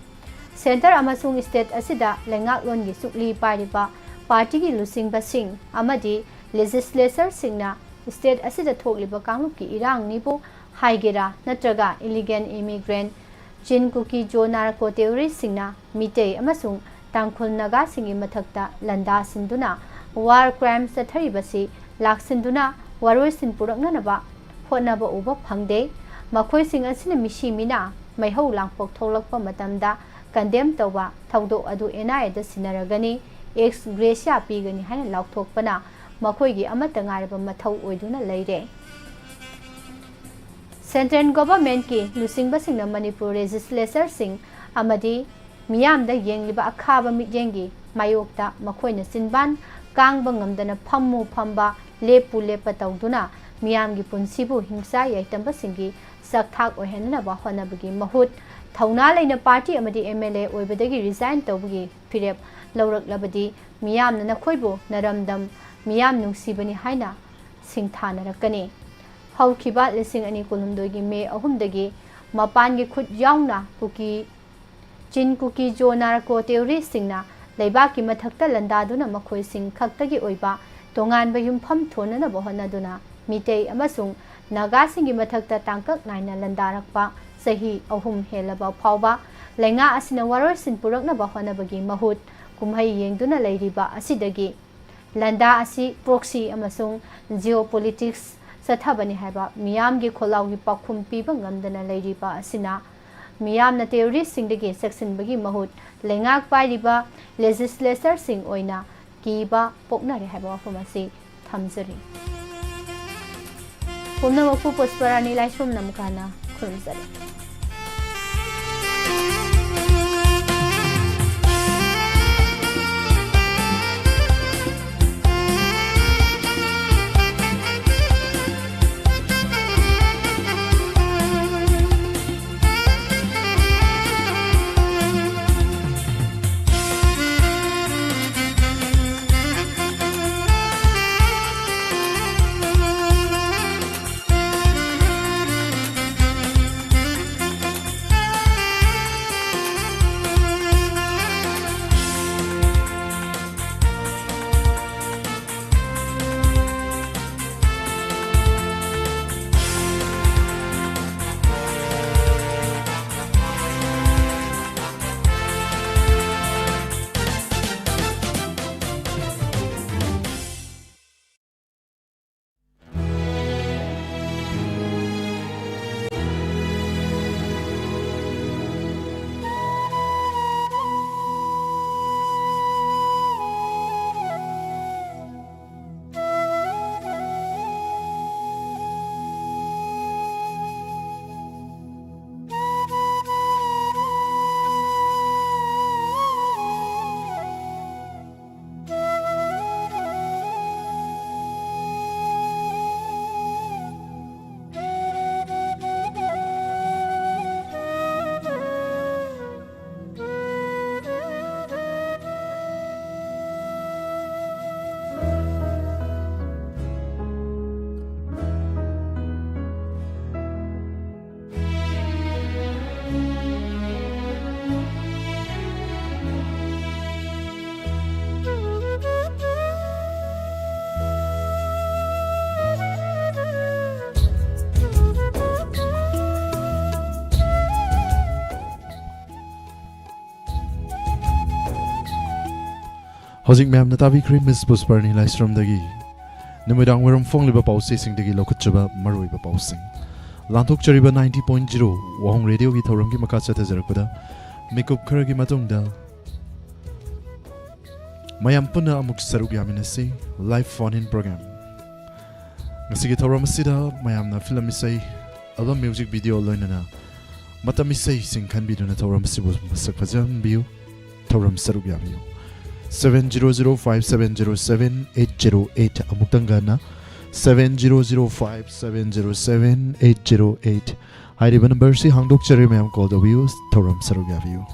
Centre ꯑꯃꯁꯨꯡ state ꯑꯁꯤꯗ ꯂꯩꯉꯥꯛꯂꯣꯟꯒꯤ ꯆꯨꯛꯂꯤ ꯄꯥꯏꯔꯤꯕ partyꯒꯤ ꯂꯨꯆꯤꯡꯕꯁꯤꯡ ꯑꯃꯗꯤ legislatureꯁꯤꯡꯅ state ꯑꯁꯤꯗ ꯊꯣꯛꯂꯤꯕ ꯀꯥꯡꯂꯨꯞꯀꯤ ꯏꯔꯥꯡꯅꯤꯕꯨ ꯍꯥꯏꯒꯦꯔꯥ ꯅꯠꯇ꯭ꯔꯒ illegal immigrant, ꯆꯤꯟ ꯀꯨꯀꯤ ꯖꯣ ꯅꯥꯔꯀꯣ terroristꯁꯤꯡꯅ ꯃꯤꯇꯩ ꯑꯃꯁꯨꯡ ꯇꯥꯡꯈꯨꯜ ꯅꯥꯒꯥꯁꯤꯡꯒꯤ ꯃꯊꯛꯇ ꯂꯥꯟꯗꯥ ꯁꯤꯟꯗꯨꯅ war crime ꯆꯠꯊꯔꯤꯕꯁꯤ ꯂꯥꯛꯁꯤꯟꯗꯨꯅ ꯋꯥꯔꯣꯏꯁꯤꯟ ꯄꯨꯔꯛꯅꯅꯕ ꯍꯣꯠꯅꯕ ꯎꯕ ꯐꯪꯗꯦ꯫ ꯃꯈꯣꯏꯁꯤꯡ ꯑꯁꯤꯅ ꯃꯤꯁꯤ ꯃꯤꯅꯥ ꯃꯩꯍꯧ ꯂꯥꯡꯄꯣꯛ ꯊꯣꯛꯂꯛꯄ ꯃꯇꯝꯗ condemn ꯇꯧꯕ ꯊꯧꯗꯣꯛ ꯑꯗꯨ N I Aꯗ ꯁꯤꯟꯅꯔꯒꯅꯤ, ex gratia ꯄꯤꯒꯅꯤ ꯍꯥꯏꯅ ꯂꯥꯎꯊꯣꯛꯄꯅ ꯃꯈꯣꯏꯒꯤ ꯑꯃꯠꯇ ꯉꯥꯏꯔꯕ ꯃꯊꯧ ꯑꯣꯏꯗꯨꯅ ꯂꯩꯔꯦ꯫ Central Governmentꯀꯤ ꯂꯨꯆꯤꯡꯕꯁꯤꯡꯅ ꯃꯅꯤꯄꯨꯔ legislatureꯁꯤꯡ ꯑꯃꯗꯤ ꯃꯤꯌꯥꯝꯗ ꯌꯦꯡꯂꯤꯕ ꯑꯈꯥꯕ ꯃꯤꯠꯌꯦꯡꯒꯤ ꯃꯥꯌꯣꯛꯇ ꯃꯈꯣꯏꯅ ꯆꯤꯟꯕꯥꯟ ꯀꯥꯡꯕ ꯉꯝꯗꯅ ꯐꯝꯃꯨ ꯐꯝꯕ, ꯂꯦꯞꯄꯨ ꯂꯦꯞꯄ ꯇꯧꯗꯨꯅ ꯃꯤꯌꯥꯝꯒꯤ ꯄꯨꯟꯁꯤꯕꯨ ꯍꯤꯡꯁꯥ ꯌꯥꯏꯇꯝꯕꯁꯤꯡꯒꯤ ꯆꯥꯛꯊꯥꯛ ꯑꯣꯏꯍꯟꯅꯅꯕ ꯍꯣꯠꯅꯕꯒꯤ ꯃꯍꯨꯠ, ꯊꯧꯅꯥ ꯂꯩꯅ ꯄꯥꯔꯇꯤ ꯑꯃꯗꯤ ꯑꯦꯝ ꯑꯦꯜ ꯑꯦ ꯑꯣꯏꯕꯗꯒꯤ ꯔꯤꯖꯥꯏꯟ ꯇꯧꯕꯒꯤ ꯐꯤꯔꯦꯞ ꯂꯧꯔꯛꯂꯕꯗꯤ ꯃꯤꯌꯥꯝꯅ ꯅꯈꯣꯏꯕꯨ ꯅꯔꯝꯗꯝ ꯃꯤꯌꯥꯝ ꯅꯨꯡꯁꯤꯕꯅꯤ ꯍꯥꯏꯅ ꯁꯤꯡꯊꯥꯅꯔꯛꯀꯅꯤ꯫ ꯍꯧꯈꯤꯕ ꯂꯤꯁꯤꯡ ꯑꯅꯤ ꯀꯨꯟꯍꯨꯝꯗꯣꯏꯒꯤ ꯃꯦ ꯑꯍꯨꯝꯗꯒꯤ ꯃꯄꯥꯟꯒꯤ ꯈꯨꯠ ꯌꯥꯎꯅ ꯀꯨꯀꯤ, ꯆꯤꯟ ꯀꯨꯀꯤ ꯖꯣ ꯅꯥꯔꯀꯣ ꯇꯦꯔꯣꯔꯤꯁꯁꯤꯡꯅ ꯂꯩꯕꯥꯛꯀꯤ ꯃꯊꯛꯇ ꯂꯥꯟꯗꯥꯗꯨꯅ ꯃꯈꯣꯏꯁꯤꯡ ꯈꯛꯇꯒꯤ ꯑꯣꯏꯕ ꯇꯣꯉꯥꯟꯕ ꯌꯨꯝꯐꯝ ꯊꯣꯟꯅꯅꯕ ꯍꯣꯠꯅꯗꯨꯅ ꯃꯤꯇꯩ ꯑꯃꯁꯨꯡ ꯅꯥꯒꯥꯁꯤꯡꯒꯤ ꯃꯊꯛꯇ ꯇꯥꯡꯀꯛ ꯅꯥꯏꯅ ꯂꯥꯟꯗꯥꯔꯛꯄ ꯆꯍꯤ ꯑꯍꯨꯝ ꯍꯦꯜꯂꯕ ꯐꯥꯎꯕ ꯂꯩꯉꯥꯛ ꯑꯁꯤꯅ ꯋꯥꯔꯣꯏꯁꯤꯟ ꯄꯨꯔꯛꯅꯕ ꯍꯣꯠꯅꯕꯒꯤ ꯃꯍꯨꯠ, ꯀꯨꯝꯍꯩ ꯌꯦꯡꯗꯨꯅ ꯂꯩꯔꯤꯕ ꯑꯁꯤꯗꯒꯤ ꯂꯥꯟꯗꯥ ꯑꯁꯤ ꯄ꯭ꯔꯣꯛꯁꯤ ꯑꯃꯁꯨꯡ ꯖꯤꯑꯣꯄꯣꯂꯤꯇꯤꯛꯁ ꯆꯠꯊꯕꯅꯤ ꯍꯥꯏꯕ ꯃꯤꯌꯥꯝꯒꯤ ꯈꯣꯜꯂꯥꯎꯒꯤ ꯄꯥꯎꯈꯨꯝ ꯄꯤꯕ ꯉꯝꯗꯅ ꯂꯩꯔꯤꯕ ꯑꯁꯤꯅ ꯃꯤꯌꯥꯝꯅ ꯇꯦꯔꯣꯔꯤꯁꯁꯤꯡꯗꯒꯤ ꯆꯦꯛꯁꯤꯟꯕꯒꯤ ꯃꯍꯨꯠ ꯂꯩꯉꯥꯛ ꯄꯥꯏꯔꯤꯕ ꯂꯦꯖꯤꯁꯂꯦꯆꯔꯁꯤꯡ ꯑꯣꯏꯅ ꯀꯤꯕ ꯄꯣꯛꯅꯔꯦ ꯍꯥꯏꯕ ꯋꯥꯐꯝ ꯑꯁꯤ ꯊꯝꯖꯔꯤ꯫ ꯄꯨꯝꯅꯃꯛꯄꯨ ꯄꯨꯁꯄꯔꯥꯅꯤ ꯂꯥꯏꯁ꯭ꯔꯝ ꯅꯃꯨꯀꯥꯅ ꯈꯨꯔꯨꯝꯖꯔꯤ꯫ ꯍꯧꯖꯤꯛ ꯃꯌꯥꯝꯅ ꯇꯥꯕꯤꯈ꯭ꯔꯦ ꯃꯤꯁ ꯄꯨꯁꯄꯔꯅꯤ ꯂꯥꯏꯁ꯭ꯔꯝꯗꯒꯤ ꯅꯨꯃꯤꯗꯥꯡ ꯋꯥꯏꯔꯝ ꯐꯣꯡꯂꯤꯕ ꯄꯥꯎꯆꯦꯁꯤꯡꯗꯒꯤ ꯂꯧꯈꯠꯆꯕ ꯃꯔꯨꯑꯣꯏꯕ ꯄꯥꯎꯁꯤꯡ꯫ ꯂꯥꯟꯊꯣꯛꯆꯔꯤꯕ ninety point zero ꯋꯥꯍꯣꯡ ꯔꯦꯗꯤꯑꯣꯒꯤ ꯊꯧꯔꯝꯒꯤ ꯃꯈꯥ ꯆꯠꯊꯖꯔꯛꯄꯗ, ꯃꯤꯀꯨꯞ ꯈꯔꯒꯤ ꯃꯇꯨꯡꯗ ꯃꯌꯥꯝ ꯄꯨꯟꯅ ꯑꯃꯨꯛ ꯁꯔꯨꯛ ꯌꯥꯃꯤꯟꯅꯁꯤ꯫ Live phone in program꯫ ꯉꯁꯤꯒꯤ ꯊꯧꯔꯝ ꯑꯁꯤꯗ ꯃꯌꯥꯝꯅ ꯐꯤꯂꯝ ꯏꯁꯩ, ꯑꯦꯜꯕꯝ, ꯃ꯭ꯌꯨꯖꯤꯛ ꯚꯤꯗꯤꯑꯣ, ꯂꯣꯏꯅꯅ ꯃꯇꯝ ꯏꯁꯩꯁꯤꯡ ꯈꯟꯕꯤꯗꯨꯅ ꯊꯧꯔꯝ ꯑꯁꯤꯕꯨ ꯃꯁꯛ ꯐꯖꯍꯟꯕꯤꯌꯨ꯫ ꯊꯧꯔꯝ ꯁꯔꯨꯛ ꯌꯥꯕꯤꯌꯨ꯫ Seven zero zero five seven zero seven eight zero eight, ꯑꯃꯨꯛꯇꯪꯒ ꯍꯟꯅ, seven zero zero five seven zero seven eight zero eight ꯍꯥꯏꯔꯤꯕ ꯅꯝꯕꯔꯁꯤ ꯍꯥꯡꯗꯣꯛꯆꯔꯤ꯫ ꯃꯌꯥꯝ ꯀꯣꯜ ꯇꯧꯕꯤꯌꯨ, ꯊꯧꯔꯝ ꯁꯔꯨꯛ ꯌꯥꯕꯤꯌꯨ꯫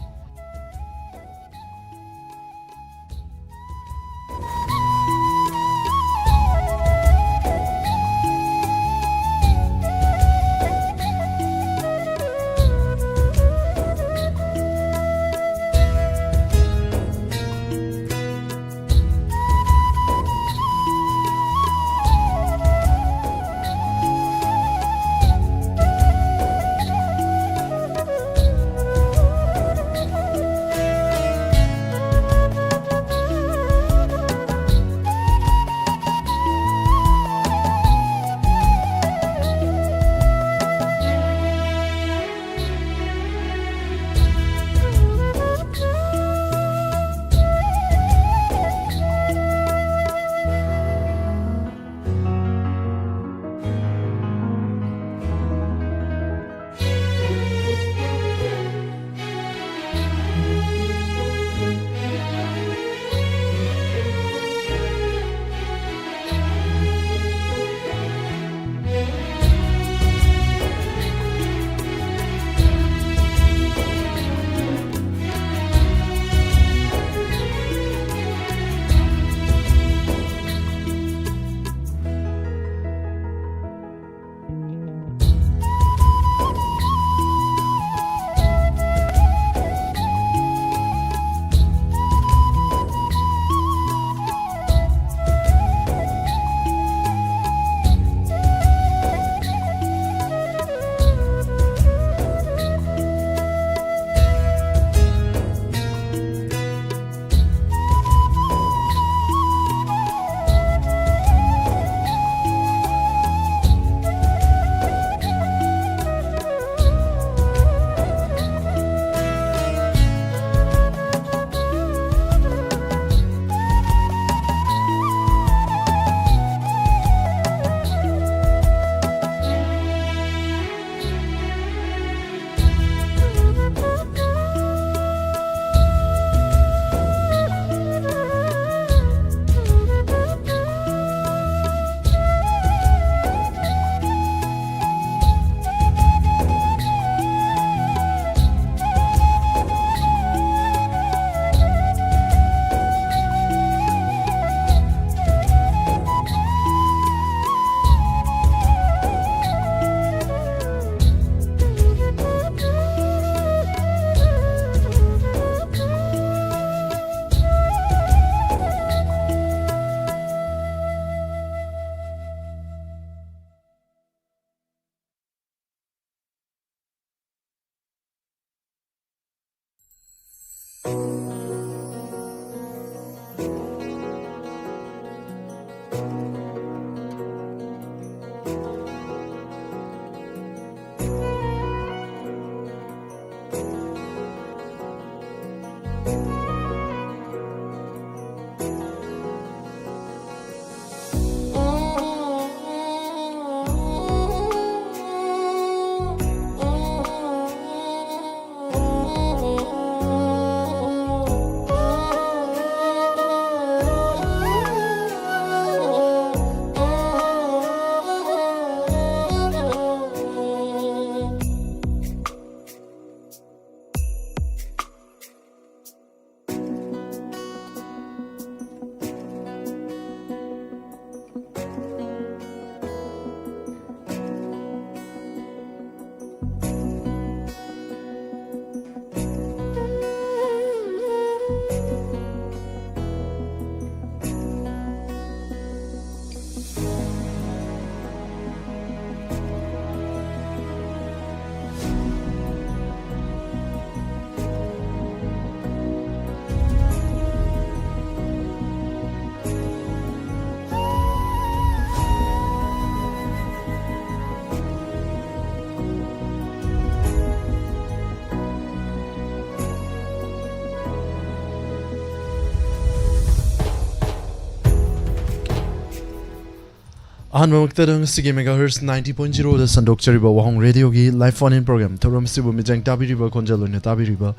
ꯑꯍꯥꯟꯕꯃꯛꯇꯗ ꯉꯁꯤꯒꯤ megahertz ninety point zero the ꯁꯟꯗꯣꯛꯆꯔꯤꯕ ꯋꯥꯍꯣꯡ ꯔꯦꯗꯤꯑꯣꯒꯤ live phone in program ꯊꯧꯔꯝ ꯑꯁꯤꯕꯨ ꯃꯤꯠꯌꯦꯡ ꯇꯥꯕꯤꯔꯤꯕ, ꯈꯣꯟꯖꯦꯜ ꯑꯣꯏꯅ ꯇꯥꯕꯤꯔꯤꯕ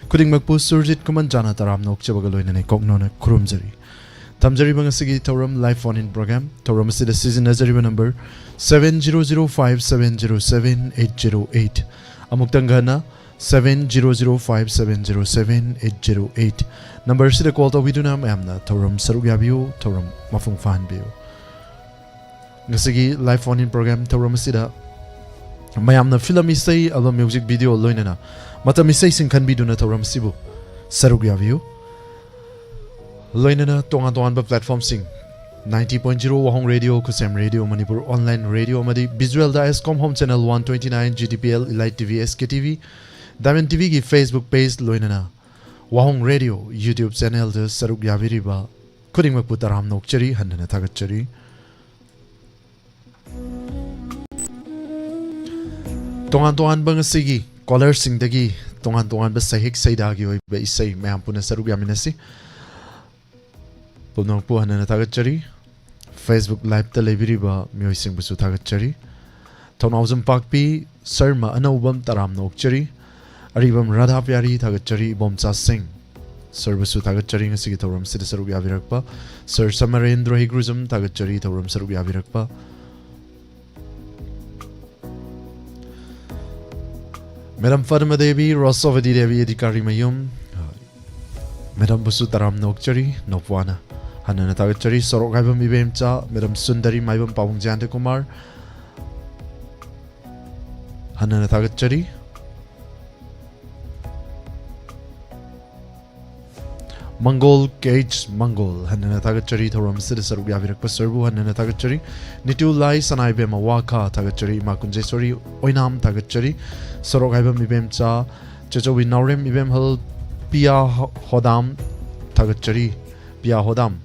ꯈꯨꯗꯤꯡꯃꯛꯄꯨ ꯁꯨꯔꯖꯤꯠ ꯈꯨꯃꯟꯖꯥꯅ ꯇꯔꯥꯝꯅ ꯑꯣꯛꯆꯕꯒ ꯂꯣꯏꯅꯅ ꯀꯣꯛꯅꯣꯅ ꯈꯨꯔꯨꯝꯖꯔꯤ꯫ ꯊꯝꯖꯔꯤꯕ ꯉꯁꯤꯒꯤ ꯊꯧꯔꯝ live phone in program ꯊꯧꯔꯝ ꯑꯁꯤꯗ ꯁꯤꯖꯤꯟꯅꯖꯔꯤꯕ number seven zero zero five seven zero seven eight zero eight꯫ ꯑꯃꯨꯛꯇꯪꯒ ꯍꯟꯅ, seven zero zero five seven zero seven eight zero eight꯫ Number ꯑꯁꯤꯗ call ꯇꯧꯕꯤꯗꯨꯅ ꯃꯌꯥꯝꯅ ꯊꯧꯔꯝ ꯁꯔꯨꯛ ꯌꯥꯕꯤꯌꯨ, ꯊꯧꯔꯝ ꯃꯄꯨꯡ ꯐꯥꯍꯟꯕꯤꯌꯨ꯫ ꯉꯁꯤꯒꯤ live phone in program ꯊꯧꯔꯝ ꯑꯁꯤꯗ ꯃꯌꯥꯝꯅ film, ꯏꯁꯩ, album, music video ꯂꯣꯏꯅꯅ ꯃꯇꯝ ꯏꯁꯩꯁꯤꯡ ꯈꯟꯕꯤꯗꯨꯅ ꯊꯧꯔꯝ ꯑꯁꯤꯕꯨ ꯁꯔꯨꯛ ꯌꯥꯕꯤꯌꯨ꯫ ꯂꯣꯏꯅꯅ ꯇꯣꯉꯥꯟ ꯇꯣꯉꯥꯟꯕ platformꯁꯤꯡ, ninety point zero ꯋꯥꯍꯣꯡ ꯔꯦꯗꯤꯑꯣ, ꯈꯨꯁꯦꯝ ꯔꯦꯗꯤꯑꯣ, ꯃꯅꯤꯄꯨꯔ online radio ꯑꯃꯗꯤ visualꯗ S COM home channel one twenty nine, G T P L, Elite T V, S K T V, Diamond TVꯒꯤ Facebook page ꯂꯣꯏꯅꯅ ꯋꯥꯍꯣꯡ ꯔꯦꯗꯤꯑꯣ YouTube ꯆꯦꯅꯦꯜꯗ ꯁꯔꯨꯛ ꯌꯥꯕꯤꯔꯤꯕ ꯈꯨꯗꯤꯡꯃꯛꯄꯨ ꯇꯔꯥꯝꯅ ꯑꯣꯛꯆꯔꯤ, ꯍꯟꯅꯅ ꯊꯥꯒꯠꯆꯔꯤ꯫ ꯇꯣꯉꯥꯟ ꯇꯣꯉꯥꯟꯕ ꯉꯁꯤꯒꯤ ꯀꯣꯂꯔꯁꯤꯡꯗꯒꯤ ꯇꯣꯉꯥꯟ ꯇꯣꯉꯥꯟꯕ ꯁꯩꯍꯦꯛ ꯁꯩꯗꯥꯒꯤ ꯑꯣꯏꯕ ꯏꯁꯩ ꯃꯌꯥꯝ ꯄꯨꯟꯅ ꯁꯔꯨꯛ ꯌꯥꯃꯤꯟꯅꯁꯤ꯫ ꯄꯨꯝꯅꯃꯛꯄꯨ ꯍꯟꯅꯅ ꯊꯥꯒꯠꯆꯔꯤ꯫ Facebook Liveꯇ ꯂꯩꯕꯤꯔꯤꯕ ꯃꯤꯑꯣꯏꯁꯤꯡꯕꯨꯁꯨ ꯊꯥꯒꯠꯆꯔꯤ꯫ ꯊꯧꯅꯥꯎꯖꯝ ꯄꯥꯛꯄꯤ, ꯁꯔꯃ ꯑꯅꯧꯕꯝ, ꯇꯔꯥꯝꯅ ꯑꯣꯛꯆꯔꯤ꯫ ꯑꯔꯤꯕꯝ ꯔꯥꯙꯥ ꯄꯤꯌꯥꯔꯤ, ꯊꯥꯒꯠꯆꯔꯤ꯫ ꯏꯕꯣꯝꯆꯥ ꯁꯤꯡ, ꯁꯔꯕꯨꯁꯨ ꯊꯥꯒꯠꯆꯔꯤ ꯉꯁꯤꯒꯤ ꯊꯧꯔꯝꯁꯤꯗ ꯁꯔꯨꯛ ꯌꯥꯕꯤꯔꯛꯄ꯫ ꯁꯔ ꯁꯃꯔꯦꯟꯗ꯭ꯔ ꯍꯩꯒ꯭ꯔꯨꯖꯝ, ꯊꯥꯒꯠꯆꯔꯤ ꯊꯧꯔꯝ ꯁꯔꯨꯛ ꯌꯥꯕꯤꯔꯛꯄ꯫ ꯃꯦꯗꯥꯝ ꯄꯗꯃ ꯗꯦꯕꯤ, ꯔꯣꯁꯣꯕꯗꯤ ꯗꯦꯕꯤ ꯑꯙꯤꯀꯥꯔꯤ ꯃꯌꯨꯝ, ꯃꯦꯗꯥꯝꯕꯨꯁꯨ ꯇꯔꯥꯝꯅ ꯑꯣꯛꯆꯔꯤ, ꯅꯣꯛꯄ꯭ꯋꯥꯅ ꯍꯟꯅꯅ ꯊꯥꯒꯠꯆꯔꯤ꯫ ꯁꯣꯔꯣꯛ ꯍꯥꯏꯕꯝ ꯏꯕꯦꯝꯆꯥ, ꯃꯦꯗꯥꯝ ꯁꯨꯟꯗꯔꯤ ꯃꯥꯏꯕꯝ, ꯄꯥꯕꯨꯡ ꯖꯌꯟꯇ ꯀꯨꯃꯥꯔ, ꯍꯟꯅꯅ ꯊꯥꯒꯠꯆꯔꯤ꯫ ꯃꯪꯒꯣꯜ ꯀꯦ ꯑꯩꯆ ꯃꯪꯒꯣꯜ, ꯍꯟꯅꯅ ꯊꯥꯒꯠꯆꯔꯤ ꯊꯧꯔꯝ ꯑꯁꯤꯗ ꯁꯔꯨꯛ ꯌꯥꯕꯤꯔꯛꯄ ꯁꯔꯕꯨ ꯍꯟꯅꯅ ꯊꯥꯒꯠꯆꯔꯤ꯫ ꯅꯤꯇꯨ ꯂꯥꯏ ꯁꯅꯥꯏꯕꯦꯝꯃ ꯋꯥꯈꯥ, ꯊꯥꯒꯠꯆꯔꯤ꯫ ꯏꯃꯥ ꯀꯨꯟꯖꯦꯁꯣꯔꯤ ꯑꯣꯏꯅꯥꯝ, ꯊꯥꯒꯠꯆꯔꯤ꯫ ꯁꯣꯔꯣꯛ ꯍꯥꯏꯕꯝ ꯏꯕꯦꯝꯆꯥ, ꯆꯦꯆꯧꯕꯤ ꯅꯥꯎꯔꯦꯝ ꯏꯕꯦꯝꯍꯜ, ꯄꯤꯌꯥ ꯍꯣ-, ꯍꯣꯗꯥꯝ, ꯊꯥꯒꯠꯆꯔꯤ꯫ ꯄꯤꯌꯥ ꯍꯣꯗꯥꯝ꯫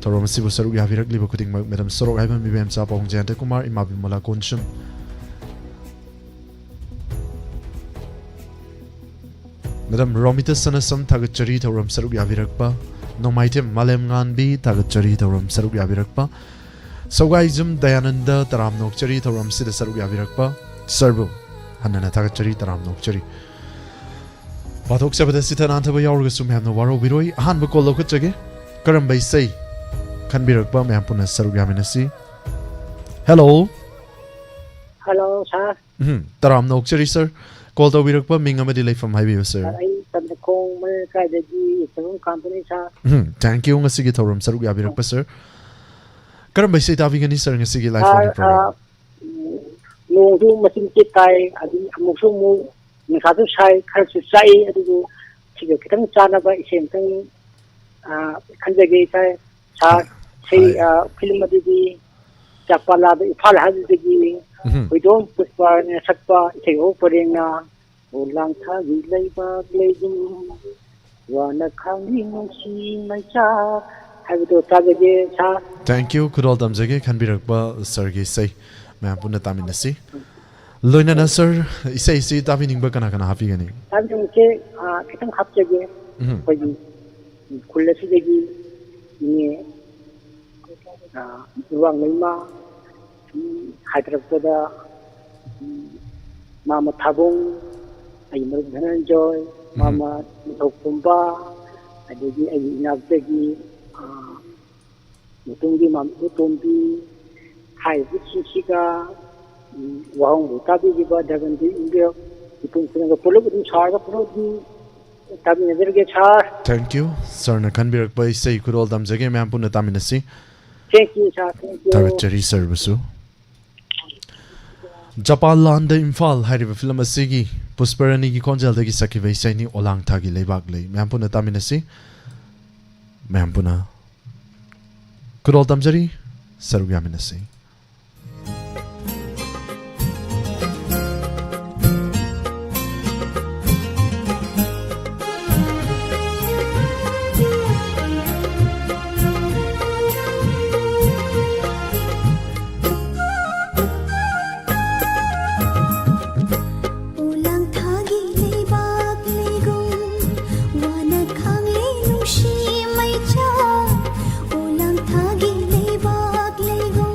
ꯊꯧꯔꯝ ꯑꯁꯤꯕꯨ ꯁꯔꯨꯛ ꯌꯥꯕꯤꯔꯛꯂꯤꯕ ꯈꯨꯗꯤꯡꯃꯛ, ꯃꯦꯗꯥꯝ ꯁꯣꯔꯣꯛ ꯍꯥꯏꯕꯝ ꯏꯕꯦꯝꯆꯥ, ꯄꯥꯕꯨꯡ ꯖꯌꯟꯇ ꯀꯨꯃꯥꯔ, ꯏꯃꯥ ꯕꯤꯃꯂꯥ ꯀꯣꯟꯁꯨꯝ, ꯃꯦꯗꯥꯝ ꯔꯣꯃꯤꯇꯥ ꯁꯅꯥꯁꯝ, ꯊꯥꯒꯠꯆꯔꯤ ꯊꯧꯔꯝ ꯁꯔꯨꯛ ꯌꯥꯕꯤꯔꯛꯄ꯫ ꯅꯣꯡꯃꯥꯏꯊꯦꯝ ꯃꯥꯂꯦꯝꯉꯥꯟꯕꯤ, ꯊꯥꯒꯠꯆꯔꯤ ꯊꯧꯔꯝ ꯁꯔꯨꯛ ꯌꯥꯕꯤꯔꯛꯄ꯫ ꯁꯧꯒꯥꯏꯖꯝ ꯗꯌꯥꯅꯟꯗ, ꯇꯔꯥꯝꯅ ꯑꯣꯛꯆꯔꯤ ꯊꯧꯔꯝꯁꯤꯗ ꯁꯔꯨꯛ ꯌꯥꯕꯤꯔꯛꯄ꯫ ꯁꯔꯕꯨ ꯍꯟꯅꯅ ꯊꯥꯒꯠꯆꯔꯤ, ꯇꯔꯥꯝꯅ ꯑꯣꯛꯆꯔꯤ꯫ ꯄꯥꯊꯣꯛꯆꯕꯗ ꯁꯤꯊ ꯅꯥꯟꯊꯕ ꯌꯥꯎꯔꯒꯁꯨ ꯃꯌꯥꯝꯅ ꯋꯥꯔꯧꯕꯤꯔꯣꯏ꯫ ꯑꯍꯥꯟꯕ ꯀꯣꯜ ꯂꯧꯈꯠꯆꯒꯦ꯫ ꯀꯔꯝꯕ ꯏꯁꯩ ꯈꯟꯕꯤꯔꯛꯄ, ꯃꯌꯥꯝ ꯄꯨꯟꯅ ꯁꯔꯨꯛ ꯌꯥꯃꯤꯟꯅꯁꯤ꯫ ꯍꯦꯜꯂꯣ꯫ ꯍꯜꯂꯣ, ꯁꯥꯔ꯫ ꯎꯝ, ꯇꯔꯥꯝꯅ ꯑꯣꯛꯆꯔꯤ, ꯁꯥꯔ꯫ ꯀꯣꯜ ꯇꯧꯕꯤꯔꯛꯄ ꯃꯤꯡ ꯑꯃꯗꯤ ꯂꯩꯐꯝ ꯍꯥꯏꯕꯤꯌꯨ, ꯁꯥꯔ꯫ ꯁꯥꯔ, ꯑꯩ ꯆꯟꯗꯈꯣꯡ ꯃꯌꯥꯏ ꯂꯩꯀꯥꯏꯗꯒꯤ ꯁꯪꯒꯝ ꯀꯥꯟꯇꯅꯤ, ꯁꯥꯔ꯫ ꯎꯝ, thank you, ꯉꯁꯤꯒꯤ ꯊꯧꯔꯝ ꯁꯔꯨꯛ ꯌꯥꯕꯤꯔꯛꯄ, ꯁꯥꯔ꯫ ꯀꯔꯝꯕ ꯏꯁꯩ ꯇꯥꯕꯤꯒꯅꯤ, ꯁꯥꯔ, ꯉꯁꯤꯒꯤ ꯂꯥꯏꯐ ꯁꯥꯔ, ꯐꯣꯟꯒꯤ ꯄ꯭ꯔꯣꯒ꯭ꯔꯥꯝ? ꯑ, ꯎꯝ, ꯅꯣꯡꯁꯨ ꯃꯆꯤꯠ ꯃꯆꯤꯠ ꯇꯥꯏ, ꯑꯗꯒꯤ ꯑꯃꯨꯛꯁꯨ ꯑꯃꯨꯛ ꯅꯨꯡꯁꯥꯁꯨ ꯁꯥꯏ, ꯈꯔꯁꯨ ꯆꯥꯛꯏ, ꯑꯗꯨꯕꯨ ꯁꯤꯒ ꯈꯤꯇꯪ ꯆꯥꯟꯅꯕ ꯏꯁꯩ ꯑꯃꯇꯪ, ꯑ, ꯈꯟꯖꯒꯦ, ꯁꯥꯔ꯫ ꯁꯥꯔ, ꯍꯥꯏ, ꯁꯤ, ꯍꯥꯏ꯫ ꯑ, ꯐꯤꯂꯝ ꯑꯗꯨꯗꯤ ꯆꯥꯛꯄꯥꯂꯥꯗ ꯏꯝꯐꯥꯜ ꯍꯥꯏꯕꯗꯒꯤ ꯎꯝ꯫ ꯍꯨꯏꯗꯣꯝ ꯄꯨꯁꯄꯥꯅ ꯁꯛꯄ ꯏꯁꯩ ꯍꯧ ꯄꯔꯦꯡꯅ, "ꯑꯣ ꯂꯥꯡꯊꯥꯒꯤ ꯂꯩꯕꯥꯛ ꯂꯩꯗꯨꯝ", ꯋꯥꯅ ꯈꯥꯡꯂꯤ ꯅꯨꯡꯁꯤ ꯃꯩꯆꯥꯛ ꯍꯥꯏꯕꯗꯣ ꯇꯥꯖꯒꯦ ꯁꯥꯔ꯫ Thank you, ꯈꯨꯗꯣꯜ ꯇꯝꯖꯒꯦ ꯈꯟꯕꯤꯔꯛꯄ ꯁꯥꯔꯒꯤ ꯏꯁꯩ ꯃꯌꯥꯝ ꯄꯨꯟꯅ ꯇꯥꯃꯤꯟꯅꯁꯤ꯫ ꯂꯣꯏꯅꯅ ꯁꯥꯔ, ꯏꯁꯩꯁꯤ ꯇꯥꯕꯤꯅꯤꯡꯕ ꯀꯅꯥ ꯀꯅꯥ ꯍꯥꯞꯄꯤꯒꯅꯤ? ꯇꯥꯕꯤꯅꯤꯡꯕꯁꯦ, ꯑ, ꯈꯤꯇꯪ ꯍꯥꯞꯆꯒꯦ꯫ ꯎꯝ꯫ ꯑꯩꯈꯣꯏꯒꯤ ꯈꯨꯜ ꯑꯁꯤꯗꯒꯤ ꯏꯅꯦ, ꯑ, ꯏꯋꯥꯡ ꯂꯩꯃ, ꯎꯝ, ꯍꯥꯏꯊꯔꯛꯄꯗ, ꯎꯝ, ꯃꯥꯃ ꯊꯥꯕꯨꯡ, ꯑꯩꯒꯤ ꯃꯔꯨꯞ ꯙꯅꯟꯖꯣꯏ, ꯎꯝ꯫ ꯃꯥꯃ ꯅꯤꯡꯊꯧꯈꯣꯝꯕ, ꯑꯗꯒꯤ ꯑꯩꯒꯤ ꯏꯅꯥꯛꯇꯒꯤ, ꯑ, ꯃꯇꯨꯡꯒꯤ ꯃꯥꯃ ꯏꯕꯣꯇꯣꯝꯕꯤ, ꯍꯥꯏꯔꯤꯕꯁꯤꯡꯁꯤꯒ, ꯎꯝ, ꯋꯥꯍꯪꯕꯨ ꯇꯥꯕꯤꯔꯤꯕ ꯗꯔꯕꯟꯗꯤ ꯏꯟꯗꯤꯌꯥ ꯃꯤꯄꯨꯝ ꯈꯨꯗꯤꯡꯃꯛ ꯄꯨꯂꯞ ꯑꯗꯨꯝ ꯁꯥꯔꯒ ꯄꯨꯂꯞ ꯑꯗꯨꯝ ꯇꯥꯃꯤꯟꯅꯖꯔꯒꯦ ꯁꯥꯔ꯫ Thank you, ꯁꯥꯔꯅ ꯈꯟꯕꯤꯔꯛꯄ ꯏꯁꯩ ꯈꯨꯗꯣꯜ ꯇꯝꯖꯒꯦ, ꯃꯌꯥꯝ ꯄꯨꯟꯅ ꯇꯥꯃꯤꯟꯅꯁꯤ꯫ Thank you sir, thank you꯫ ꯊꯥꯒꯠꯆꯔꯤ ꯁꯥꯔꯕꯨꯁꯨ꯫ ꯖꯄꯥꯟ ꯂꯥꯟꯗ ꯏꯝꯐꯥꯜ ꯍꯥꯏꯔꯤꯕ ꯐꯤꯂꯝ ꯑꯁꯤꯒꯤ ꯄꯨꯁꯄꯔꯥꯅꯤꯒꯤ ꯈꯣꯟꯖꯦꯜꯗꯒꯤ ꯁꯛꯈꯤꯕ ꯏꯁꯩꯅꯤ ꯑꯣꯂꯥꯡꯊꯥꯒꯤ ꯂꯩꯕꯥꯛ ꯂꯩ꯫ ꯃꯌꯥꯝ ꯄꯨꯟꯅ ꯇꯥꯃꯤꯟꯅꯁꯤ꯫ ꯃꯌꯥꯝ ꯄꯨꯟꯅ ꯈꯨꯗꯣꯜ ꯇꯝꯖꯔꯤ, ꯁꯔꯨꯛ ꯌꯥꯃꯤꯟꯅꯁꯤ꯫ ꯎꯂꯥꯡꯊꯥꯒꯤ ꯂꯩꯕꯥꯛ ꯂꯩꯒꯨꯝ ꯋꯥꯅ ꯈꯥꯡꯂꯤ ꯅꯨꯡꯁꯤ ꯃꯩꯆꯥꯛ꯫ ꯎꯂꯥꯡꯊꯥꯒꯤ ꯂꯩꯕꯥꯛ ꯂꯩꯒꯨꯝ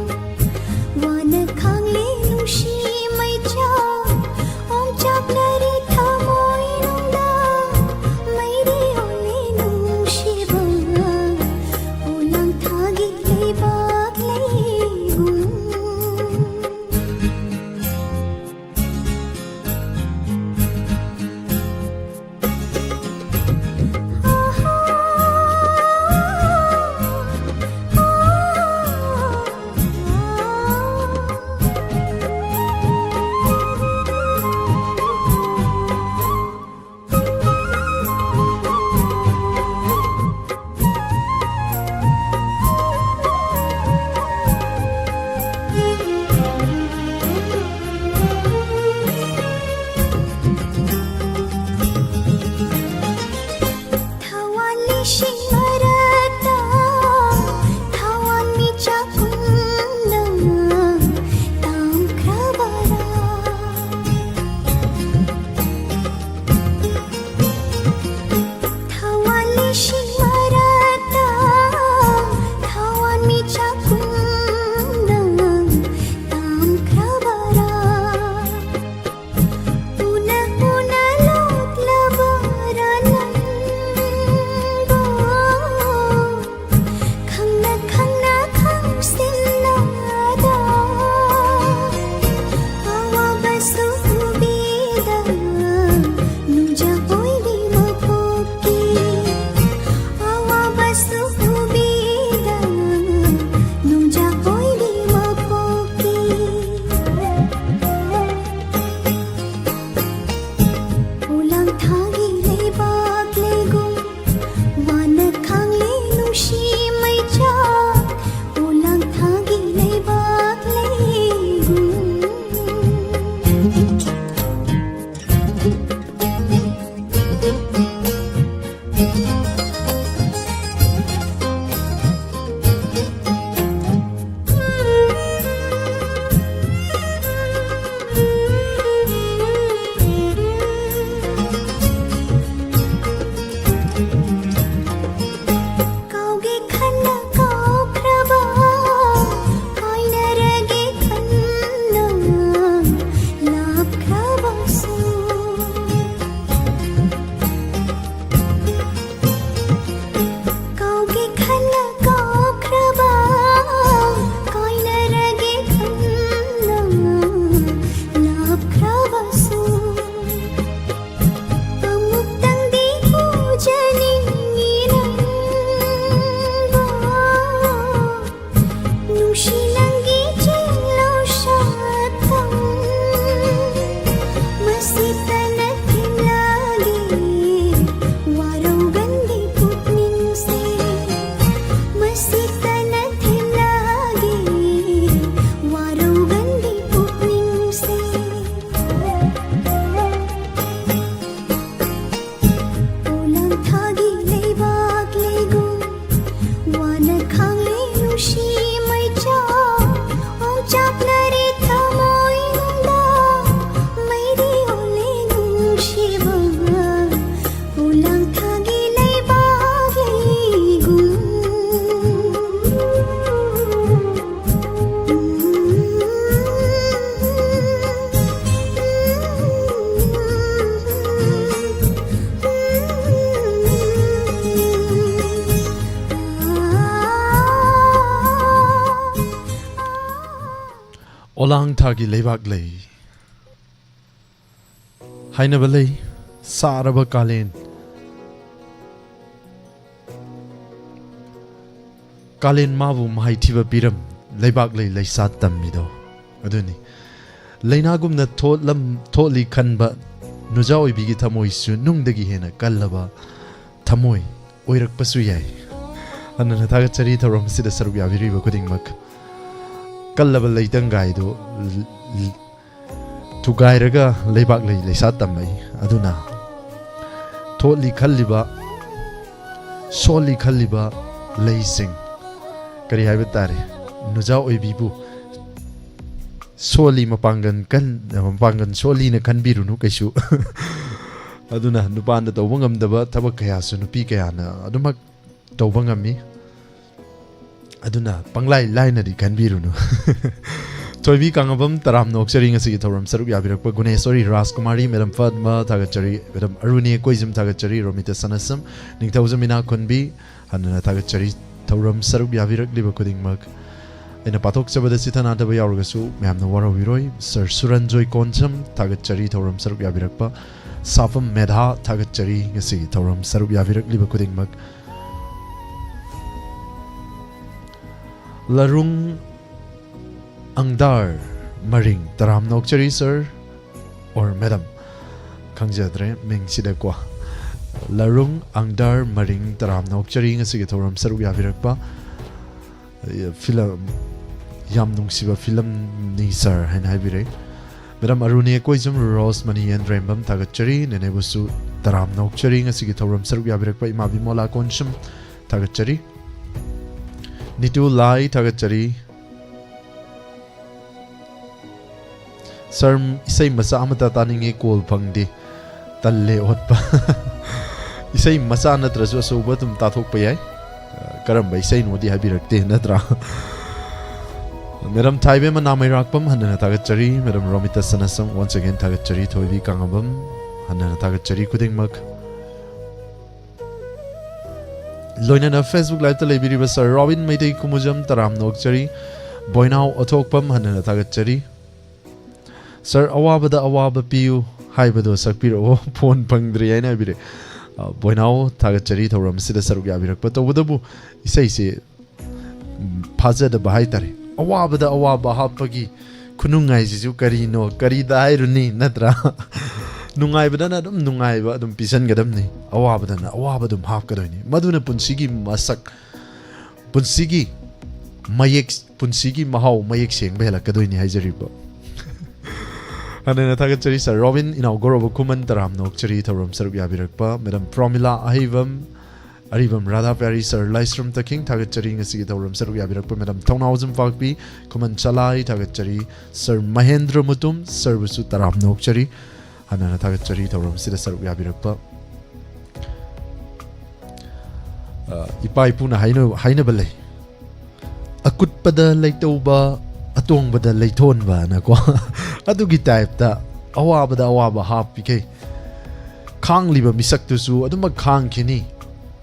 ꯑꯣꯂꯥꯡ ꯊꯥꯒꯤ ꯂꯩꯕꯥꯛ ꯂꯩ ꯍꯥꯏꯅꯕ ꯂꯩ꯫ ꯁꯥꯔꯕ ꯀꯥꯂꯦꯟ, ꯀꯥꯂꯦꯟ ꯃꯥꯕꯨ ꯃꯍꯩꯊꯤꯕ ꯄꯤꯔꯝ, ꯂꯩꯕꯥꯛ ꯂꯩ ꯂꯩꯁꯥ ꯇꯝꯃꯤꯗꯣ ꯑꯗꯨꯅꯤ꯫ ꯂꯩꯅꯥꯒꯨꯝꯅ ꯊꯣꯠꯂꯝ-, ꯊꯣꯠꯂꯤ ꯈꯟꯕ ꯅꯨꯖꯥ ꯑꯣꯏꯕꯤꯒꯤ ꯊꯃꯣꯏꯁꯨ ꯅꯨꯡꯗꯒꯤ ꯍꯦꯟꯅ ꯀꯜꯂꯕ ꯊꯃꯣꯏ ꯑꯣꯏꯔꯛꯄꯁꯨ ꯌꯥꯏ꯫ ꯍꯟꯅꯅ ꯊꯥꯒꯠꯆꯔꯤ ꯊꯧꯔꯝ ꯑꯁꯤꯗ ꯁꯔꯨꯛ ꯌꯥꯕꯤꯔꯤꯕ ꯈꯨꯗꯤꯡꯃꯛ꯫ ꯀꯜꯂꯕ ꯂꯩꯇꯪꯒꯥꯏꯗꯨ ꯊꯨꯒꯥꯏꯔꯒ ꯂꯩꯕꯥꯛ ꯂꯩ ꯂꯩꯁꯥ ꯇꯝꯃꯛꯏ꯫ ꯑꯗꯨꯅ ꯊꯣꯠꯂꯤ ꯈꯜꯂꯤꯕ, ꯁꯣꯜꯂꯤ ꯈꯜꯂꯤꯕ ꯂꯩꯁꯤꯡ, ꯀꯔꯤ ꯍꯥꯏꯕ ꯇꯥꯔꯦ, ꯅꯨꯖꯥ ꯑꯣꯏꯕꯤꯕꯨ ꯁꯣꯜꯂꯤ, ꯃꯄꯥꯡꯒꯜ ꯀꯟ-, ꯃꯄꯥꯡꯒꯜ ꯁꯣꯜꯂꯤꯅ ꯈꯟꯕꯤꯔꯨꯅꯨ ꯀꯩꯁꯨ꯫ ꯑꯗꯨꯅ ꯅꯨꯄꯥꯅ ꯇꯧꯕ ꯉꯝꯗꯕ ꯊꯕꯛ ꯀꯌꯥꯁꯨ ꯅꯨꯄꯤ ꯀꯌꯥꯅ ꯑꯗꯨꯃꯛ ꯇꯧꯕ ꯉꯝꯃꯤ꯫ ꯑꯗꯨꯅ ꯄꯪꯂꯥꯏ ꯂꯥꯏꯅꯗꯤ ꯈꯟꯕꯤꯔꯨꯅꯨ꯫ ꯊꯣꯏꯕꯤ ꯀꯥꯡꯉꯕꯝ, ꯇꯔꯥꯝꯅ ꯑꯣꯛꯆꯔꯤ ꯉꯁꯤꯒꯤ ꯊꯧꯔꯝ ꯁꯔꯨꯛ ꯌꯥꯕꯤꯔꯛꯄ꯫ ꯒꯨꯅꯦꯁꯣꯔꯤ ꯔꯥꯖꯀꯨꯃꯥꯔꯤ, ꯃꯦꯗꯝ ꯄꯗꯃ, ꯊꯥꯒꯠꯆꯔꯤ꯫ ꯃꯦꯗꯝ ꯑꯔꯨꯅꯤ ꯀꯣꯏꯖꯝ, ꯊꯥꯒꯠꯆꯔꯤ꯫ ꯔꯣꯃꯤꯇꯥ ꯁꯅꯥꯁꯝ, ꯅꯤꯡꯊꯧꯖꯝ ꯏꯅꯥꯈꯨꯟꯕꯤ, ꯍꯟꯅꯅ ꯊꯥꯒꯠꯆꯔꯤ꯫ ꯊꯧꯔꯝ ꯁꯔꯨꯛ ꯌꯥꯕꯤꯔꯛꯂꯤꯕ ꯈꯨꯗꯤꯡꯃꯛ ꯑꯩꯅ ꯄꯥꯊꯣꯛꯆꯕꯗ ꯆꯤꯊ ꯅꯥꯗꯕ ꯌꯥꯎꯔꯒꯁꯨ ꯃꯌꯥꯝꯅ ꯋꯥꯔꯧꯕꯤꯔꯣꯏ꯫ ꯁꯔ ꯁꯨꯔꯟꯖꯣꯏ ꯀꯣꯟꯁꯝ, ꯊꯥꯒꯠꯆꯔꯤ ꯊꯧꯔꯝ ꯁꯔꯨꯛ ꯌꯥꯕꯤꯔꯛꯄ꯫ ꯁꯥꯐꯝ ꯃꯦꯙꯥ, ꯊꯥꯒꯠꯆꯔꯤ ꯉꯁꯤꯒꯤ ꯊꯧꯔꯝ ꯁꯔꯨꯛ ꯌꯥꯕꯤꯔꯛꯂꯤꯕ ꯈꯨꯗꯤꯡꯃꯛ꯫ ꯂꯔꯨꯡ ꯑꯪꯗꯥꯔ ꯃꯔꯤꯡ, ꯇꯔꯥꯝꯅ ꯑꯣꯛꯆꯔꯤ ꯁꯔ ꯑꯣꯔ ꯃꯦꯗꯝ, ꯈꯪꯖꯗ꯭ꯔꯦ ꯃꯤꯡꯁꯤꯗꯀꯣ꯫ ꯂꯔꯨꯡ ꯑꯪꯗꯥꯔ ꯃꯔꯤꯡ, ꯇꯔꯥꯝꯅ ꯑꯣꯛꯆꯔꯤ ꯉꯁꯤꯒꯤ ꯊꯧꯔꯝ ꯁꯔꯨꯛ ꯌꯥꯕꯤꯔꯛꯄ꯫ ꯐꯤꯂꯝ, ꯌꯥꯝ ꯅꯨꯡꯁꯤꯕ ꯐꯤꯂꯝꯅꯤ ꯁꯔ ꯍꯥꯏꯅ ꯍꯥꯏꯕꯤꯔꯛꯏ꯫ ꯃꯦꯗꯝ ꯑꯔꯨꯅꯤ ꯑꯀꯣꯏꯖꯝ, ꯔꯣꯁꯃꯅꯤ ꯌꯦꯟꯗ꯭ꯔꯦꯝꯕꯝ, ꯊꯥꯒꯠꯆꯔꯤ꯫ ꯅꯦꯅꯦꯕꯨꯁꯨ ꯇꯔꯥꯝꯅ ꯑꯣꯛꯆꯔꯤ ꯉꯁꯤꯒꯤ ꯊꯧꯔꯝ ꯁꯔꯨꯛ ꯌꯥꯕꯤꯔꯛꯄ꯫ ꯏꯃꯥ ꯕꯤꯃꯣꯂꯥ ꯀꯣꯟꯁꯝ, ꯊꯥꯒꯠꯆꯔꯤ꯫ ꯅꯤꯇꯨ ꯂꯥꯏ, ꯊꯥꯒꯠꯆꯔꯤ꯫ ꯁꯔ, ꯏꯁꯩ ꯃꯆꯥ ꯑꯃꯇ ꯇꯥꯅꯤꯡꯉꯤ, ꯀꯣꯜ ꯐꯪꯗꯦ, ꯇꯜꯂꯦ ꯑꯣꯠꯄ꯫ ꯏꯁꯩ ꯃꯆꯥ ꯅꯠꯇ꯭ꯔꯁꯨ ꯑꯆꯧꯕ ꯑꯗꯨꯝ ꯇꯥꯊꯣꯛꯄ ꯌꯥꯏ꯫ ꯀꯔꯝꯕ ꯏꯁꯩꯅꯣꯗꯤ ꯍꯥꯏꯕꯤꯔꯛꯇꯦ, ꯅꯠꯇ꯭ꯔꯥ? ꯃꯦꯗꯝ ꯊꯥꯏꯕꯦꯝꯃ ꯅꯥꯃꯩꯔꯥꯛꯄꯝ, ꯍꯟꯅꯅ ꯊꯥꯒꯠꯆꯔꯤ꯫ ꯃꯦꯗꯝ ꯔꯣꯃꯤꯇꯥ ꯁꯅꯥꯁꯝ, once again ꯊꯥꯒꯠꯆꯔꯤ꯫ ꯊꯣꯏꯕꯤ ꯀꯥꯡꯉꯕꯝ, ꯍꯟꯅꯅ ꯊꯥꯒꯠꯆꯔꯤ ꯈꯨꯗꯤꯡꯃꯛ꯫ ꯂꯣꯏꯅꯅ Facebook Liveꯇ ꯂꯩꯕꯤꯔꯤꯕ ꯁꯔ ꯔꯣꯕꯤꯟ ꯃꯩꯇꯩ ꯀꯨꯃꯨꯖꯝ, ꯇꯔꯥꯝꯅ ꯑꯣꯛꯆꯔꯤ꯫ ꯕꯣꯏꯅꯥꯎ ꯑꯊꯣꯛꯄꯝ, ꯍꯟꯅ ꯍꯟꯅ ꯊꯥꯒꯠꯆꯔꯤ꯫ "ꯁꯥꯔ, ꯑꯋꯥꯕꯗ ꯑꯋꯥꯕ ꯄꯤꯌꯨ" ꯍꯥꯏꯕꯗꯣ ꯁꯛꯄꯤꯔꯛꯑꯣ, ꯐꯣꯟ ꯐꯪꯗ꯭ꯔꯤ ꯍꯥꯏꯅ ꯍꯥꯏꯕꯤꯔꯦ꯫ ꯑ, ꯕꯣꯏꯅꯥꯎ, ꯊꯥꯒꯠꯆꯔꯤ ꯊꯧꯔꯝ ꯑꯁꯤꯗ ꯁꯔꯨꯛ ꯌꯥꯕꯤꯔꯛꯄ꯫ ꯇꯧꯕꯇꯕꯨ ꯏꯁꯩꯁꯦ, ꯎꯝ, ꯐꯥꯖꯗꯕ ꯍꯥꯏꯇꯥꯔꯦ꯫ ꯑꯋꯥꯕꯗ ꯑꯋꯥꯕ ꯍꯥꯞꯄꯒꯤ ꯈꯨꯅꯨꯡꯉꯥꯏꯁꯤꯁꯨ ꯀꯔꯤꯅꯣ, ꯀꯔꯤꯗ ꯍꯥꯏꯔꯨꯅꯤ, ꯅꯠꯇ꯭ꯔꯥ? ꯅꯨꯡꯉꯥꯏꯕꯗꯅ ꯑꯗꯨꯝ ꯅꯨꯡꯉꯥꯏꯕ ꯑꯗꯨꯝ ꯄꯤꯁꯟꯒꯗꯕꯅꯤ, ꯑꯋꯥꯕꯗꯅ ꯑꯋꯥꯕ ꯑꯗꯨꯝ ꯍꯥꯞꯀꯗꯣꯏꯅꯤ꯫ ꯃꯗꯨꯅ ꯄꯨꯟꯁꯤꯒꯤ ꯃꯁꯛ, ꯄꯨꯟꯁꯤꯒꯤ ꯃꯌꯦꯛ, ꯄꯨꯟꯁꯤꯒꯤ ꯃꯍꯥꯎ ꯃꯌꯦꯛ ꯁꯦꯡꯕ ꯍꯦꯜꯂꯛꯀꯗꯣꯏꯅꯤ ꯍꯥꯏꯖꯔꯤꯕ꯫ ꯍꯟꯅ ꯍꯟꯅ ꯊꯥꯒꯠꯆꯔꯤ ꯁꯥꯔ ꯔꯣꯕꯤꯟ, ꯏꯅꯥꯎ ꯒꯧꯔꯕ ꯈꯨꯃꯟ, ꯇꯔꯥꯝꯅ ꯑꯣꯛꯆꯔꯤ ꯊꯧꯔꯝ ꯁꯔꯨꯛ ꯌꯥꯕꯤꯔꯛꯄ꯫ ꯃꯦꯗꯥꯝ ꯄ꯭ꯔꯣꯃꯤꯂꯥ ꯑꯍꯩꯕꯝ, ꯑꯔꯤꯕꯝ ꯔꯥꯙꯥ ꯄ꯭ꯌꯥꯔꯤ, ꯁꯥꯔ ꯂꯥꯏꯁ꯭ꯔꯝ ꯇꯈꯤꯡ, ꯊꯥꯒꯠꯆꯔꯤ ꯉꯁꯤꯒꯤ ꯊꯧꯔꯝ ꯁꯔꯨꯛ ꯌꯥꯕꯤꯔꯛꯄ꯫ ꯃꯦꯗꯥꯝ ꯊꯧꯅꯥꯎꯖꯝ ꯄꯥꯛꯄꯤ, ꯈꯨꯃꯟ ꯆꯂꯥꯏ, ꯊꯥꯒꯠꯆꯔꯤ꯫ ꯁꯥꯔ ꯃꯍꯦꯟꯗ꯭ꯔ ꯃꯨꯇꯨꯝ, ꯁꯥꯔꯕꯨꯁꯨ ꯇꯔꯥꯝꯅ ꯑꯣꯛꯆꯔꯤ꯫ ꯍꯟꯅ ꯍꯟꯅ ꯊꯥꯒꯠꯆꯔꯤ ꯊꯧꯔꯝ ꯑꯁꯤꯗ ꯁꯔꯨꯛ ꯌꯥꯕꯤꯔꯛꯄ꯫ ꯑ, ꯏꯄꯥ ꯏꯄꯨꯅ ꯍꯥꯏꯅ-, ꯍꯥꯏꯅꯕ ꯂꯩ, "ꯑꯀꯨꯠꯄꯗ ꯂꯩꯇꯧꯕ, ꯑꯇꯣꯡꯕꯗ ꯂꯩꯊꯣꯟꯕ" ꯍꯥꯏꯅꯀꯣ꯫ ꯑꯗꯨꯒꯤ ꯇꯥꯏꯞꯇ ꯑꯋꯥꯕꯗ ꯑꯋꯥꯕ ꯍꯥꯞꯄꯤꯈꯩ ꯈꯥꯡꯂꯤꯕ ꯃꯤꯁꯛꯇꯨꯁꯨ ꯑꯗꯨꯃꯛ ꯈꯥꯡꯈꯤꯅꯤ꯫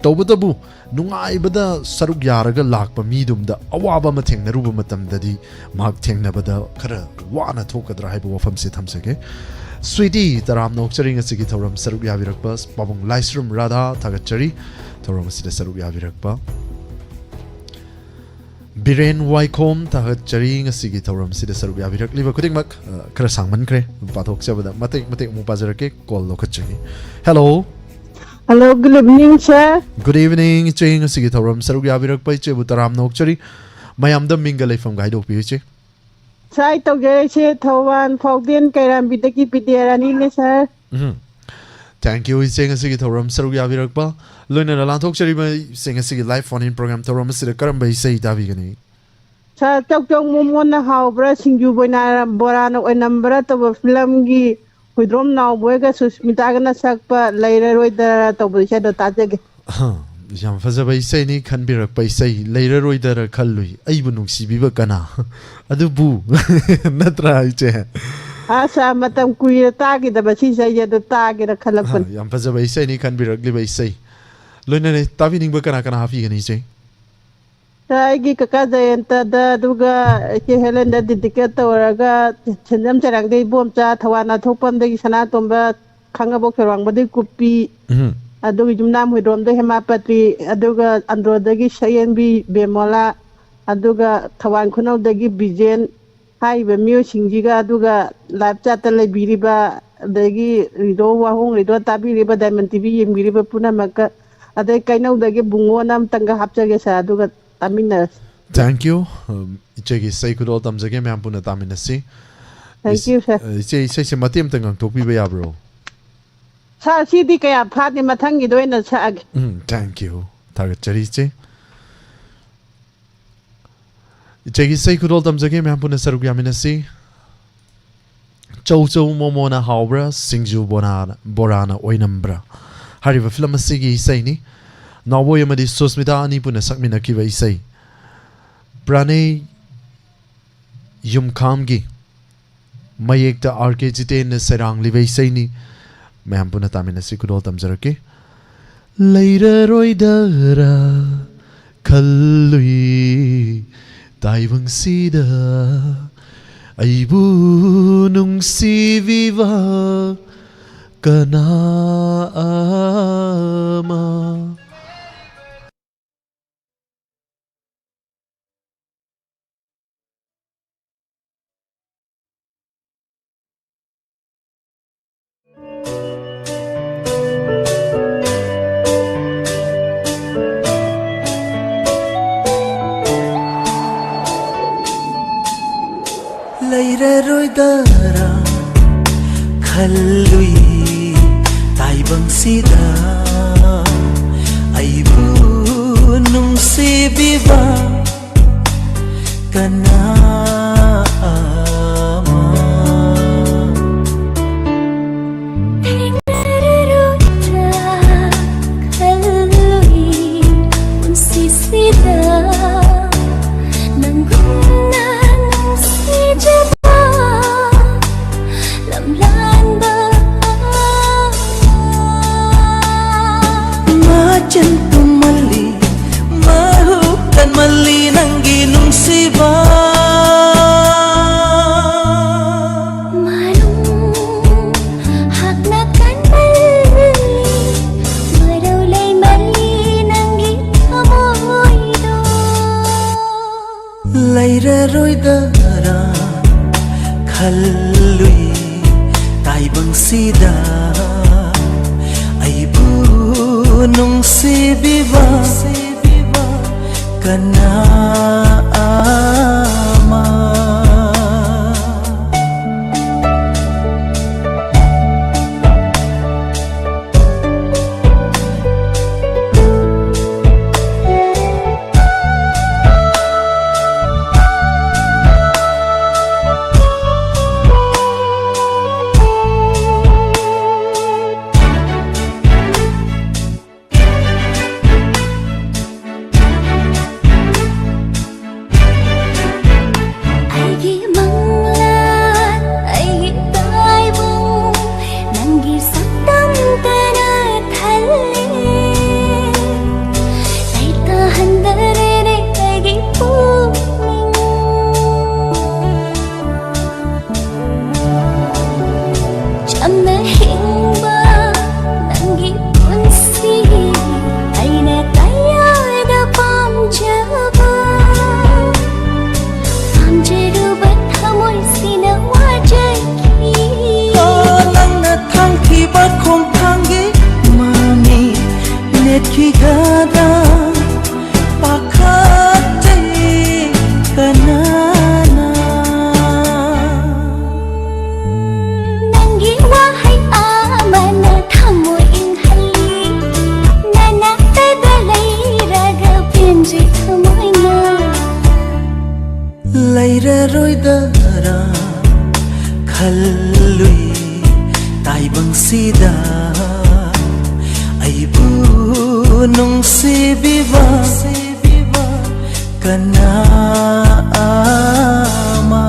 ꯇꯧꯕꯇꯕꯨ ꯅꯨꯡꯉꯥꯏꯕꯗ ꯁꯔꯨꯛ ꯌꯥꯔꯒ ꯂꯥꯛꯄ ꯃꯤꯗꯨꯝꯗ ꯑꯋꯥꯕ ꯑꯃ ꯊꯦꯡꯅꯔꯨꯕ ꯃꯇꯝꯗꯗꯤ ꯃꯍꯥꯛ ꯊꯦꯡꯅꯕꯗ ꯈꯔ ꯋꯥꯅ ꯊꯣꯛꯀꯗ꯭ꯔꯥ ꯍꯥꯏꯕ ꯋꯥꯐꯝꯁꯦ ꯊꯝꯖꯒꯦ꯫ ꯁ꯭ꯋꯤꯇꯤ, ꯇꯔꯥꯝꯅ ꯑꯣꯛꯆꯔꯤ ꯉꯁꯤꯒꯤ ꯊꯧꯔꯝ ꯁꯔꯨꯛ ꯌꯥꯕꯤꯔꯛꯄ꯫ ꯄꯥꯕꯨꯡ ꯂꯥꯏꯁ꯭ꯔꯝ ꯔꯥꯙꯥ, ꯊꯥꯒꯠꯆꯔꯤ ꯊꯧꯔꯝ ꯑꯁꯤꯗ ꯁꯔꯨꯛ ꯌꯥꯕꯤꯔꯛꯄ꯫ ꯕꯤꯔꯦꯟ ꯋꯥꯏꯈꯣꯝ, ꯊꯥꯒꯠꯆꯔꯤ ꯉꯁꯤꯒꯤ ꯊꯧꯔꯝꯁꯤꯗ ꯁꯔꯨꯛ ꯌꯥꯕꯤꯔꯛꯂꯤꯕ ꯈꯨꯗꯤꯡꯃꯛ꯫ ꯑ, ꯈꯔ ꯁꯥꯡꯃꯟꯈ꯭ꯔꯦ, ꯄꯥꯊꯣꯛꯆꯕꯗ ꯃꯇꯦꯛ ꯃꯇꯦꯛ ꯑꯃꯨꯛ ꯄꯥꯖꯔꯛꯀꯦ꯫ Call ꯂꯧꯈꯠꯆꯒꯦ꯫ Hello. Hello, good evening, sir. Good evening, ꯏꯆꯦ꯫ ꯉꯁꯤꯒꯤ ꯊꯧꯔꯝ ꯁꯔꯨꯛ ꯌꯥꯕꯤꯔꯛꯄ ꯏꯆꯦꯕꯨ ꯇꯔꯥꯝꯅ ꯑꯣꯛꯆꯔꯤ꯫ ꯃꯌꯥꯝꯗ ꯃꯤꯡꯒ ꯂꯩꯐꯝꯒ ꯍꯥꯏꯗꯣꯛꯄꯤꯌꯨ, ꯏꯆꯦ꯫ ꯁꯥꯏ ꯇꯧꯖꯔꯛꯏꯁꯦ Thoubal ꯐꯥꯎꯗꯦꯟ ꯀꯩꯔꯥꯝꯕꯤꯗꯒꯤ ꯕꯤꯗ꯭ꯌꯥꯔꯥꯅꯤꯅꯦ, sir꯫ Um. Thank you, ꯏꯆꯦ, ꯉꯁꯤꯒꯤ ꯊꯧꯔꯝ ꯁꯔꯨꯛ ꯌꯥꯕꯤꯔꯛꯄ꯫ ꯂꯣꯏꯅꯅ ꯂꯥꯟꯊꯣꯛꯆꯔꯤꯕ ꯏꯆꯦ, ꯉꯁꯤꯒꯤ live phone in program ꯊꯧꯔꯝ ꯑꯁꯤꯗ ꯀꯔꯝꯕ ꯏꯁꯩ ꯇꯥꯕꯤꯒꯅꯤ? Sir, ꯆꯧ ꯆꯧ ꯃꯣꯃꯣꯅ ꯍꯥꯎꯕ꯭ꯔꯥ, ꯁꯤꯡꯖꯨ ꯕꯣꯏꯅꯥ-, ꯕꯣꯔꯥꯅ ꯑꯣꯏꯅꯝꯕ꯭ꯔꯥ ꯇꯧꯕ film ꯒꯤ ꯍꯨꯏꯗ꯭ꯔꯣꯝ ꯅꯥꯎꯕꯣꯏꯒ ꯁꯨꯁꯃꯤꯇꯥꯒꯅ ꯁꯛꯄ "ꯂꯩꯔꯔꯣꯏꯗꯔ" ꯇꯧꯕ ꯏꯁꯩꯗꯣ ꯇꯥꯖꯒꯦ꯫ ꯑꯍ, ꯌꯥꯝ ꯐꯖꯕ ꯏꯁꯩꯅꯤ, ꯈꯟꯕꯤꯔꯛꯄ ꯏꯁꯩ, "ꯂꯩꯔꯔꯣꯏꯗꯔ ꯈꯜꯂꯨꯏ ꯑꯩꯕꯨ ꯅꯨꯡꯁꯤꯕꯤꯕ ꯀꯅꯥ?" ꯑꯗꯨꯕꯨ, ꯅꯠꯇ꯭ꯔꯥ, ꯏꯆꯦ? ꯑꯁ, ꯃꯇꯝ ꯀꯨꯏꯔꯦ ꯇꯥꯈꯤꯗꯕ ꯁꯤ ꯏꯁꯩꯁꯦ, ꯑꯗꯨ ꯇꯥꯒꯦꯅ ꯈꯜꯂꯛꯄꯅꯤ꯫ ꯑꯍ, ꯌꯥꯝ ꯐꯖꯕ ꯏꯁꯩꯅꯤ, ꯈꯟꯕꯤꯔꯛꯂꯤꯕ ꯏꯁꯩ꯫ ꯂꯣꯏꯅꯅ ꯇꯥꯕꯤꯅꯤꯡꯕ ꯀꯅꯥ ꯀꯅꯥ ꯍꯥꯞꯄꯤꯒꯅꯤ, ꯏꯆꯦ? ꯑꯩꯒꯤ ꯀꯀꯥ ꯖꯌꯟꯇꯗ, ꯑꯗꯨꯒ ꯏꯆꯦ ꯍꯦꯂꯦꯟꯗ dedicate ꯇꯧꯔꯒ, ꯁꯦꯟꯖꯝ ꯆꯔꯥꯡꯗꯩ ꯏꯕꯣꯝꯆꯥ, ꯊꯧꯕꯥꯜ ꯅꯥꯊꯣꯛꯄꯝꯗꯒꯤ ꯁꯅꯥꯇꯣꯝꯕ, ꯈꯥꯡꯉꯕꯣꯛ ꯈꯦꯔꯋꯥꯡꯕꯗꯒꯤ ꯀꯨꯞꯄꯤ, ꯎꯝ꯫ ꯑꯗꯨꯒ ꯌꯨꯝꯅꯥꯝ ꯍꯨꯏꯗ꯭ꯔꯣꯝꯗ ꯍꯦꯃꯥꯄꯇꯤ, ꯑꯗꯨꯒ ꯑꯟꯗ꯭ꯔꯣꯗꯒꯤ ꯁꯌꯦꯟꯕꯤ ꯕꯦꯃꯣꯂꯥ, ꯑꯗꯨꯒ ꯊꯧꯕꯥꯜ ꯈꯨꯅꯧꯗꯒꯤ ꯕꯤꯖꯦꯟ, ꯍꯥꯏꯔꯤꯕ ꯃꯤꯑꯣꯏꯁꯤꯡꯁꯤꯒ, ꯑꯗꯨꯒ live chat ꯇ ꯂꯩꯕꯤꯔꯤꯕ, ꯑꯗꯒꯤ ꯔꯦꯗꯤꯑꯣ ꯋꯥꯍꯣꯡ ꯔꯦꯗꯤꯑꯣ ꯇꯥꯕꯤꯔꯤꯕ, ꯗꯥꯏꯃꯟ ꯇꯤꯚꯤ ꯌꯦꯡꯕꯤꯔꯤꯕ ꯄꯨꯝꯅꯃꯛꯀ, ꯑꯗꯩ ꯀꯩꯅꯧꯗꯒꯤ ꯕꯨꯡꯉꯣꯅ ꯑꯝꯇꯪꯒ ꯍꯥꯞꯆꯒꯦ ꯁꯥꯔ, ꯑꯗꯨꯒ ꯇꯥꯃꯤꯟꯅꯔꯁꯤ꯫ Thank you꯫ ꯎꯝ, ꯏꯆꯦꯒꯤ ꯏꯁꯩ ꯈꯨꯗꯣꯜ ꯇꯝꯖꯒꯦ, ꯃꯌꯥꯝ ꯄꯨꯟꯅ ꯇꯥꯃꯤꯟꯅꯁꯤ꯫ Thank you, sir꯫ ꯏꯆꯦ, ꯏꯁꯩꯁꯦ ꯃꯇꯦꯛ ꯑꯝꯇ ꯉꯥꯡꯊꯣꯛꯄꯤꯕ ꯌꯥꯕ꯭ꯔꯣ? Sir, ꯁꯤꯗꯤ ꯀꯌꯥ ꯐꯥꯗꯦ, ꯃꯊꯪꯒꯤꯗ ꯑꯣꯏꯅ ꯁꯛꯑꯒꯦ꯫ ꯎꯝ, thank you꯫ ꯊꯥꯒꯠꯆꯔꯤ, ꯏꯆꯦ꯫ ꯏꯆꯦꯒꯤ ꯏꯁꯩ ꯈꯨꯗꯣꯜ ꯇꯝꯖꯒꯦ, ꯃꯌꯥꯝ ꯄꯨꯟꯅ ꯁꯔꯨꯛ ꯌꯥꯃꯤꯟꯅꯁꯤ꯫ ꯆꯧ ꯆꯧ ꯃꯣꯃꯣꯅ ꯍꯥꯎꯕ꯭ꯔꯥ, ꯁꯤꯡꯖꯨ ꯕꯣꯔꯥꯅ, ꯕꯣꯔꯥꯅ ꯑꯣꯏꯅꯝꯕ꯭ꯔꯥ? ꯍꯥꯏꯔꯤꯕ ꯐꯤꯂꯝ ꯑꯁꯤꯒꯤ ꯏꯁꯩꯅꯤ꯫ ꯅꯥꯎꯕꯣꯏ ꯑꯃꯗꯤ ꯁꯨꯁꯃꯤꯇꯥ ꯑꯅꯤ ꯄꯨꯟꯅ ꯁꯛꯃꯤꯟꯅꯈꯤꯕ ꯏꯁꯩ꯫ ꯄ꯭ꯔꯥꯅꯦ ꯌꯨꯝꯈꯥꯝꯒꯤ ꯃꯌꯦꯛꯇ ꯑꯥꯔ ꯀꯦ ꯖꯤꯇꯦꯟꯅ ꯁꯩꯔꯥꯡꯂꯤꯕ ꯏꯁꯩꯅꯤ꯫ ꯃꯌꯥꯝ ꯄꯨꯟꯅ ꯇꯥꯃꯤꯟꯅꯁꯤ, ꯈꯨꯗꯣꯜ ꯇꯝꯖꯔꯛꯀꯦ꯫ ꯂꯩꯔꯔꯣꯏꯗꯔꯥ ꯈꯜꯂꯨꯏ ꯇꯥꯏꯕꯪꯁꯤꯗ ꯑꯩꯕꯨ ꯅꯨꯡꯁꯤꯕꯤꯕ ꯀꯅꯥ ꯑꯃ꯫ ꯂꯩꯔꯔꯣꯏꯗꯔꯥ ꯈꯜꯂꯨꯏ ꯇꯥꯏꯕꯪꯁꯤꯗ ꯑꯩꯕꯨ ꯅꯨꯡꯁꯤꯕꯤꯕ ꯀꯅꯥ ꯑꯃ꯫ ꯊꯦꯡꯅꯔꯔꯣꯏꯗ꯭ꯔꯥ ꯈꯜꯂꯨꯏ ꯄꯨꯟꯁꯤꯁꯤꯗ ꯅꯪꯒꯨꯝꯅ ꯅꯨꯡꯁꯤꯖꯕ ꯂꯝꯂꯥꯟꯕ ꯂꯩꯔꯔꯣꯏꯗꯔꯥ ꯈꯜꯂꯨꯏ ꯇꯥꯏꯕꯪꯁꯤꯗ ꯑꯩꯕꯨ ꯅꯨꯡꯁꯤꯕꯤꯕ ꯀꯅꯥ ꯑꯃ꯫ ꯑꯩꯒꯤ ꯃꯪꯂꯥꯟ, ꯑꯩꯒꯤ ꯇꯥꯏꯕꯪ, ꯅꯪꯒꯤ ꯁꯛꯇꯝꯇꯅ ꯊꯜꯂꯦ꯫ ꯂꯩꯇꯥꯍꯟꯗꯔꯦꯅꯦ ꯑꯩꯒꯤ ꯄꯨꯛꯅꯤꯡ꯫ ꯆꯝꯅ ꯍꯤꯡꯕ ꯅꯪꯒꯤ ꯄꯨꯟꯁꯤ ꯑꯩꯅ ꯀꯌꯥꯗ ꯄꯥꯝꯖꯕ, ꯄꯥꯝꯖꯔꯨꯕ ꯊꯃꯣꯏꯁꯤꯅ ꯋꯥꯖꯈꯤ꯫ ꯑꯣ, ꯅꯪꯅ ꯊꯥꯡꯈꯤꯕ ꯈꯣꯡꯊꯥꯡꯒꯤ ꯃꯃꯤ ꯅꯦꯠꯈꯤꯒꯗ꯭ꯔꯥ? ꯄꯥꯈꯠꯆꯩ ꯀꯅꯥꯅ? ꯅꯪꯒꯤ ꯋꯥꯍꯩ ꯑꯃꯅ ꯊꯃꯣꯏ ꯏꯪꯍꯜꯂꯤ, ꯅꯅꯥꯛꯇꯗ ꯂꯩꯔꯒ ꯄꯦꯟꯖꯩ ꯊꯃꯣꯏꯅ꯫ ꯂꯩꯔꯔꯣꯏꯗꯔꯥ ꯈꯜꯂꯨꯏ ꯇꯥꯏꯕꯪꯁꯤꯗ ꯑꯩꯕꯨ ꯅꯨꯡꯁꯤꯕꯤꯕ ꯀꯅꯥ ꯑꯃ꯫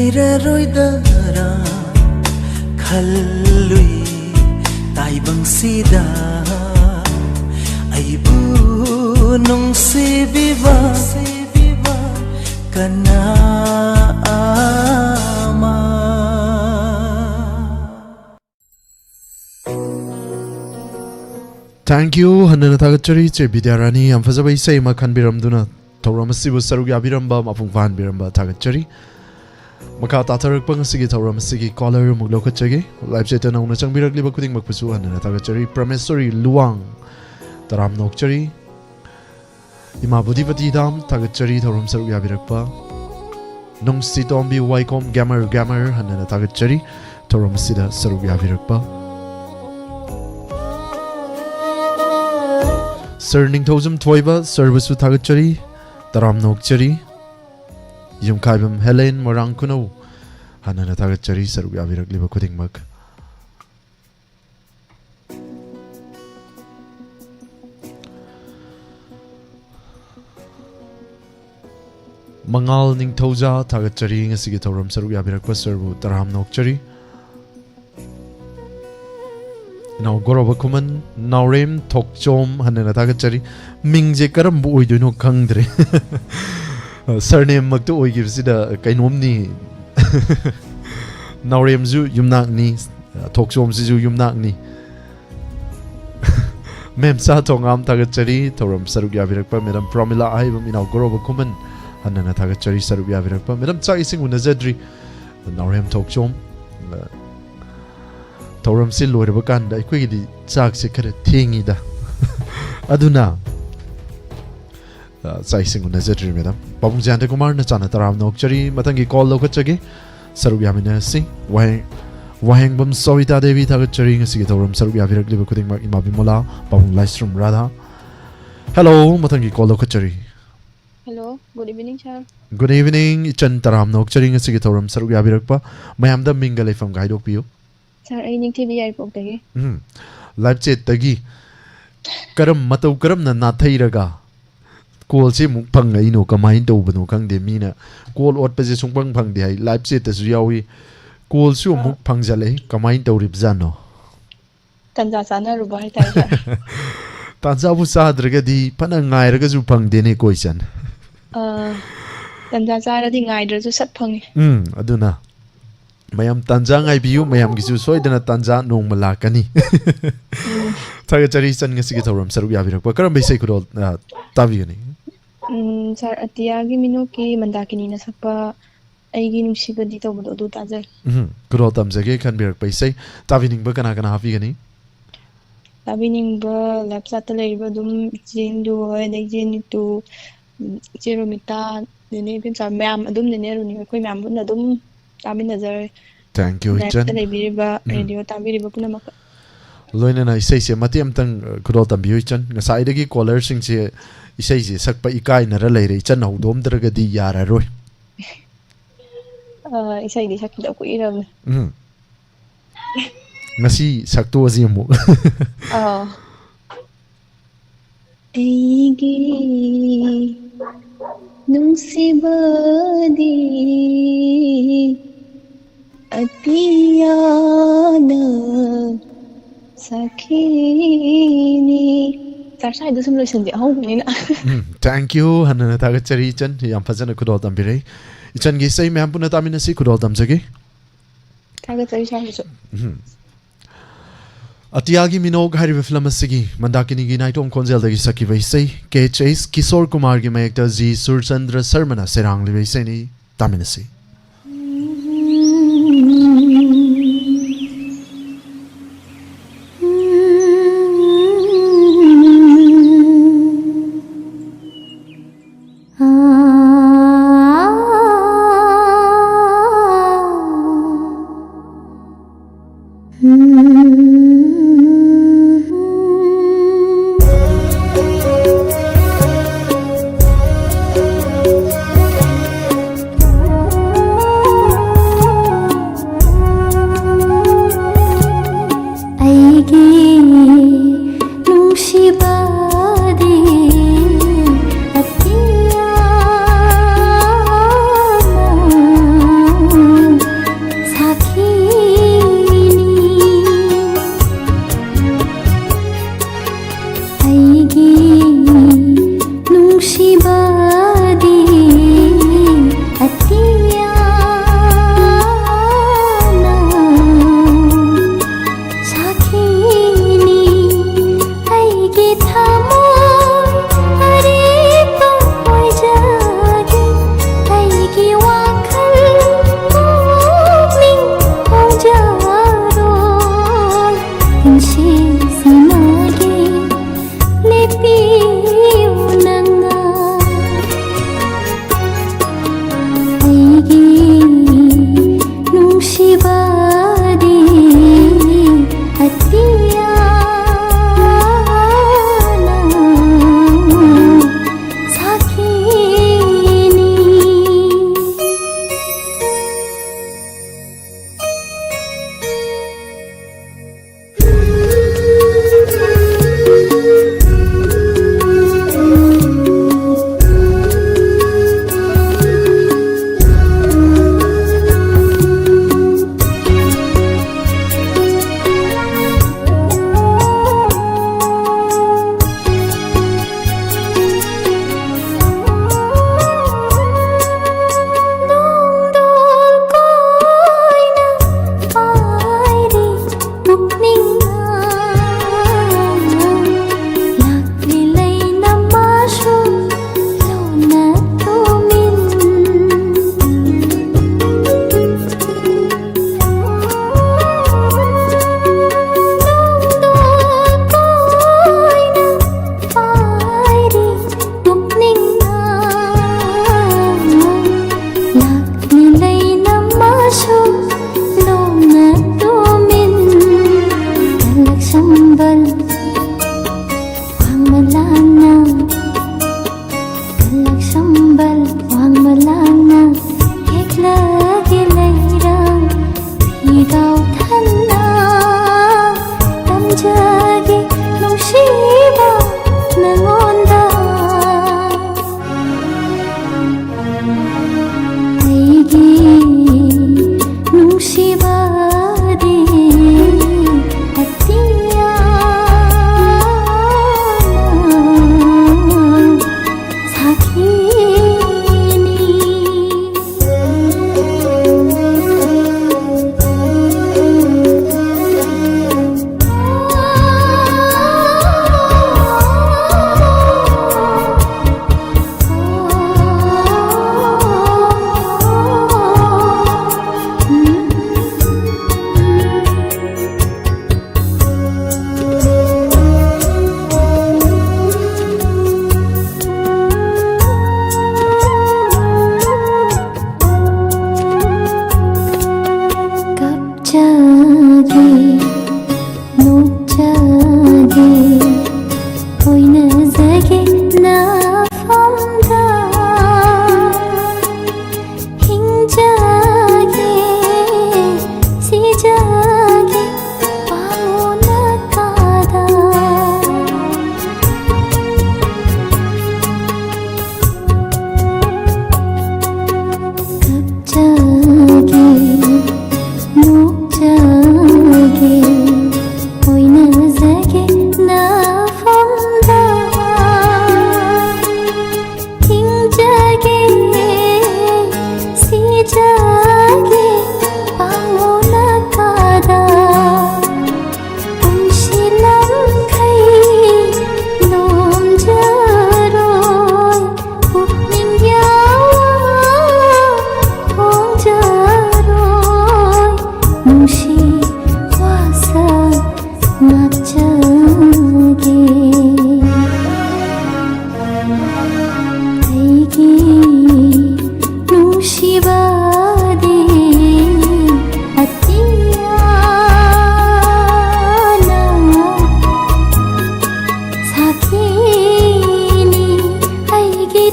ꯏꯔꯔꯣꯏꯗꯔꯥ ꯈꯜꯂꯨꯏ ꯇꯥꯏꯕꯪꯁꯤꯗ ꯑꯩꯕꯨ ꯅꯨꯡꯁꯤꯕꯤꯕ ꯀꯅꯥ ꯑꯃ꯫ Thank you ꯍꯟꯅꯅ ꯊꯥꯒꯠꯆꯔꯤ ꯆꯦ ꯕꯤꯗ꯭ꯌꯥꯔꯥꯅꯤ, ꯌꯥꯝ ꯐꯖꯕ ꯏꯁꯩ ꯑꯃ ꯈꯟꯕꯤꯔꯝꯗꯨꯅ ꯊꯧꯔꯝ ꯑꯁꯤꯕꯨ ꯁꯔꯨꯛ ꯌꯥꯕꯤꯔꯝꯕ, ꯃꯄꯨꯡ ꯐꯥꯍꯟꯕꯤꯔꯝꯕ ꯊꯥꯒꯠꯆꯔꯤ꯫ ꯃꯈꯥ ꯇꯥꯊꯔꯛꯄ ꯉꯁꯤꯒꯤ ꯊꯧꯔꯝ ꯑꯁꯤꯒꯤ ꯀꯣꯂꯔ ꯑꯃꯨꯛ ꯂꯧꯈꯠꯆꯒꯦ꯫ ꯂꯥꯏꯞ ꯆꯦꯠꯇ ꯅꯧꯅ ꯆꯪꯕꯤꯔꯛꯂꯤꯕ ꯈꯨꯗꯤꯡꯃꯛꯄꯨꯁꯨ ꯍꯟꯅꯅ ꯊꯥꯒꯠꯆꯔꯤ꯫ ꯄ꯭ꯔꯃꯦꯁꯣꯔꯤ ꯂꯨꯋꯥꯡ, ꯇꯔꯥꯝꯅ ꯑꯣꯛꯆꯔꯤ꯫ ꯏꯃꯥ ꯕꯨꯙꯤꯄꯇꯤ ꯗꯥꯝ, ꯊꯥꯒꯠꯆꯔꯤ ꯊꯧꯔꯝ ꯁꯔꯨꯛ ꯌꯥꯕꯤꯔꯛꯄ꯫ ꯅꯨꯡꯁꯤꯇꯣꯝꯕꯤ ꯋꯥꯏꯈꯣꯝ ꯒꯦꯃꯔ, ꯒꯦꯃꯔ, ꯍꯟꯅꯅ ꯊꯥꯒꯠꯆꯔꯤ ꯊꯧꯔꯝ ꯑꯁꯤꯗ ꯁꯔꯨꯛ ꯌꯥꯕꯤꯔꯛꯄ꯫ ꯁꯔ ꯅꯤꯡꯊꯧꯖꯝ ꯊꯣꯏꯕ, ꯁꯔꯕꯨꯁꯨ ꯊꯥꯒꯠꯆꯔꯤ, ꯇꯔꯥꯝꯅ ꯑꯣꯛꯆꯔꯤ꯫ ꯌꯨꯝꯈꯥꯏꯕꯝ ꯍꯦꯂꯦꯟ, ꯃꯣꯏꯔꯥꯡ ꯈꯨꯅꯧ, ꯍꯟꯅꯅ ꯊꯥꯒꯠꯆꯔꯤ ꯁꯔꯨꯛ ꯌꯥꯕꯤꯔꯛꯂꯤꯕ ꯈꯨꯗꯤꯡꯃꯛ꯫ ꯃꯉꯥꯜ ꯅꯤꯡꯊꯧꯖꯥ, ꯊꯥꯒꯠꯆꯔꯤ ꯉꯁꯤꯒꯤ ꯊꯧꯔꯝ ꯁꯔꯨꯛ ꯌꯥꯕꯤꯔꯛꯄ ꯁꯔꯕꯨ ꯇꯔꯥꯝꯅ ꯑꯣꯛꯆꯔꯤ꯫ ꯏꯅꯥꯎ ꯒꯣꯔꯣꯕ ꯈꯨꯃꯟ, ꯅꯥꯎꯔꯦꯝ ꯊꯣꯛꯆꯣꯝ, ꯍꯟꯅꯅ ꯊꯥꯒꯠꯆꯔꯤ꯫ ꯃꯤꯡꯁꯦ ꯀꯔꯝꯕ ꯑꯣꯏꯗꯣꯏꯅꯣ ꯈꯪꯗ꯭ꯔꯦ꯫ ꯁꯔꯅꯦꯝꯃꯛꯇ ꯑꯣꯏꯈꯤꯕꯁꯤꯗ ꯀꯩꯅꯣꯝꯅꯤ꯫ ꯅꯥꯎꯔꯦꯝꯁꯨ ꯌꯨꯝꯅꯥꯛꯅꯤ, ꯊꯣꯛꯆꯣꯝꯁꯤꯁꯨ ꯌꯨꯝꯅꯥꯛꯅꯤ꯫ ꯃꯦꯝꯆꯥ ꯊꯣꯉꯥꯝ, ꯊꯥꯒꯠꯆꯔꯤ ꯊꯧꯔꯝ ꯁꯔꯨꯛ ꯌꯥꯕꯤꯔꯛꯄ꯫ ꯃꯦꯗꯥꯝ ꯄ꯭ꯔꯃꯤꯂꯥ ꯑꯍꯩꯕꯝ, ꯏꯅꯥꯎ ꯒꯣꯔꯣꯕ ꯈꯨꯃꯟ, ꯍꯟꯅꯅ ꯊꯥꯒꯠꯆꯔꯤ ꯁꯔꯨꯛ ꯌꯥꯕꯤꯔꯛꯄ꯫ ꯃꯦꯗꯥꯝ, ꯆꯥꯛ ꯏꯁꯤꯡ ꯎꯅꯖꯗ꯭ꯔꯤ꯫ ꯅꯥꯎꯔꯦꯝ ꯊꯣꯛꯆꯣꯝ, ꯑ, ꯊꯧꯔꯝꯁꯤ ꯂꯣꯏꯔꯕ ꯀꯥꯟꯗ ꯑꯩꯈꯣꯏꯒꯤꯗꯤ ꯆꯥꯛꯁꯦ ꯈꯔ ꯊꯦꯡꯉꯤꯗ꯫ ꯑꯗꯨꯅ, ꯑ, ꯆꯥꯛ ꯏꯁꯤꯡ ꯎꯅꯖꯗ꯭ꯔꯤ, ꯃꯦꯗꯥꯝ꯫ ꯄꯥꯕꯨꯡ ꯖꯌꯟꯇ ꯀꯨꯃꯥꯔꯅ ꯆꯥꯅ ꯇꯔꯥꯝꯅ ꯑꯣꯛꯆꯔꯤ꯫ ꯃꯊꯪꯒꯤ ꯀꯣꯜ ꯂꯧꯈꯠꯆꯒꯦ꯫ ꯁꯔꯨꯛ ꯌꯥꯃꯤꯟꯅꯔꯁꯤ꯫ ꯋꯥꯍꯦꯡ-, ꯋꯥꯍꯦꯡꯕꯝ ꯁꯣꯕꯤꯇꯥ ꯗꯦꯕꯤ, ꯊꯥꯒꯠꯆꯔꯤ ꯉꯁꯤꯒꯤ ꯊꯧꯔꯝ ꯁꯔꯨꯛ ꯌꯥꯕꯤꯔꯛꯂꯤꯕ ꯈꯨꯗꯤꯡꯃꯛ꯫ ꯏꯃꯥ ꯕꯤꯃꯣꯂꯥ, ꯄꯥꯕꯨꯡ ꯂꯥꯏꯁ꯭ꯔꯝ ꯔꯥꯙꯥ꯫ ꯍꯦꯂꯣ, ꯃꯊꯪꯒꯤ call ꯂꯧꯈꯠꯆꯔꯤ꯫ Hello, good evening, sir. Good evening, ꯏꯆꯟ, ꯇꯔꯥꯝꯅ ꯑꯣꯛꯆꯔꯤ ꯉꯁꯤꯒꯤ ꯊꯧꯔꯝ ꯁꯔꯨꯛ ꯌꯥꯕꯤꯔꯛꯄ꯫ ꯃꯌꯥꯝꯗ ꯃꯤꯡꯒ ꯂꯩꯐꯝꯒ ꯍꯥꯏꯗꯣꯛꯄꯤꯌꯨ꯫ Sir, ꯑꯩ ꯅꯤꯡꯊꯤꯕꯤ ꯌꯥꯏꯔꯤꯄꯣꯛꯇꯒꯤ꯫ ꯎꯝ, ꯂꯥꯏꯐ ꯆꯦꯠꯇꯒꯤ꯫ ꯀꯔꯝ, ꯃꯇꯧ ꯀꯔꯝꯅ ꯅꯥꯊꯩꯔꯒ ꯀꯣꯜꯁꯤ ꯑꯃꯨꯛ ꯐꯪꯉꯛꯏꯅꯣ, ꯀꯃꯥꯏꯅ ꯇꯧꯕꯅꯣ ꯈꯪꯗꯦ꯫ ꯃꯤꯅ ꯀꯣꯜ ꯑꯣꯠꯄꯁꯦ ꯁꯨꯡꯐꯪ ꯐꯪꯗꯦ ꯍꯥꯏ, ꯂꯥꯏꯚ ꯆꯦꯠꯇꯁꯨ ꯌꯥꯎꯏ꯫ ꯀꯣꯜꯁꯨ ꯑꯃꯨꯛ ꯐꯪꯖꯜꯂꯛꯏ, ꯀꯃꯥꯏꯅ ꯇꯧꯔꯤꯕꯖꯥꯠꯅꯣ? ꯇꯟꯖꯥ ꯆꯥꯅꯔꯨꯕ ꯍꯥꯏꯇꯥꯔꯦ, ꯁꯥꯔ꯫ ꯇꯥꯟꯖꯥꯕꯨ ꯆꯥꯗ꯭ꯔꯒꯗꯤ ꯐꯅ ꯉꯥꯏꯔꯒꯁꯨ ꯐꯪꯗꯦꯅꯦ, ꯀꯣꯏꯁꯟ꯫ ꯑꯥ, ꯇꯟꯖꯥ ꯆꯥꯔꯗꯤ ꯉꯥꯏꯗ꯭ꯔꯁꯨ ꯁꯠ ꯐꯪꯉꯤ꯫ ꯎꯝ, ꯑꯗꯨꯅ ꯃꯌꯥꯝ ꯇꯥꯟꯖꯥ ꯉꯥꯏꯕꯤꯌꯨ, ꯃꯌꯥꯝꯒꯤꯁꯨ ꯁꯣꯏꯗꯅ ꯇꯥꯟꯖꯥ ꯅꯣꯡꯃ ꯂꯥꯛꯀꯅꯤ꯫ ꯎꯝ꯫ ꯊꯥꯒꯠꯆꯔꯤ ꯏꯆꯟ, ꯉꯁꯤꯒꯤ ꯊꯧꯔꯝ ꯁꯔꯨꯛ ꯌꯥꯕꯤꯔꯛꯄ꯫ ꯀꯔꯝꯕ ꯏꯁꯩ ꯈꯨꯗꯣꯜ, ꯑ, ꯇꯥꯕꯤꯒꯅꯤ? ꯎꯝ, ꯁꯥꯔ ꯑꯇꯤꯌꯥꯒꯤ ꯃꯤꯅꯣꯛꯀꯤ ꯃꯟꯗꯥꯀꯤꯅꯤꯅ ꯁꯛꯄ ꯑꯩꯒꯤ ꯅꯨꯡꯁꯤꯕꯗꯤ ꯇꯧꯕꯗꯣ ꯑꯗꯨ ꯇꯥꯖꯒꯦ꯫ ꯎꯝ, ꯈꯨꯗꯣꯜ ꯇꯝꯖꯒꯦ ꯈꯟꯕꯤꯔꯛꯄ ꯏꯁꯩ꯫ ꯇꯥꯕꯤꯅꯤꯡꯕ ꯀꯅꯥ ꯀꯅꯥ ꯍꯥꯞꯄꯤꯒꯅꯤ? ꯇꯥꯕꯤꯅꯤꯡꯕ ꯂꯥꯏꯞ ꯆꯥꯠꯇ ꯂꯩꯔꯤꯕ ꯑꯗꯨꯝ ꯏꯆꯦ ꯏꯟꯗꯨ ꯍꯣꯏ, ꯑꯗꯩ ꯏꯆꯦ ꯅꯤꯇꯨ, ꯎꯝ, ꯏꯆꯦ ꯔꯣꯃꯤꯇꯥ, ꯅꯦꯅꯦ ꯏꯕꯦꯝꯆꯥ ꯃꯌꯥꯝ ꯑꯗꯨꯝ, ꯅꯦꯅꯦ ꯔꯨꯅꯤ, ꯑꯩꯈꯣꯏ ꯃꯌꯥꯝ ꯄꯨꯟꯅ ꯑꯗꯨꯝ ꯇꯥꯃꯤꯟꯅꯖꯔꯦ꯫ Thank you, ꯂꯥꯏꯞꯇ ꯏꯆꯟ꯫ ꯂꯩꯕꯤꯔꯤꯕ, ꯎꯝ꯫ ꯔꯦꯗꯤꯑꯣ ꯇꯥꯕꯤꯔꯤꯕ ꯄꯨꯝꯅꯃꯛꯇ꯫ ꯂꯣꯏꯅꯅ ꯏꯁꯩꯁꯦ ꯃꯇꯦꯛ ꯑꯃꯇꯪ, ꯑ, ꯈꯨꯗꯣꯜ ꯇꯝꯕꯤꯌꯨ, ꯏꯆꯟ꯫ ꯉꯁꯥꯏꯗꯒꯤ ꯀꯣꯂꯔꯁꯤꯡꯁꯦ ꯏꯁꯩꯁꯦ ꯁꯛꯄ ꯏꯀꯥꯏꯅꯔ ꯂꯩꯔꯦ꯫ ꯏꯆꯟ ꯍꯧꯗꯣꯛꯑꯝꯗ꯭ꯔꯒꯗꯤ ꯌꯥꯔꯔꯣꯏ꯫ ꯑ, ꯏꯁꯩꯗꯤ ꯁꯛꯈꯤꯗꯕ ꯀꯨꯏꯔꯕꯅꯦ꯫ ꯎꯝ꯫ ꯉꯁꯤ ꯁꯛꯇꯣꯛꯑꯁꯤ ꯑꯃꯨꯛ꯫ ꯑꯥ꯫ ꯑꯩꯒꯤ ꯅꯨꯡꯁꯤꯕꯗꯤ ꯑꯇꯤꯌꯥꯅ ꯁꯥꯈꯤꯅꯤ꯫ ꯁꯥꯔ, ꯁ꯭ꯋꯥꯏꯗ ꯁꯨꯝ ꯂꯣꯏꯁꯟꯁꯦ, ꯑꯍꯧꯕꯅꯤꯅ꯫ ꯎꯝ, thank you꯫ ꯍꯟꯅ ꯊꯥꯒꯠꯆꯔꯤ, ꯏꯆꯟ꯫ ꯌꯥꯝ ꯐꯖꯅ ꯈꯨꯗꯣꯜ ꯇꯝꯕꯤꯔꯛꯏ꯫ ꯏꯆꯟꯒꯤ ꯏꯁꯩ ꯃꯌꯥꯝ ꯄꯨꯟꯅ ꯇꯥꯃꯤꯟꯅꯁꯤ, ꯈꯨꯗꯣꯜ ꯇꯝꯖꯒꯦ꯫ ꯊꯥꯒꯠꯆꯔꯤ, ꯁꯥꯔꯁꯨ꯫ ꯎꯝ꯫ ꯑꯇꯤꯌꯥꯒꯤ ꯃꯤꯅꯣꯛ ꯍꯥꯏꯔꯤꯕ ꯐꯤꯂꯝ ꯑꯁꯤꯒꯤ ꯃꯟꯗꯥꯀꯤꯅꯤꯒꯤ ꯅꯥꯏꯇꯣꯝ ꯈꯣꯟꯖꯦꯜꯗꯒꯤ ꯁꯛꯈꯤꯕ ꯏꯁꯩ, ꯀꯦ ꯑꯩꯆ ꯑꯦꯁ ꯀꯤꯁꯣꯔ ꯀꯨꯃꯥꯔꯒꯤ ꯃꯌꯦꯛꯇ ꯖꯤ ꯁꯨꯔꯆꯟꯗ꯭ꯔ ꯁꯔꯃꯅ ꯁꯩꯔꯥꯡꯂꯤꯕ ꯏꯁꯩꯅꯤ꯫ ꯇꯥꯃꯤꯟꯅꯁꯤ꯫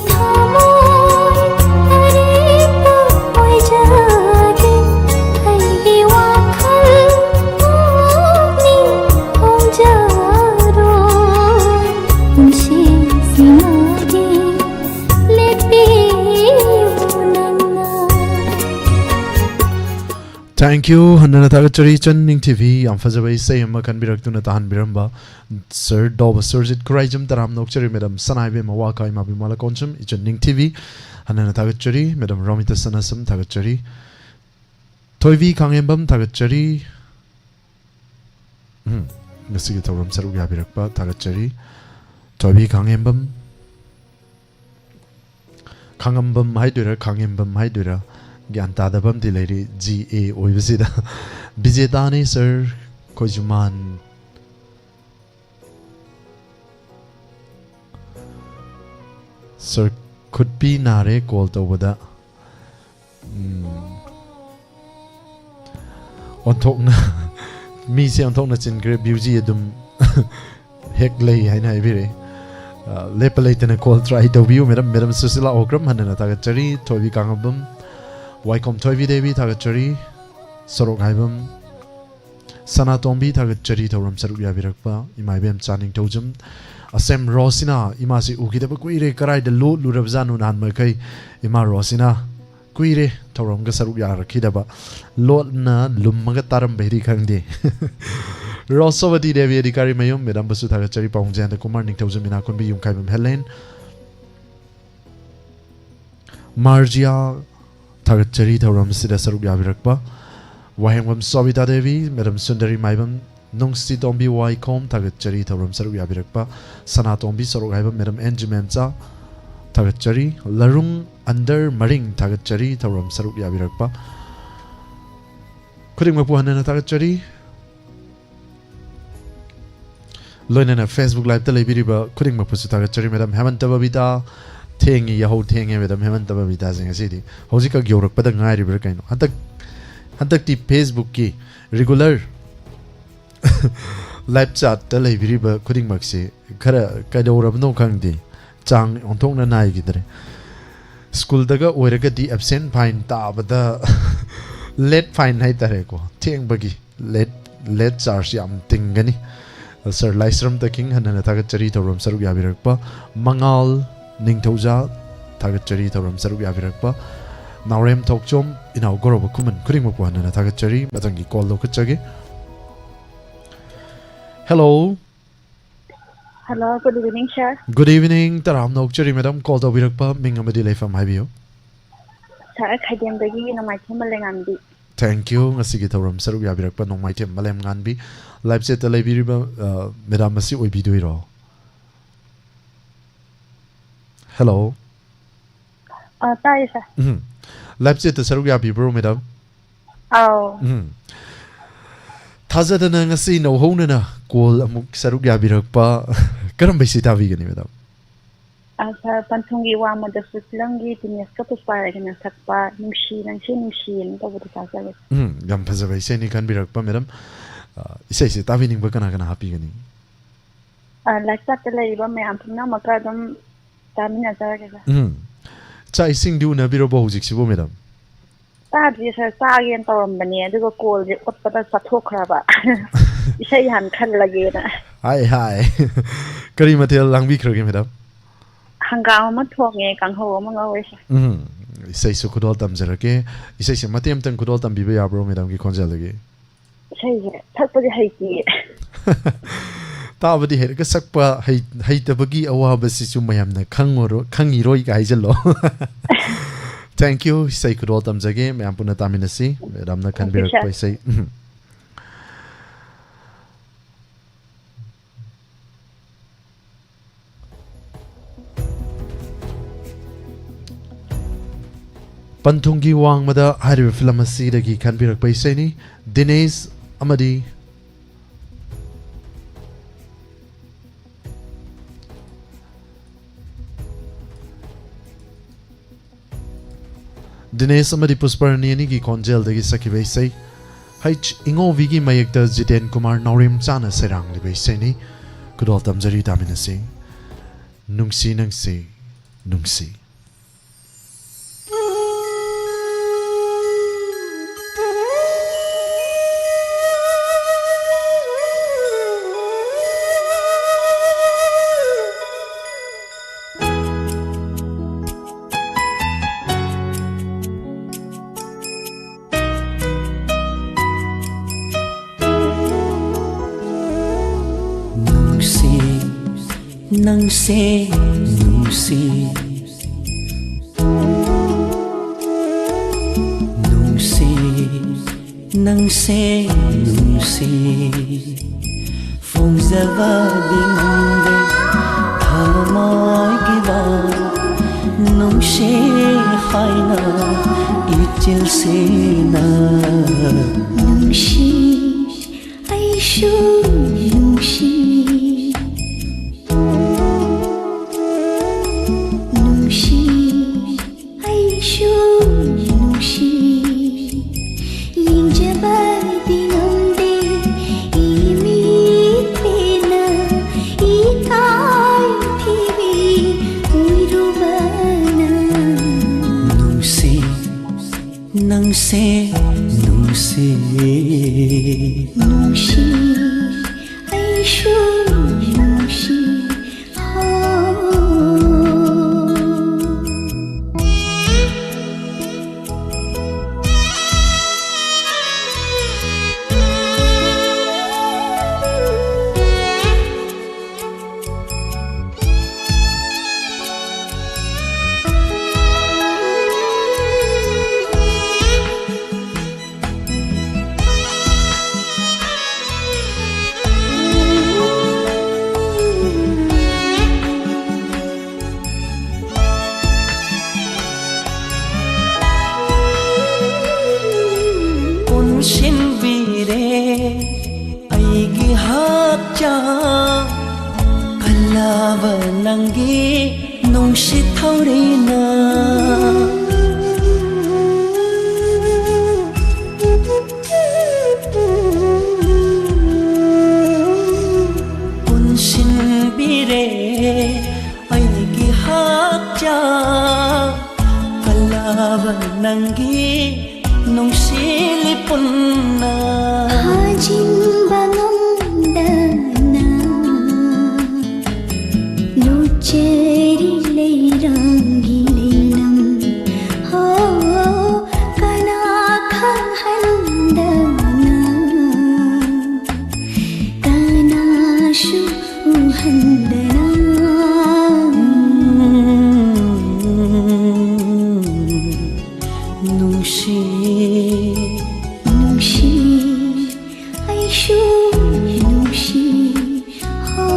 ꯊꯃꯣꯏ ꯑꯔꯦꯞꯄ ꯑꯣꯏꯖꯒꯦ, ꯑꯩꯒꯤ ꯋꯥꯈꯜ ꯄꯨꯛꯅꯤꯡ ꯍꯣꯡꯖꯔꯣꯏ, ꯄꯨꯟꯁꯤꯁꯤꯃꯒꯤ ꯂꯦꯞꯄꯤꯌꯨ ꯅꯪꯅ꯫ Thank you. ꯍꯟꯅꯅ ꯊꯥꯒꯠꯆꯔꯤ ꯏꯆꯟ ꯅꯤꯡꯊꯤꯕꯤ, ꯌꯥꯝ ꯐꯖꯕ ꯏꯁꯩ ꯑꯃ ꯈꯟꯕꯤꯔꯛꯇꯨꯅ ꯇꯥꯍꯟꯕꯤꯔꯝꯕ꯫ Sir ꯗꯣꯕ ꯁꯨꯔꯖꯤꯠ ꯈꯨꯔꯥꯏꯖꯝ ꯇꯔꯥꯝꯅ ꯑꯣꯛꯆꯔꯤ꯫ Madam ꯁꯅꯥꯏꯕꯦꯝ ꯋꯥꯀꯥꯏ ꯏꯃꯥ ꯕꯤꯃꯥꯂꯥ ꯀꯣꯟꯁꯝ, ꯏꯆꯟ ꯅꯤꯡꯊꯤꯕꯤ, ꯍꯟꯅꯅ ꯊꯥꯒꯠꯆꯔꯤ꯫ Madam ꯔꯣꯃꯤꯇꯥ ꯁꯅꯥꯁꯝ ꯊꯥꯒꯠꯆꯔꯤ꯫ ꯊꯣꯏꯕꯤ ꯀꯥꯡꯉꯦꯝꯕꯝ ꯊꯥꯒꯠꯆꯔꯤ꯫ ꯎꯝ, ꯉꯁꯤꯒꯤ ꯊꯧꯔꯝ ꯁꯔꯨꯛ ꯌꯥꯕꯤꯔꯛꯄ ꯊꯥꯒꯠꯆꯔꯤ꯫ ꯊꯣꯏꯕꯤ ꯀꯥꯡꯉꯦꯝꯕꯝ, ꯈꯥꯡꯉꯝꯕꯝ ꯍꯥꯏꯗꯣꯏꯔꯥ, ꯈꯥꯡꯉꯦꯝꯕꯝ ꯍꯥꯏꯗꯣꯏꯔꯥ, ꯒ꯭ꯌꯥꯟ ꯇꯥꯗꯕ ꯑꯃꯗꯤ ꯂꯩꯔꯤ, G A ꯑꯣꯏꯕꯁꯤꯗ꯫ ꯕꯤꯖꯦꯇꯥꯅꯤ sir, ꯈꯣꯏꯖꯨꯃꯥꯟ꯫ Sir, ꯈꯨꯠꯄꯤ ꯅꯥꯔꯦ call ꯇꯧꯕꯗ꯫ ꯎꯝ꯫ ꯑꯣꯟꯊꯣꯛꯅ, ꯃꯤꯁꯦ ꯑꯣꯟꯊꯣꯛꯅ ꯆꯤꯟꯈ꯭ꯔꯦ, ꯕ꯭ꯌꯨꯖꯤ ꯑꯗꯨꯝ ꯍꯦꯛ ꯂꯩ ꯍꯥꯏꯅ ꯍꯥꯏꯕꯤꯔꯛꯏ꯫ ꯑ, ꯂꯦꯞꯄ ꯂꯩꯇꯅ call try ꯇꯧꯕꯤꯌꯨ꯫ Madam, Madam ꯁꯨꯁꯤꯂꯥ ꯑꯣꯀ꯭ꯔꯝ ꯍꯟꯅꯅ ꯊꯥꯒꯠꯆꯔꯤ꯫ ꯊꯣꯏꯕꯤ ꯀꯥꯡꯉꯝꯕꯝ, ꯋꯥꯏꯈꯣꯝ ꯊꯣꯏꯕꯤ ꯗꯦꯕꯤ ꯊꯥꯒꯠꯆꯔꯤ꯫ ꯁꯣꯔꯣꯛ ꯍꯥꯏꯕꯝ ꯁꯅꯥꯇꯣꯝꯕꯤ ꯊꯥꯒꯠꯆꯔꯤ ꯊꯧꯔꯝ ꯁꯔꯨꯛ ꯌꯥꯕꯤꯔꯛꯄ ꯏꯃꯥ ꯏꯕꯦꯝꯆꯥ ꯅꯤꯡꯊꯧꯖꯝ꯫ ꯑꯁꯦꯝ ꯔꯣꯁꯤꯅꯥ, ꯏꯃꯥꯁꯤ ꯎꯈꯤꯗꯕ ꯀꯨꯏꯔꯦ, ꯀꯔꯥꯏꯗ ꯂꯣꯠꯂꯨꯔꯕꯖꯥꯠꯅꯣ ꯅꯍꯥꯟ ꯃꯈꯩ? ꯏꯃꯥ ꯔꯣꯁꯤꯅꯥ, ꯀꯨꯏꯔꯦ ꯊꯧꯔꯝꯒ ꯁꯔꯨꯛ ꯌꯥꯔꯛꯈꯤꯗꯕ, ꯂꯣꯠꯅ ꯂꯨꯝꯃꯒ ꯇꯥꯔꯝꯕꯩꯗꯤ ꯈꯪꯗꯦ꯫ ꯔꯣꯁꯣꯕꯇꯤ ꯗꯦꯕꯤ ꯑꯙꯤꯀꯥꯔꯤ ꯃꯌꯨꯝ, Madam ꯕꯨꯁꯨ ꯊꯥꯒꯠꯆꯔꯤ, ꯄꯥꯎꯡ ꯖꯌꯟꯇ ꯀꯨꯃꯥꯔ, ꯅꯤꯡꯊꯧꯖꯝ ꯏꯅꯥꯈꯨꯟꯕꯤ, ꯌꯨꯝꯈꯥꯏꯕꯝ ꯍꯦꯂꯦꯟ꯫ ꯃꯥꯔꯖꯤꯌꯥ ꯊꯥꯒꯠꯆꯔꯤ ꯊꯧꯔꯝꯁꯤꯗ ꯁꯔꯨꯛ ꯌꯥꯕꯤꯔꯛꯄ꯫ ꯋꯥꯍꯦꯡꯕꯝ ꯁꯣꯕꯤꯇꯥ ꯗꯦꯕꯤ, Madam ꯁꯨꯟꯗꯔꯤ ꯃꯥꯏꯕꯝ, ꯅꯨꯡꯁꯤ ꯇꯣꯝꯕꯤ ꯋꯥꯏꯈꯣꯝ ꯊꯥꯒꯠꯆꯔꯤ ꯊꯧꯔꯝ ꯁꯔꯨꯛ ꯌꯥꯕꯤꯔꯛꯄ꯫ ꯁꯅꯥꯇꯣꯝꯕꯤ ꯁꯣꯔꯣꯛ ꯍꯥꯏꯕ Madam ꯑꯦꯟ ꯖꯤ ꯃꯦꯝꯆꯥ ꯊꯥꯒꯠꯆꯔꯤ꯫ ꯂꯔꯨꯡ ꯑꯟꯗꯔ ꯃꯔꯤꯡ ꯊꯥꯒꯠꯆꯔꯤ ꯊꯧꯔꯝ ꯁꯔꯨꯛ ꯌꯥꯕꯤꯔꯛꯄ ꯈꯨꯗꯤꯡꯃꯛꯄꯨ ꯍꯟꯅ ꯍꯟꯅ ꯊꯥꯒꯠꯆꯔꯤ꯫ ꯂꯣꯏꯅꯅ Facebook live ꯇ ꯂꯩꯕꯤꯔꯤꯕ ꯈꯨꯗꯤꯡꯃꯛꯄꯨꯁꯨ ꯊꯥꯒꯠꯆꯔꯤ꯫ Madam ꯍꯦꯃꯟꯇ ꯕꯕꯤꯇꯥ, ꯊꯦꯡꯉꯤ, ꯌꯥꯍꯧ ꯊꯦꯡꯉꯦ Madam ꯍꯦꯃꯟꯇ ꯕꯕꯤꯇꯥꯁꯦ ꯉꯁꯤꯗꯤ꯫ ꯍꯧꯖꯤꯛꯈꯛ ꯌꯧꯔꯛꯄꯗ ꯉꯥꯏꯔꯤꯕ꯭ꯔꯥ ꯀꯩꯅꯣ? ꯍꯟꯗꯛ, ꯍꯟꯗꯛꯇꯤ Facebook ꯀꯤ regular live chat ꯇ ꯂꯩꯕꯤꯔꯤꯕ ꯈꯨꯗꯤꯡꯃꯛꯁꯦ ꯈꯔ ꯀꯩꯗꯧꯔꯕꯅꯣ ꯈꯪꯗꯦ, ꯆꯥꯡ ꯑꯣꯟꯊꯣꯛꯅ ꯅꯥꯏꯈꯤꯗ꯭ꯔꯦ꯫ ꯁ꯭ꯀꯨꯜꯗꯒ ꯑꯣꯏꯔꯒꯗꯤ ꯑꯦꯞꯁꯦꯟ ꯐꯥꯏꯟ ꯇꯥꯕꯗ ꯂꯦꯠ ꯐꯥꯏꯟ ꯍꯥꯏꯇꯥꯔꯦꯀꯣ, ꯊꯦꯡꯕꯒꯤ ꯂꯦꯠ ꯂꯦꯠ ꯆꯥꯔꯖ ꯌꯥꯝ ꯇꯤꯡꯒꯅꯤ꯫ ꯁꯔ ꯂꯥꯏꯁ꯭ꯔꯝ ꯇꯈꯤꯡ, ꯍꯟꯅ ꯍꯟꯅ ꯊꯥꯒꯠꯆꯔꯤ ꯊꯧꯔꯝ ꯁꯔꯨꯛ ꯌꯥꯕꯤꯔꯛꯄ꯫ ꯃꯉꯥꯜ ꯅꯤꯡꯊꯧꯖꯥ, ꯊꯥꯒꯠꯆꯔꯤ ꯊꯧꯔꯝ ꯁꯔꯨꯛ ꯌꯥꯕꯤꯔꯛꯄ꯫ ꯅꯥꯎꯔꯦꯝ ꯊꯣꯛꯆꯣꯝ, ꯏꯅꯥꯎ ꯒꯧꯔꯕ ꯈꯨꯃꯟ, ꯈꯨꯗꯤꯡꯃꯛꯄꯨ ꯍꯟꯅ ꯍꯟꯅ ꯊꯥꯒꯠꯆꯔꯤ꯫ ꯃꯊꯪꯒꯤ ꯀꯣꯜ ꯂꯧꯈꯠꯆꯒꯦ꯫ Hello. Hello, good evening, sir. Good evening, ꯇꯔꯥꯝꯅ ꯑꯣꯛꯆꯔꯤ ꯃꯦꯗꯥꯝ꯫ ꯀꯣꯜ ꯇꯧꯕꯤꯔꯛꯄ ꯃꯤꯡ ꯑꯃꯗꯤ ꯂꯩꯐꯝ ꯍꯥꯏꯕꯤꯌꯨ꯫ Sir, ꯈꯩꯗꯦꯝꯗꯒꯤ Nongmaithem ꯃꯂꯦꯝꯉꯥꯟꯕꯤ꯫ Thank you꯫ ꯉꯁꯤꯒꯤ ꯊꯧꯔꯝ ꯁꯔꯨꯛ ꯌꯥꯕꯤꯔꯛꯄ ꯅꯣꯡꯃꯥꯏꯊꯦꯝ ꯃꯂꯦꯝꯉꯥꯟꯕꯤ꯫ Live chatꯇ ꯂꯩꯕꯤꯔꯤꯕ, ꯑ, ꯃꯦꯗꯥꯝ ꯑꯁꯤ ꯑꯣꯏꯕꯤꯗꯣꯏꯔꯣ? ꯍꯦꯜꯂꯣ꯫ ꯑ, ꯇꯥꯏꯌꯦ, sir꯫ ꯎꯝ꯫ Live chatꯇ ꯁꯔꯨꯛ ꯌꯥꯕꯤꯕ꯭ꯔꯣ, ꯃꯦꯗꯥꯝ? ꯑꯥꯎ꯫ ꯎꯝ꯫ ꯊꯥꯖꯗꯅ ꯉꯁꯤ ꯅꯧꯍꯧꯅꯅ ꯀꯣꯜ ꯑꯃꯨꯛ ꯁꯔꯨꯛ ꯌꯥꯕꯤꯔꯛꯄ꯫ ꯀꯔꯝꯕ ꯏꯁꯩ ꯇꯥꯕꯤꯒꯅꯤ, ꯃꯦꯗꯥꯝ? ꯑ, sir, ꯄꯟꯊꯨꯡꯒꯤ ꯋꯥꯡꯃꯗꯁꯨ ꯐꯤꯂꯝꯒꯤ ꯗꯤꯅꯦꯁꯀ ꯄꯨꯁꯄꯥꯔꯥꯖꯅ ꯁꯛꯄ ꯅꯨꯡꯁꯤ ꯅꯪꯁꯦ ꯅꯨꯡꯁꯤꯌꯦꯅ ꯇꯧꯕꯗꯣ ꯇꯥꯖꯒꯦ꯫ ꯎꯝ, ꯌꯥꯝ ꯐꯖꯕ ꯏꯁꯩꯅꯤ ꯈꯟꯕꯤꯔꯛꯄ, ꯃꯦꯗꯥꯝ꯫ ꯑ, ꯏꯁꯩꯁꯦ ꯇꯥꯕꯤꯅꯤꯡꯕ ꯀꯅꯥ ꯀꯅꯥ ꯍꯥꯞꯄꯤꯒꯅꯤ? ꯑ, live chatꯇ ꯂꯩꯔꯤꯕ ꯃꯌꯥꯝ ꯄꯨꯝꯅꯃꯛꯀ ꯑꯗꯨꯝ ꯇꯥꯃꯤꯟꯅꯖꯔꯒꯦ, sir꯫ ꯎꯝ꯫ ꯆꯥꯛ ꯏꯁꯤꯡꯗꯤ ꯎꯅꯕꯤꯔꯕꯣ ꯍꯧꯖꯤꯛꯁꯤꯕꯨ, ꯃꯦꯗꯥꯝ? ꯆꯥꯗ꯭ꯔꯤ, sir, ꯆꯥꯒꯦꯅ ꯇꯧꯔꯝꯕꯅꯦ, ꯑꯗꯨꯒ ꯀꯣꯜꯁꯦ ꯑꯣꯠꯄꯗ ꯆꯥꯊꯣꯛꯈ꯭ꯔꯕ꯫ ꯏꯁꯩ ꯍꯥꯟꯅ ꯈꯜꯂꯒꯦꯅ꯫ ꯍꯥꯏ, ꯍꯥꯏ꯫ ꯀꯔꯤ ꯃꯊꯦꯜ ꯂꯥꯡꯕꯤꯈ꯭ꯔꯒꯦ, ꯃꯦꯗꯥꯝ? ꯍꯪꯒꯥꯝ ꯑꯃ ꯊꯣꯡꯉꯦ, ꯀꯥꯡꯍꯧ ꯑꯃ ꯉꯧꯔꯦ, sir꯫ ꯎꯝ, ꯏꯁꯩꯁꯨ ꯈꯨꯗꯣꯜ ꯇꯝꯖꯔꯛꯀꯦ꯫ ꯏꯁꯩꯁꯦ ꯃꯇꯦꯛ ꯑꯃꯇꯪ ꯈꯨꯗꯣꯜ ꯇꯝꯕꯤꯕ ꯌꯥꯕ꯭ꯔꯣ, ꯃꯦꯗꯥꯝꯒꯤ ꯈꯣꯟꯖꯦꯜꯗꯒꯤ? ꯏꯁꯩꯁꯦ ꯁꯛꯄꯁꯦ ꯍꯩꯇꯤꯌꯦ꯫ ꯇꯥꯕꯗꯤ ꯍꯩꯔꯒ ꯁꯛꯄ ꯍꯩ-, ꯍꯩꯇꯕꯒꯤ ꯑꯋꯥꯕꯁꯤꯁꯨ ꯃꯌꯥꯝꯅ ꯈꯪꯉꯔꯣ-, ꯈꯪꯉꯤꯔꯣꯏꯒ ꯍꯥꯏꯖꯜꯂꯣ꯫ Thank you꯫ ꯏꯁꯩ ꯈꯨꯗꯣꯜ ꯇꯝꯖꯒꯦ꯫ ꯃꯌꯥꯝ ꯄꯨꯟꯅ ꯇꯥꯃꯤꯟꯅꯁꯤ꯫ ꯃꯦꯗꯥꯝꯅ ꯈꯟꯕꯤꯔꯛꯄ ꯏꯁꯩ꯫ ꯎꯝ꯫ ꯄꯟꯊꯨꯡꯒꯤ ꯋꯥꯡꯃꯗ ꯍꯥꯏꯔꯤꯕ ꯐꯤꯂꯝ ꯑꯁꯤꯗꯒꯤ ꯈꯟꯕꯤꯔꯛꯄ ꯏꯁꯩꯅꯤ꯫ ꯗꯤꯅꯦꯁ ꯑꯃꯗꯤ ꯗꯤꯅꯦꯁ ꯑꯃꯗꯤ ꯄꯨꯁꯄꯔꯅꯤ ꯑꯅꯤꯒꯤ ꯈꯣꯟꯖꯦꯜꯗꯒꯤ ꯁꯛꯈꯤꯕ ꯏꯁꯩ꯫ ꯍꯩꯆ ꯏꯉꯣꯕꯤꯒꯤ ꯃꯌꯦꯛꯇ ꯖꯤꯇꯦꯟ ꯀꯨꯃꯥꯔ ꯅꯥꯎꯔꯦꯝꯆꯥꯅ ꯁꯩꯔꯥꯡꯂꯤꯕ ꯏꯁꯩꯅꯤ꯫ ꯈꯨꯗꯣꯜ ꯇꯝꯖꯔꯤ, ꯇꯥꯃꯤꯟꯅꯁꯤ꯫ ꯅꯨꯡꯁꯤ ꯅꯪꯁꯦ ꯅꯨꯡꯁꯤ꯫ ꯅꯨꯡꯁꯤ, ꯅꯪꯁꯦ ꯅꯨꯡꯁꯤ, ꯅꯨꯡꯁꯤ, ꯅꯪꯁꯦ ꯅꯨꯡꯁꯤ꯫ ꯐꯣꯡꯖꯕꯗꯤ ꯉꯝꯗꯦ ꯊꯃꯣꯏꯒꯤ ꯋꯥ, ꯅꯨꯡꯁꯤ ꯍꯥꯏꯅ ꯏꯆꯤꯜꯁꯤꯅ꯫ ꯅꯨꯡꯁꯤ, ꯑꯩꯁꯨ ꯅꯨꯡꯁꯤ꯫ ꯅꯨꯡꯁꯤ, ꯑꯩꯁꯨ ꯅꯨꯡꯁꯤ꯫ ꯌꯦꯡꯖꯕꯗꯤ ꯉꯝꯗꯦ ꯏꯃꯤꯠꯅ ꯏꯀꯥꯏ ꯊꯤꯕꯤ ꯎꯏꯔꯨꯕꯅ꯫ ꯅꯨꯡꯁꯤ, ꯅꯪꯁꯦ ꯅꯨꯡꯁꯤ꯫ ꯅꯨꯡꯁꯤ, ꯑꯩꯁꯨ ꯅꯨꯡꯁꯤ꯫ ꯍꯣ꯫ ꯄꯨꯟꯁꯤꯟꯕꯤꯔꯦ ꯑꯩꯒꯤ ꯍꯛꯆꯥꯡ ꯀꯜꯂꯕ ꯅꯪꯒꯤ ꯅꯨꯡꯁꯤꯠ ꯊꯧꯔꯤꯅ꯫ ꯄꯨꯟꯁꯤꯟꯕꯤꯔꯦ ꯆꯥ ꯀꯜꯂꯕ ꯅꯪꯒꯤ ꯅꯨꯡꯁꯤꯂꯤ ꯄꯨꯟꯅ꯫ ꯐꯥꯖꯤꯟꯕ ꯉꯝꯗꯅ ꯂꯣꯠꯆꯔꯤ ꯂꯩꯔꯥꯡꯒꯤ ꯂꯩꯅꯝ꯫ ꯍꯣ, ꯀꯅꯥ ꯈꯪꯍꯟꯗꯅ, ꯀꯅꯥꯁꯨ ꯎꯍꯟꯗꯅ꯫ ꯅꯨꯡꯁꯤ, ꯅꯨꯡꯁꯤ, ꯑꯩꯁꯨ ꯅꯨꯡꯁꯤ꯫ ꯍꯣ꯫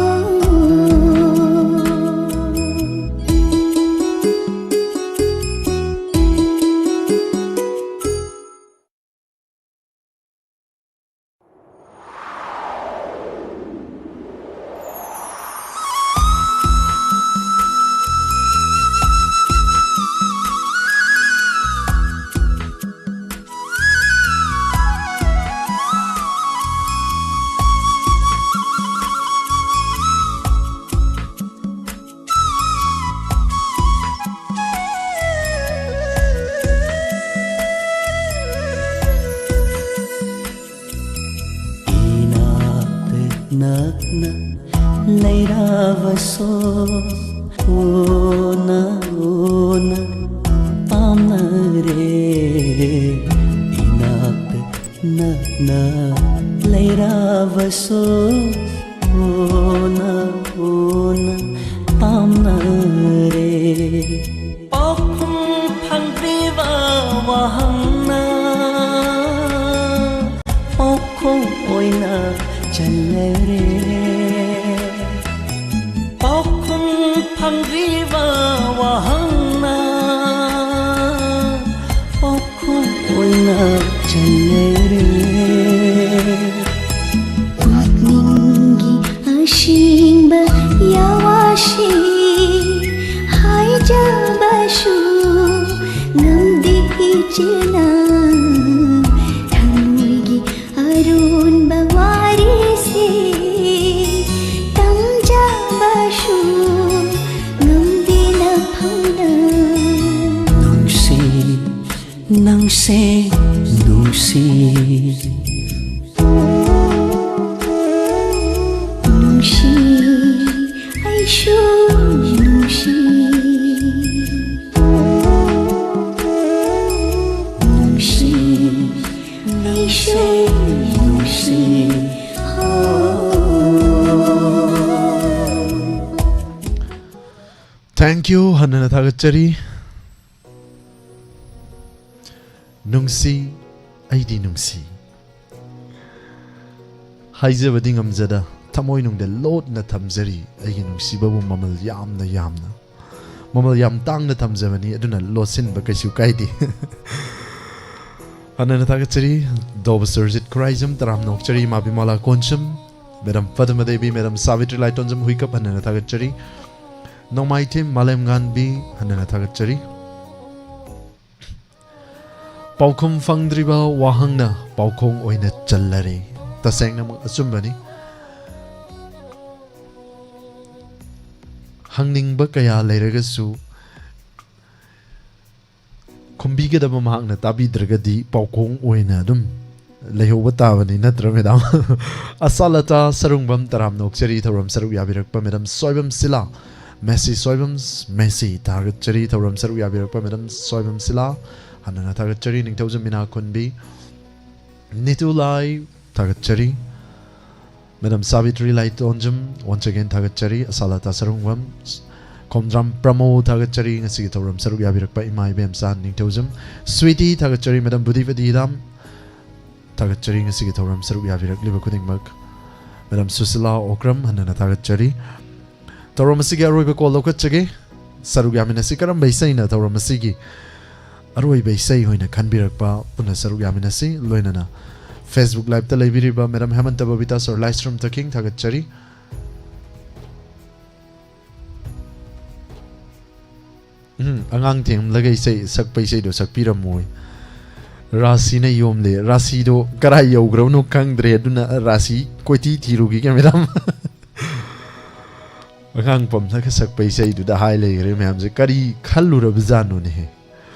ꯏꯅꯥꯛꯇ ꯅꯛꯅ ꯂꯩꯔꯕꯁꯨ ꯎꯅ ꯎꯅ ꯄꯥꯝꯅꯔꯦ꯫ ꯏꯅꯥꯛꯇ ꯅꯛꯅ ꯂꯩꯔꯕꯁꯨ ꯎꯅ ꯎꯅ ꯄꯥꯝꯅꯔꯦ꯫ ꯄꯥꯎꯈꯨꯝ ꯐꯪꯗ꯭ꯔꯤꯕ ꯋꯥꯍꯪꯅ ꯄꯥꯎꯈꯨꯝ ꯑꯣꯏꯅ ꯆꯜꯂꯔꯦ꯫ ꯄꯥꯎꯈꯨꯝ ꯐꯪꯗ꯭ꯔꯤꯕ ꯋꯥꯍꯪꯅ ꯄꯥꯎꯈꯨꯝ ꯑꯣꯏꯅ ꯆꯜꯂꯔꯦ꯫ ꯄꯨꯛꯅꯤꯡꯒꯤ ꯑꯁꯦꯡꯕ ꯌꯥꯋꯥꯁꯤ ꯍꯥꯏꯖꯕꯁꯨ ꯉꯝꯗꯦ ꯏꯆꯦꯅ꯫ ꯊꯃꯣꯏꯒꯤ ꯑꯔꯣꯟꯕ ꯋꯥꯔꯤꯁꯤ ꯇꯝꯖꯕꯁꯨ ꯉꯝꯗꯦ ꯅꯐꯝ ꯅꯨꯡꯁꯤ, ꯅꯨꯡꯁꯤ, ꯅꯨꯡꯁꯤ, ꯑꯩꯁꯨ ꯅꯨꯡꯁꯤ, ꯅꯨꯡꯁꯤ, ꯑꯩꯁꯨ ꯅꯨꯡꯁꯤ꯫ Thank you, ꯍꯟꯅꯅ ꯊꯥꯒꯠꯆꯔꯤ꯫ ꯅꯨꯡꯁꯤ, ꯑꯩꯗꯤ ꯅꯨꯡꯁꯤ꯫ ꯍꯥꯏꯖꯕꯗꯤ ꯉꯝꯖꯗ, ꯊꯃꯣꯏꯅꯨꯡꯗ ꯂꯣꯠꯅ ꯊꯝꯖꯔꯤ ꯑꯩꯒꯤ ꯅꯨꯡꯁꯤꯕꯕꯨ ꯃꯃꯜ ꯌꯥꯝꯅ ꯌꯥꯝꯅ꯫ ꯃꯃꯜ ꯌꯥꯝ ꯇꯥꯡꯅ ꯊꯝꯖꯕꯅꯤ, ꯑꯗꯨꯅ ꯂꯣꯠꯁꯤꯟꯕ ꯀꯩꯁꯨ ꯀꯥꯏꯗꯦ꯫ ꯍꯟꯅꯅ ꯊꯥꯒꯠꯆꯔꯤ꯫ ꯗꯣꯕ ꯁꯨꯔꯖꯤꯠ ꯈꯨꯔꯥꯏꯖꯝ, ꯇꯔꯥꯝꯅ ꯑꯣꯛꯆꯔꯤ꯫ ꯏꯃꯥ ꯕꯤꯃꯥꯂꯥ ꯀꯣꯟꯁꯝ, ꯃꯦꯗꯥꯝ ꯄꯗꯃ ꯗꯦꯕꯤ, ꯃꯦꯗꯥꯝ ꯁꯥꯕꯤꯇ꯭ꯔꯤ ꯂꯥꯏꯇꯣꯟꯖꯝ ꯍꯨꯏꯀꯞ, ꯍꯟꯅꯅ ꯊꯥꯒꯠꯆꯔꯤ꯫ ꯅꯣꯡꯃꯥꯏꯊꯦꯝ ꯃꯥꯂꯦꯝꯉꯥꯟꯕꯤ, ꯍꯟꯅꯅ ꯊꯥꯒꯠꯆꯔꯤ꯫ ꯄꯥꯎꯈꯨꯝ ꯐꯪꯗ꯭ꯔꯤꯕ ꯋꯥꯍꯪꯅ ꯄꯥꯎꯈꯣꯡ ꯑꯣꯏꯅ ꯆꯜꯂꯔꯦ꯫ ꯇꯁꯦꯡꯅꯃꯛ ꯑꯆꯨꯝꯕꯅꯤ꯫ ꯍꯪꯅꯤꯡꯕ ꯀꯌꯥ ꯂꯩꯔꯒꯁꯨ ꯈꯨꯝꯕꯤꯒꯗꯕ ꯃꯍꯥꯛꯅ ꯇꯥꯕꯤꯗ꯭ꯔꯒꯗꯤ ꯄꯥꯎꯈꯣꯡ ꯑꯣꯏꯅ ꯑꯗꯨꯝ ꯂꯩꯍꯧꯕ ꯇꯥꯕꯅꯤ, ꯅꯠꯇ꯭ꯔ, ꯃꯦꯗꯥꯝ? ꯑꯁꯥꯂꯇꯥ ꯁꯔꯨꯡꯕꯝ, ꯇꯔꯥꯝꯅ ꯑꯣꯛꯆꯔꯤ ꯊꯧꯔꯝ ꯁꯔꯨꯛ ꯌꯥꯕꯤꯔꯛꯄ꯫ ꯃꯦꯗꯥꯝ ꯁꯣꯏꯕꯝ ꯁꯤꯂꯥ, ꯃꯦꯁꯤ ꯁꯣꯏꯕꯝ, ꯃꯦꯁꯤ, ꯊꯥꯒꯠꯆꯔꯤ ꯊꯧꯔꯝ ꯁꯔꯨꯛ ꯌꯥꯕꯤꯔꯛꯄ꯫ ꯃꯦꯗꯥꯝ ꯁꯣꯏꯕꯝ ꯁꯤꯂꯥ, ꯍꯟꯅꯅ ꯊꯥꯒꯠꯆꯔꯤ꯫ ꯅꯤꯡꯊꯧꯖꯝ ꯃꯤꯅꯥ ꯈꯨꯟꯕꯤ, ꯅꯤꯇꯨ ꯂꯥꯏ, ꯊꯥꯒꯠꯆꯔꯤ꯫ Madam Savitri Laitonjam, once again ꯊꯥꯒꯠꯆꯔꯤ꯫ ꯑꯁꯥꯂꯇꯥ ꯁꯔꯨꯡꯕꯝ, ꯈꯣꯝꯗ꯭ꯔꯥꯝ ꯄ꯭ꯔꯃꯣ, ꯊꯥꯒꯠꯆꯔꯤ ꯉꯁꯤꯒꯤ ꯊꯧꯔꯝ ꯁꯔꯨꯛ ꯌꯥꯕꯤꯔꯛꯄ꯫ ꯏꯃꯥ ꯏꯕꯦꯝꯆꯥ ꯅꯤꯡꯊꯧꯖꯝ, ꯁ꯭ꯋꯤꯇꯤ, ꯊꯥꯒꯠꯆꯔꯤ꯫ ꯃꯦꯗꯥꯝ ꯕꯨꯙꯤꯄꯇꯤ ꯍꯤꯗꯥꯝ, ꯊꯥꯒꯠꯆꯔꯤ ꯉꯁꯤꯒꯤ ꯊꯧꯔꯝ ꯁꯔꯨꯛ ꯌꯥꯕꯤꯔꯛꯂꯤꯕ ꯈꯨꯗꯤꯡꯃꯛ꯫ ꯃꯦꯗꯥꯝ ꯁꯨꯁꯤꯂꯥ ꯑꯣꯀ꯭ꯔꯝ, ꯍꯟꯅꯅ ꯊꯥꯒꯠꯆꯔꯤ꯫ ꯊꯧꯔꯝ ꯑꯁꯤꯒꯤ ꯑꯔꯣꯏꯕ ꯀꯣꯜ ꯂꯧꯈꯠꯆꯒꯦ꯫ ꯁꯔꯨꯛ ꯌꯥꯃꯤꯟꯅꯁꯤ꯫ ꯀꯔꯝꯕ ꯏꯁꯩꯅ ꯊꯧꯔꯝ ꯑꯁꯤꯒꯤ ꯑꯔꯣꯏꯕ ꯏꯁꯩ ꯑꯣꯏꯅ ꯈꯟꯕꯤꯔꯛꯄ? ꯄꯨꯟꯅ ꯁꯔꯨꯛ ꯌꯥꯃꯤꯟꯅꯁꯤ꯫ ꯂꯣꯏꯅꯅ Facebook Liveꯇ ꯂꯩꯕꯤꯔꯤꯕ ꯃꯦꯗꯥꯝ ꯍꯦꯃꯟꯇ ꯕꯕꯤꯇꯥ, ꯁꯣꯔ ꯂꯥꯏꯁ꯭ꯔꯝ ꯇꯈꯤꯡ, ꯊꯥꯒꯠꯆꯔꯤ꯫ ꯎꯝ, ꯑꯉꯥꯡ ꯊꯦꯝꯂꯒ ꯏꯁꯩ ꯁꯛꯄ, ꯏꯁꯩꯗꯣ ꯁꯛꯄꯤꯔꯝꯃꯣꯏ꯫ ꯔꯥꯁꯤꯅ ꯌꯣꯝꯂꯦ꯫ ꯔꯥꯁꯤꯗꯣ ꯀꯔꯥꯏ ꯌꯧꯈ꯭ꯔꯕꯅꯣ ꯈꯪꯗ꯭ꯔꯦ, ꯑꯗꯨꯅ ꯔꯥꯁꯤ ꯀꯣꯏꯊꯤ ꯊꯤꯔꯨꯈꯤꯒꯦ, ꯃꯦꯗꯥꯝ꯫ ꯑꯉꯥꯡ ꯄꯝꯂꯒ ꯁꯛꯄ ꯏꯁꯩꯗꯨꯗ ꯍꯥꯏ ꯂꯩꯈ꯭ꯔꯦ ꯃꯌꯥꯝꯁꯦ꯫ ꯀꯔꯤ ꯈꯜꯂꯨꯔꯕꯖꯥꯠꯅꯣꯅꯦꯍꯦ?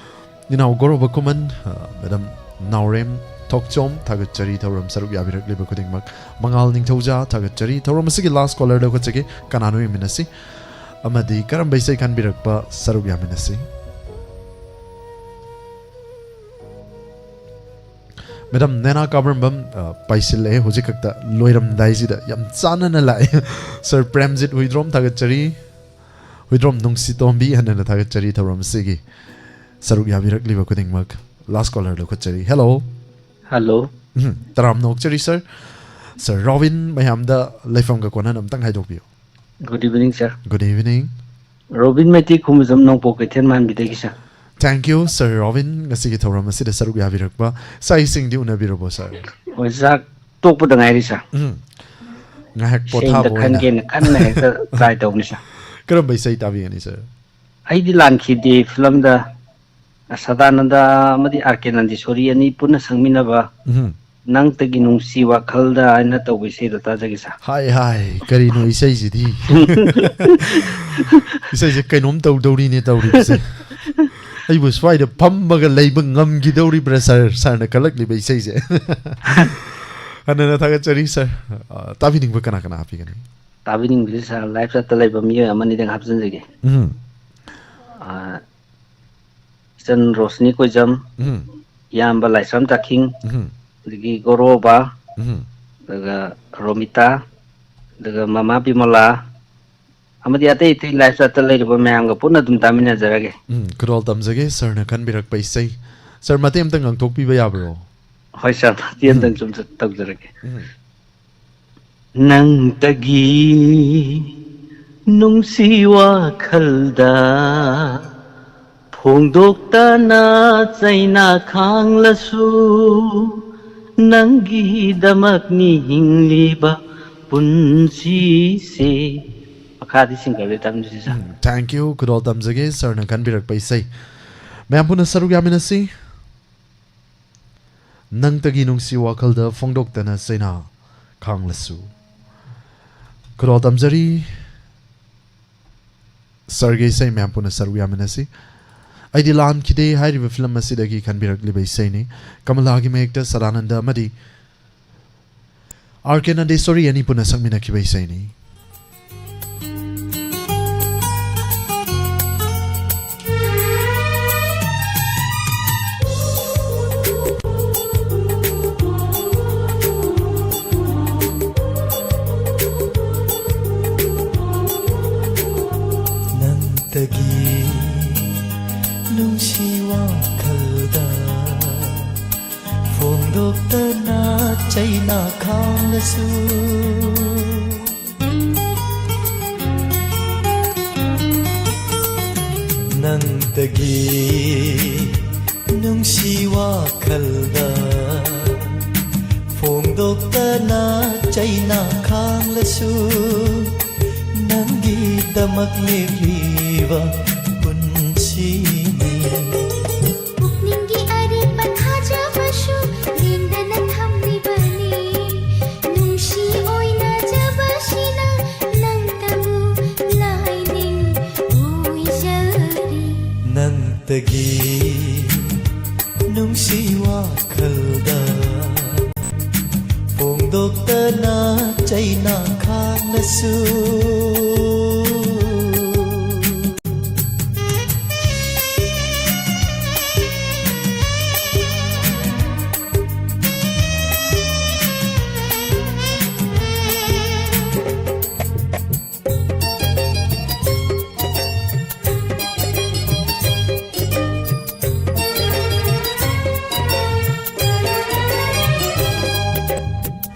ꯏꯅꯥꯎ ꯒꯣꯔꯣꯕ ꯈꯨꯃꯟ, ꯑ, ꯃꯦꯗꯥꯝ ꯅꯥꯎꯔꯦꯝ ꯊꯣꯛꯆꯣꯝ, ꯊꯥꯒꯠꯆꯔꯤ ꯊꯧꯔꯝ ꯁꯔꯨꯛ ꯌꯥꯕꯤꯔꯛꯂꯤꯕ ꯈꯨꯗꯤꯡꯃꯛ꯫ ꯃꯉꯥꯜ ꯅꯤꯡꯊꯧꯖꯥ, ꯊꯥꯒꯠꯆꯔꯤ꯫ ꯊꯧꯔꯝ ꯑꯁꯤꯒꯤ last caller ꯂꯧꯈꯠꯆꯒꯦ꯫ ꯀꯅꯥꯅꯣ ꯌꯦꯡꯃꯤꯟꯅꯁꯤ꯫ ꯑꯃꯗꯤ ꯀꯔꯝꯕ ꯏꯁꯩ ꯈꯟꯕꯤꯔꯛꯄ ꯁꯔꯨꯛ ꯌꯥꯃꯤꯟꯅꯁꯤ꯫ ꯃꯦꯗꯥꯝ ꯅꯦꯅꯥ ꯀꯥꯕꯔꯝꯕꯝ, ꯑ, ꯄꯥꯏꯁꯤꯜꯂꯛꯑꯦ ꯍꯧꯖꯤꯛ ꯈꯛꯇ ꯂꯣꯏꯔꯝꯗꯥꯏꯁꯤꯗ꯫ ꯌꯥꯝ ꯆꯥꯟꯅꯅ ꯂꯥꯛꯑꯦ꯫ ꯁꯔ ꯄ꯭ꯔꯦꯝꯖꯤꯠ ꯍꯨꯏꯗ꯭ꯔꯣꯝ, ꯊꯥꯒꯠꯆꯔꯤ꯫ ꯍꯨꯏꯗ꯭ꯔꯣꯝ ꯅꯨꯡꯁꯤꯇꯣꯝꯕꯤ, ꯍꯟꯅ ꯍꯟꯅ ꯊꯥꯒꯠꯆꯔꯤ ꯊꯧꯔꯝ ꯑꯁꯤꯒꯤ ꯁꯔꯨꯛ ꯌꯥꯕꯤꯔꯛꯂꯤꯕ ꯈꯨꯗꯤꯡꯃꯛ꯫ Last caller ꯂꯧꯈꯠꯆꯔꯤ꯫ Hello꯫ Hello꯫ ꯎꯝ, ꯇꯔꯥꯝꯅ ꯑꯣꯛꯆꯔꯤ ꯁꯔ꯫ ꯁꯔ ꯔꯣꯕꯤꯟ ꯃꯌꯥꯝꯗ ꯂꯩꯐꯝꯒ ꯀꯣꯟꯅꯅ ꯑꯝꯇꯪ ꯍꯥꯏꯗꯣꯛꯄꯤꯌꯨ꯫ Good evening, sir꯫ Good evening꯫ Robin Meetei, Khumujam Nongpok Keithel ꯃꯥꯟꯕꯤꯗꯒꯤ, sir꯫ Thank you, sir Robin, ꯉꯁꯤꯒꯤ ꯊꯧꯔꯝ ꯑꯁꯤꯗ ꯁꯔꯨꯛ ꯌꯥꯕꯤꯔꯛꯄ꯫ ꯆꯥꯛ ꯏꯁꯤꯡꯗꯤ ꯎꯅꯕꯤꯔꯕꯣ, ꯁꯔ? ꯍꯣꯏ, ꯆꯥꯛ ꯇꯣꯛꯄꯗ ꯉꯥꯏꯔꯤ, sir꯫ ꯎꯝ꯫ ꯉꯥꯏꯍꯥꯛ ꯏꯁꯩ ꯑꯝꯇ ꯄꯣꯊꯥꯕ ꯑꯣꯏꯅ꯫ ꯈꯟꯒꯦꯅ ꯀꯟꯅ ꯍꯦꯛꯇ try ꯇꯧꯕꯅꯤ, sir꯫ ꯀꯔꯝꯕ ꯏꯁꯩ ꯇꯥꯕꯤꯒꯅꯤ, ꯁꯔ? ꯑꯩꯗꯤ ꯂꯥꯟꯈꯤꯗꯦ ꯐꯤꯂꯝꯗ ꯁꯗꯥꯅꯟꯗ ꯑꯃꯗꯤ ꯑꯥꯔ ꯀꯦ ꯅꯟꯗꯤꯁꯣꯔꯤ ꯑꯅꯤ ꯄꯨꯟꯅ ꯁꯛꯃꯤꯟꯅꯕ ꯎꯝ꯫ ꯅꯪꯇꯒꯤ ꯅꯨꯡꯁꯤ ꯋꯥꯈꯜꯗ ꯍꯥꯏꯅ ꯇꯧꯕ ꯏꯁꯩꯗꯣ ꯇꯥꯖꯒꯦ, sir꯫ ꯍꯥꯏ, ꯍꯥꯏ, ꯀꯔꯤꯅꯣ ꯏꯁꯩꯁꯤꯗꯤ? ꯏꯁꯩꯁꯦ ꯀꯩꯅꯣꯝ ꯇꯧꯗꯧꯔꯤꯅꯦ ꯇꯧꯔꯤꯕꯁꯦ꯫ ꯑꯩꯕꯨ ꯁ꯭ꯋꯥꯏꯗ ꯐꯝꯃꯒ ꯂꯩꯕ ꯉꯝꯈꯤꯗꯧꯔꯤꯕ꯭ꯔꯥ, ꯁꯔ? ꯁꯔꯅ ꯀꯜꯂꯛꯂꯤꯕ ꯏꯁꯩꯁꯦ꯫ ꯍꯟꯅ ꯍꯟꯅ ꯊꯥꯒꯠꯆꯔꯤ, ꯁꯔ꯫ ꯑ, ꯇꯥꯕꯤꯅꯤꯡꯕ ꯀꯅꯥ ꯀꯅꯥ ꯍꯥꯞꯄꯤꯒꯅꯤ? ꯇꯥꯕꯤꯅꯤꯡꯕꯁꯤ, ꯁꯔ, live chat ꯇ ꯂꯩꯕ ꯃꯤꯑꯣꯏ ꯑꯃꯅꯤꯗꯪ ꯍꯥꯞꯆꯤꯟꯖꯒꯦ꯫ ꯎꯝ꯫ ꯑ, ꯏꯆꯟ ꯔꯣꯁꯅꯤ ꯀꯣꯏꯖꯝ, ꯎꯝ꯫ ꯏꯌꯥꯝꯕ ꯂꯥꯏꯁ꯭ꯔꯝ ꯇꯥꯈꯤꯡ, ꯎꯝ꯫ ꯑꯗꯒꯤ ꯒꯣꯔꯣꯕ, ꯎꯝ꯫ ꯑꯗꯨꯒ ꯔꯣꯃꯤꯇꯥ, ꯑꯗꯨꯒ ꯃꯃꯥ ꯕꯤꯃꯂꯥ, ꯑꯃꯗꯤ ꯑꯇꯩ ꯑꯇꯩ live chat ꯇ ꯂꯩꯔꯤꯕ ꯃꯌꯥꯝꯒ ꯄꯨꯟꯅ ꯑꯗꯨꯝ ꯇꯥꯃꯤꯟꯅꯖꯔꯒꯦ꯫ ꯎꯝ, ꯈꯨꯗꯣꯜ ꯇꯝꯖꯒꯦ, ꯁꯔꯅ ꯈꯟꯕꯤꯔꯛꯄ ꯏꯁꯩ꯫ ꯁꯔ, ꯃꯇꯦꯛ ꯑꯝꯇ ꯉꯥꯡꯊꯣꯛꯄꯤꯕ ꯌꯥꯕ꯭ꯔꯣ? ꯍꯣꯏ, ꯁꯔ, ꯃꯇꯦꯛ ꯑꯝꯇꯪ ꯎꯝ꯫ ꯁꯨꯝ ꯇꯧꯖꯔꯛꯀꯦ꯫ ꯎꯝ꯫ ꯅꯪꯇꯒꯤ ꯅꯨꯡꯁꯤ ꯋꯥꯈꯜꯗ ꯐꯣꯡꯗꯣꯛꯇꯅ ꯆꯩꯅꯥ ꯈꯥꯡꯂꯁꯨ, ꯅꯪꯒꯤꯗꯃꯛꯅꯤ ꯍꯤꯡꯂꯤꯕ ꯄꯨꯟꯁꯤꯁꯦ꯫ ꯃꯈꯥꯗꯤ ꯁꯤꯡꯒꯔꯗ ꯇꯝꯖꯁꯤ, ꯁꯥꯔ꯫ ꯎꯝ, thank you꯫ ꯈꯨꯗꯣꯜ ꯇꯝꯖꯒꯦ, ꯁꯥꯔꯅ ꯈꯟꯕꯤꯔꯛꯄ ꯏꯁꯩ꯫ ꯃꯌꯥꯝ ꯄꯨꯟꯅ ꯁꯔꯨꯛ ꯌꯥꯃꯤꯟꯅꯁꯤ꯫ ꯅꯪꯇꯒꯤ ꯅꯨꯡꯁꯤ ꯋꯥꯈꯜꯗ ꯐꯣꯡꯗꯣꯛꯇꯅ ꯆꯩꯅꯥ ꯈꯥꯡꯂꯁꯨ꯫ ꯈꯨꯗꯣꯜ ꯇꯝꯖꯔꯤ꯫ ꯁꯥꯔꯒꯤ ꯏꯁꯩ ꯃꯌꯥꯝ ꯄꯨꯟꯅ ꯁꯔꯨꯛ ꯌꯥꯃꯤꯟꯅꯁꯤ꯫ ꯑꯩꯗꯤ ꯂꯥꯟꯈꯤꯗꯦ ꯍꯥꯏꯔꯤꯕ ꯐꯤꯂꯝ ꯑꯁꯤꯗꯒꯤ ꯈꯟꯕꯤꯔꯛꯂꯤꯕ ꯏꯁꯩꯅꯤ꯫ ꯀꯃꯂꯥꯒꯤ ꯃꯌꯦꯛꯇ ꯁꯗꯥꯅꯟꯗ ꯑꯃꯗꯤ ꯑꯥꯔ ꯀꯦ ꯅꯟꯗꯦꯁꯣꯔꯤ ꯑꯅꯤ ꯄꯨꯟꯅ ꯁꯛꯃꯤꯟꯅꯈꯤꯕ ꯏꯁꯩꯅꯤ꯫ ꯅꯪꯇꯒꯤ ꯅꯨꯡꯁꯤ ꯋꯥꯈꯜꯗ ꯐꯣꯡꯗꯣꯛꯇꯅ ꯆꯩꯅꯥ ꯈꯥꯡꯂꯁꯨ, ꯅꯪꯇꯒꯤ ꯅꯨꯡꯁꯤ ꯋꯥꯈꯜꯗ ꯐꯣꯡꯗꯣꯛꯇꯅ ꯆꯩꯅꯥ ꯈꯥꯡꯂꯁꯨ, ꯅꯪꯒꯤꯗꯃꯛ ꯂꯦꯞꯂꯤꯕ ꯄꯨꯟꯁꯤꯅꯤ꯫ ꯄꯨꯛꯅꯤꯡꯒꯤ ꯑꯔꯦꯞꯄ ꯊꯥꯖꯕꯁꯨ ꯂꯦꯡꯗꯅ ꯊꯝꯂꯤꯕꯅꯤ꯫ ꯅꯨꯡꯁꯤ ꯑꯣꯏꯅꯖꯕꯁꯤꯅ ꯅꯪꯇꯕꯨ ꯂꯥꯏꯅꯤꯡ ꯑꯣꯏꯖꯔꯤ꯫ ꯅꯪꯇꯒꯤ ꯅꯨꯡꯁꯤ ꯋꯥꯈꯜꯗ ꯐꯣꯡꯗꯣꯛꯇꯅ ꯆꯩꯅꯥ ꯈꯥꯡꯂꯁꯨ꯫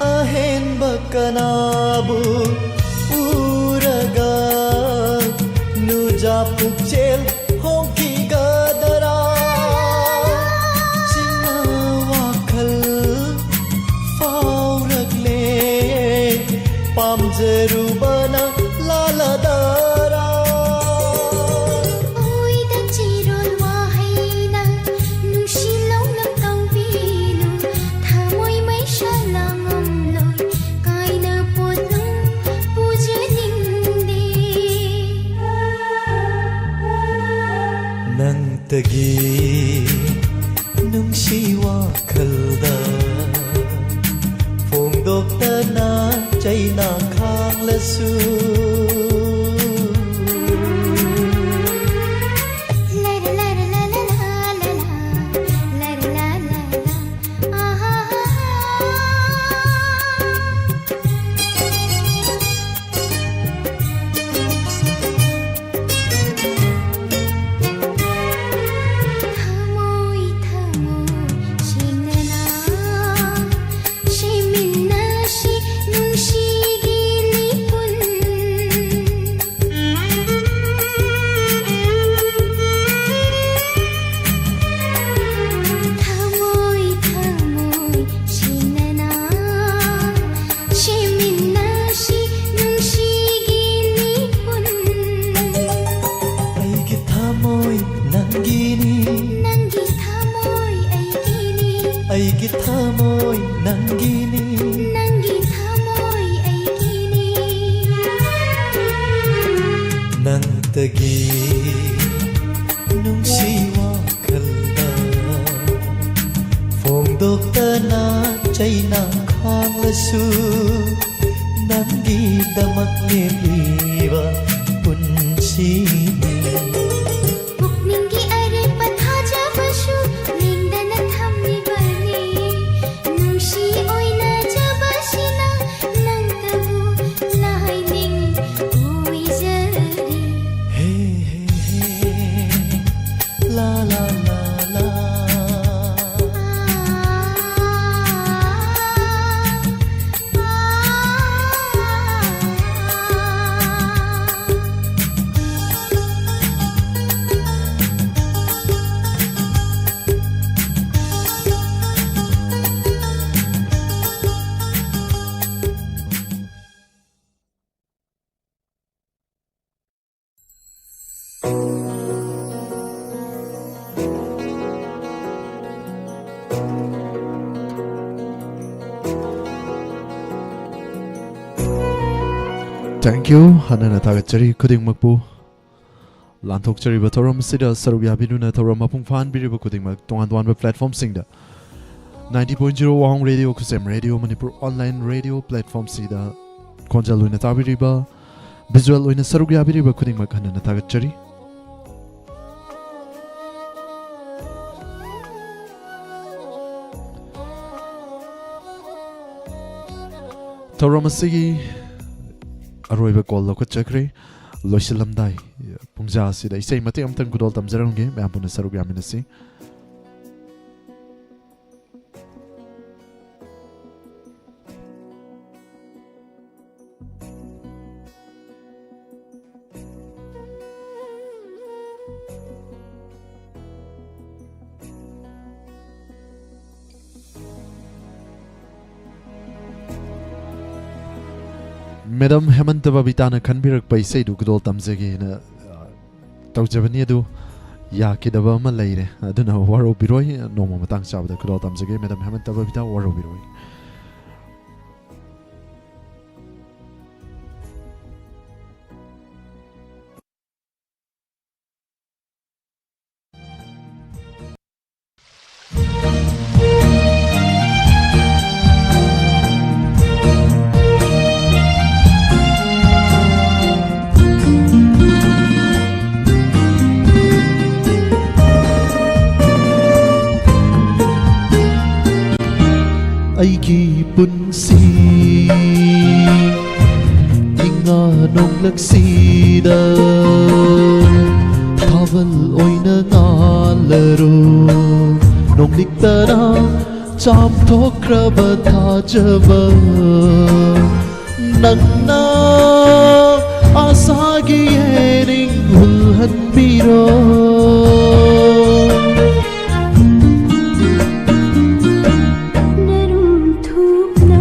ꯑꯍꯦꯟꯕ ꯀꯅꯥꯕꯨ ꯎꯔꯒ ꯅꯨꯖꯥ ꯄꯨꯛꯆꯦꯜ ꯍꯣꯡꯈꯤꯒꯗꯔꯥ? ꯆꯤꯡꯅ ꯋꯥꯈꯜ ꯐꯥꯎꯔꯛꯂꯦ, ꯄꯥꯝꯖꯔꯨꯕꯅ ꯂꯥꯜꯂꯗꯔꯥ? ꯑꯣꯏꯗ ꯆꯤꯔꯣꯜ ꯋꯥꯍꯩꯅ ꯅꯨꯡꯁꯤꯂꯧꯅ ꯇꯧꯕꯤꯅꯨ, ꯊꯃꯣꯏ ꯃꯩꯁꯥ ꯂꯥꯡꯉꯝꯂꯣꯏ, ꯀꯥꯏꯅ ꯄꯣꯠꯂꯨꯝ ꯄꯨꯖꯅꯤꯡꯗꯦ꯫ ꯅꯪ ꯇꯒꯤ ꯅꯨꯡꯁꯤ ꯋꯥꯈꯜꯗ ꯐꯣꯡꯗꯣꯛꯇꯅ ꯆꯩꯅꯥ ꯈꯥꯡꯂꯁꯨ꯫ ꯑꯩꯒꯤ ꯊꯃꯣꯏ ꯅꯪꯒꯤꯅꯤ꯫ ꯅꯪꯒꯤ ꯊꯃꯣꯏ ꯑꯩꯒꯤꯅꯤ꯫ ꯑꯩꯒꯤ ꯊꯃꯣꯏ ꯅꯪꯒꯤꯅꯤ꯫ ꯅꯪꯒꯤ ꯊꯃꯣꯏ ꯑꯩꯒꯤꯅꯤ꯫ ꯅꯪꯇꯒꯤ ꯅꯨꯡꯁꯤ ꯋꯥꯈꯜꯗ ꯐꯣꯡꯗꯣꯛꯇꯅ ꯆꯩꯅꯥ ꯈꯥꯡꯂꯁꯨ, ꯅꯪꯒꯤꯗꯃꯛ ꯂꯦꯞꯂꯤꯕ ꯄꯨꯟꯁꯤꯅꯤ꯫ ꯄꯨꯛꯅꯤꯡꯒꯤ ꯑꯔꯦꯞꯄ ꯊꯥꯖꯕꯁꯨ ꯂꯦꯡꯗꯅ ꯊꯝꯂꯤꯕꯅꯤ꯫ ꯅꯨꯡꯁꯤ ꯑꯣꯏꯅꯖꯕꯁꯤꯅ ꯅꯪꯇꯕꯨ ꯂꯥꯏꯅꯤꯡ ꯑꯣꯏꯖꯔꯤ꯫ ꯍꯦ, ꯍꯦ, ꯍꯦ꯫ ꯂꯥ, ꯂꯥ, ꯂꯥ, ꯂꯥ꯫ Thank you. ꯍꯟꯅ ꯍꯟꯅ ꯊꯥꯒꯠꯆꯔꯤ ꯈꯨꯗꯤꯡꯃꯛꯄꯨ꯫ ꯂꯥꯟꯊꯣꯛꯆꯔꯤꯕ ꯊꯧꯔꯝ ꯑꯁꯤꯗ ꯁꯔꯨꯛ ꯌꯥꯕꯤꯗꯨꯅ ꯊꯧꯔꯝ ꯃꯄꯨꯡ ꯐꯥꯍꯟꯕꯤꯔꯤꯕ ꯈꯨꯗꯤꯡꯃꯛ ꯇꯣꯉꯥꯟ ꯇꯣꯉꯥꯟꯕ platformꯁꯤꯡꯗ ninety point zero Wahong Radio, Khusem Radio, Manipur Online Radio platformꯁꯤꯗ ꯈꯣꯟꯖꯦꯜ ꯑꯣꯏꯅ ꯇꯥꯕꯤꯔꯤꯕ, visual ꯑꯣꯏꯅ ꯁꯔꯨꯛ ꯌꯥꯕꯤꯔꯤꯕ ꯈꯨꯗꯤꯡꯃꯛ ꯍꯟꯅ ꯊꯥꯒꯠꯆꯔꯤ꯫ ꯊꯧꯔꯝ ꯑꯁꯤꯒꯤ ꯑꯔꯣꯏꯕ call ꯂꯧꯈꯠꯆꯈ꯭ꯔꯦ꯫ ꯂꯣꯏꯁꯤꯜꯂꯝꯗꯥꯏ ꯄꯨꯡꯖꯥ ꯑꯁꯤꯗ ꯏꯁꯩ ꯃꯇꯦꯛ ꯑꯃꯇꯪ ꯈꯨꯗꯣꯜ ꯇꯝꯖꯔꯝꯒꯦ, ꯃꯌꯥꯝ ꯄꯨꯟꯅ ꯁꯔꯨꯛ ꯌꯥꯃꯤꯟꯅꯁꯤ꯫ Madam ꯍꯦꯃꯟꯇ ꯕꯕꯤꯇꯥꯅ ꯈꯟꯕꯤꯔꯛꯄ ꯏꯁꯩꯗꯨ ꯈꯨꯗꯣꯜ ꯇꯝꯖꯒꯦꯅ, ꯑ, ꯇꯧꯖꯕꯅꯤ, ꯑꯗꯨ ꯌꯥꯈꯤꯗꯕ ꯑꯃ ꯂꯩꯔꯦ, ꯑꯗꯨꯅ ꯋꯥꯔꯧꯕꯤꯔꯣꯏ, ꯅꯣꯡꯃ ꯃꯇꯥꯡ ꯆꯥꯕꯗ ꯈꯨꯗꯣꯜ ꯇꯝꯖꯒꯦ꯫ Madam ꯍꯦꯃꯟꯇ ꯕꯕꯤꯇꯥ, ꯋꯥꯔꯧꯕꯤꯔꯣꯏ꯫ ꯑꯩꯒꯤ ꯄꯨꯟꯁꯤ ꯏꯉꯥ ꯅꯣꯡꯂꯛꯁꯤꯗ ꯊꯥꯕꯜ ꯑꯣꯏꯅ ꯉꯥꯜꯂꯔꯣ꯫ ꯅꯣꯡꯂꯤꯛꯇꯅ ꯆꯥꯝꯊꯣꯛꯈ꯭ꯔꯕ ꯊꯥꯖꯕ ꯅꯪꯅ ꯑꯁꯥꯒꯤ ꯌꯦꯅꯤꯡ ꯍꯨꯜꯍꯟꯕꯤꯔꯣ꯫ ꯅꯔꯨꯝ ꯊꯨꯞꯅ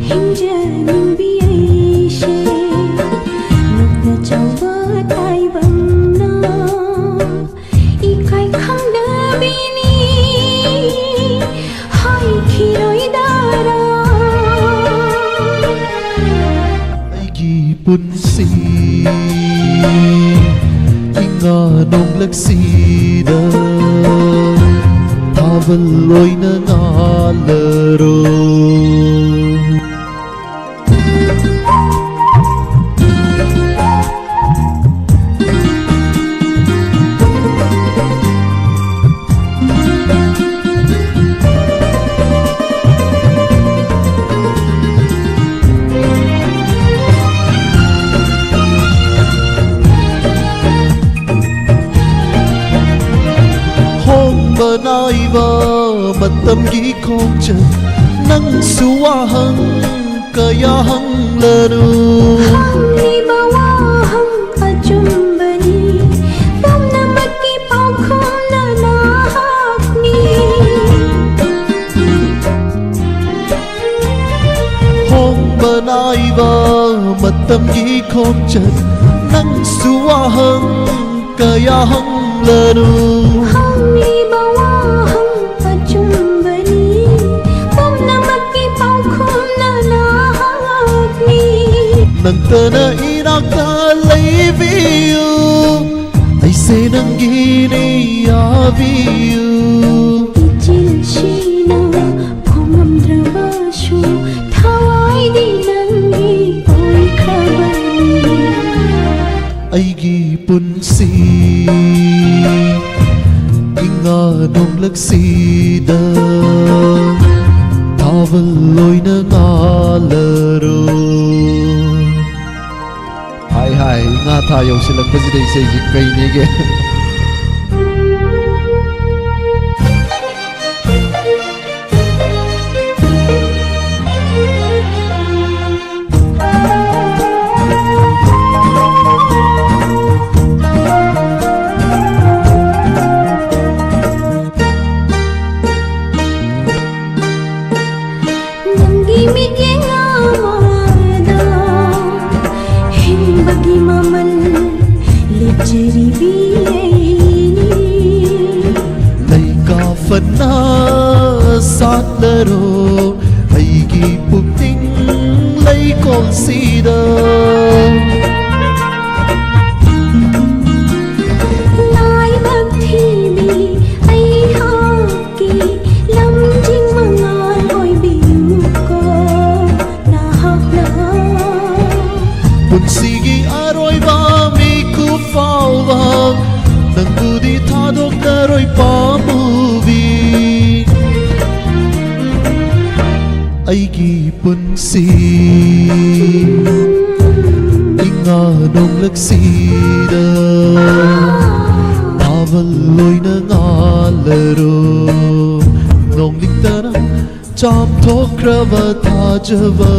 ꯍꯤꯡꯖꯅꯤꯡꯕꯤ ꯑꯩꯁꯦ ꯅꯣꯛꯅ ꯆꯥꯎꯕ ꯇꯥꯏꯕꯪꯅ ꯏꯀꯥꯏ ꯈꯪꯗꯕꯤꯅꯤ ꯍꯥꯏꯈꯤꯔꯣꯏꯗꯔꯥ? ꯑꯩꯒꯤ ꯄꯨꯟꯁꯤ ꯅꯣꯡꯂꯛꯁꯤꯗ ꯊꯥꯕꯜ ꯑꯣꯏꯅ ꯉꯥꯜꯂꯔꯣ꯫ ꯍꯣꯡꯕ ꯅꯥꯏꯕ ꯃꯇꯝꯒꯤ ꯈꯣꯡꯆꯠ, ꯅꯪꯁꯨ ꯋꯥꯍꯪ ꯀꯌꯥ ꯍꯪꯂꯅꯨ꯫ ꯍꯪꯂꯤꯕ ꯋꯥꯍꯪ ꯑꯆꯨꯝꯕꯅꯤ, ꯄꯨꯝꯅꯃꯛꯀꯤ ꯄꯥꯎꯈꯨꯝꯅ ꯅꯍꯥꯛꯅꯤ꯫ ꯍꯣꯡꯕ ꯅꯥꯏꯕ ꯃꯇꯝꯒꯤ ꯈꯣꯡꯆꯠ, ꯅꯪꯁꯨ ꯋꯥꯍꯪ ꯀꯌꯥ ꯍꯪꯂꯅꯨ꯫ ꯍꯪꯂꯤꯕ ꯋꯥꯍꯪ ꯑꯆꯨꯝꯕꯅꯤ, ꯄꯨꯝꯅꯃꯛꯀꯤ ꯄꯥꯎꯈꯨꯝꯅ ꯅꯍꯥꯛꯅꯤ꯫ ꯅꯪꯇꯅ ꯏꯅꯥꯛꯇ ꯂꯩꯕꯤꯌꯨ, ꯑꯩꯁꯦ ꯅꯪꯒꯤꯅꯤ ꯌꯥꯕꯤꯌꯨ꯫ ꯏꯆꯤꯜꯁꯤꯅ ꯐꯣꯡꯉꯝꯗ꯭ꯔꯕꯁꯨ ꯊꯋꯥꯏꯗꯤ ꯅꯪꯒꯤ ꯑꯣꯏꯈ꯭ꯔꯕꯅꯤ꯫ ꯑꯩꯒꯤ ꯄꯨꯟꯁꯤ ꯏꯉꯥ ꯅꯣꯡꯂꯛꯁꯤꯗ ꯊꯥꯕꯜ ꯑꯣꯏꯅ ꯉꯥꯜꯂꯔꯣ꯫ ꯍꯥꯏ ꯍꯥꯏ, ꯏꯉꯥ ꯊꯥ ꯌꯧꯁꯤꯜꯂꯛꯄꯁꯤꯗ ꯏꯁꯩꯁꯤ ꯀꯩꯅꯦꯒꯦ? ꯅꯪꯒꯤ ꯃꯤꯠꯌꯦꯡ ꯑꯃꯗ ꯍꯤꯡꯕꯒꯤ ꯃꯃꯜ ꯂꯦꯞꯆꯔꯤꯕꯤ ꯑꯩꯅꯤ꯫ ꯂꯩꯀꯥ ꯐꯅ ꯁꯥꯠꯂꯔꯣ ꯑꯩꯒꯤ ꯄꯨꯛꯅꯤꯡ ꯂꯩꯀꯣꯜꯁꯤꯗ꯫ ꯑꯔꯣꯏ ꯄꯥꯝꯃꯨꯕꯤ ꯑꯩꯒꯤ ꯄꯨꯟꯁꯤ ꯏꯉꯥ ꯅꯣꯡꯂꯛꯁꯤꯗ ꯅꯥꯕꯜ ꯑꯣꯏꯅ ꯉꯥꯜꯂꯔꯣ ꯅꯣꯡꯂꯤꯛꯇꯅ ꯆꯥꯝꯊꯣꯛꯈ꯭ꯔꯕ ꯊꯥꯖꯕ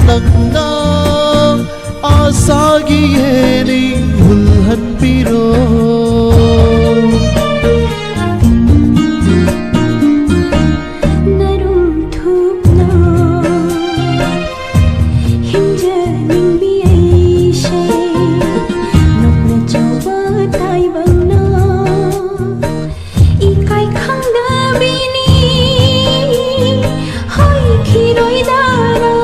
ꯅꯪꯅ ꯑꯥꯁꯥꯒꯤ ꯌꯦꯅꯤꯡ ꯍꯨꯜꯍꯟꯕꯤꯔꯣ ꯅꯔꯨꯝ ꯊꯨꯞꯅ ꯍꯤꯡꯖꯅꯤꯡꯕꯤ ꯑꯩꯁꯦ ꯅꯣꯛꯅ ꯆꯥꯎꯕ ꯇꯥꯏꯕꯪꯅ ꯏꯀꯥꯏ ꯈꯪꯗꯕꯤꯅꯤ ꯍꯣꯏꯈꯤꯔꯣꯏꯗꯔꯣ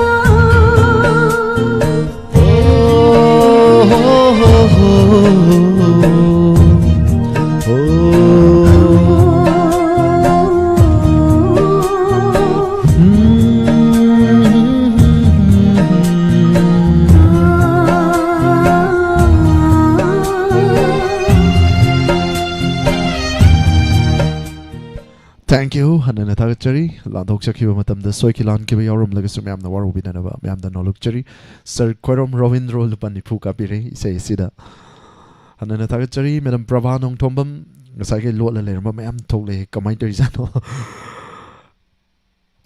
Thank you. ꯍꯟꯅ ꯍꯟꯅ ꯊꯥꯒꯠꯆꯔꯤ꯫ ꯂꯥꯟꯊꯣꯛꯆꯈꯤꯕ ꯃꯇꯝꯗ ꯁꯣꯏꯈꯤ ꯂꯥꯟꯈꯤꯕ ꯌꯥꯎꯔꯝꯂꯒꯁꯨ ꯃꯌꯥꯝꯅ ꯋꯥꯔꯧꯕꯤꯗꯅꯕ ꯃꯌꯥꯝꯗ ꯅꯣꯂꯨꯛꯆꯔꯤ꯫ ꯁꯔ ꯈ꯭ꯋꯥꯏꯔꯣꯝ ꯔꯣꯕꯤꯟꯗ꯭ꯔꯣ ꯂꯨꯄꯥ ꯅꯤꯐꯨ ꯀꯥꯞꯄꯤꯔꯦ ꯏꯁꯩ ꯑꯁꯤꯗ꯫ ꯍꯟꯅ ꯍꯟꯅ ꯊꯥꯒꯠꯆꯔꯤ꯫ ꯃꯦꯗꯥꯝ ꯄ꯭ꯔꯚꯥ ꯅꯣꯡꯊꯣꯝꯕꯝ ꯉꯁꯥꯏꯒꯤ ꯂꯣꯠꯂ ꯂꯩꯔꯝꯕ ꯃꯌꯥꯝ ꯊꯣꯛꯂꯛꯑꯦ꯫ ꯀꯃꯥꯏꯅ ꯇꯧꯔꯤꯖꯥꯠꯅꯣ?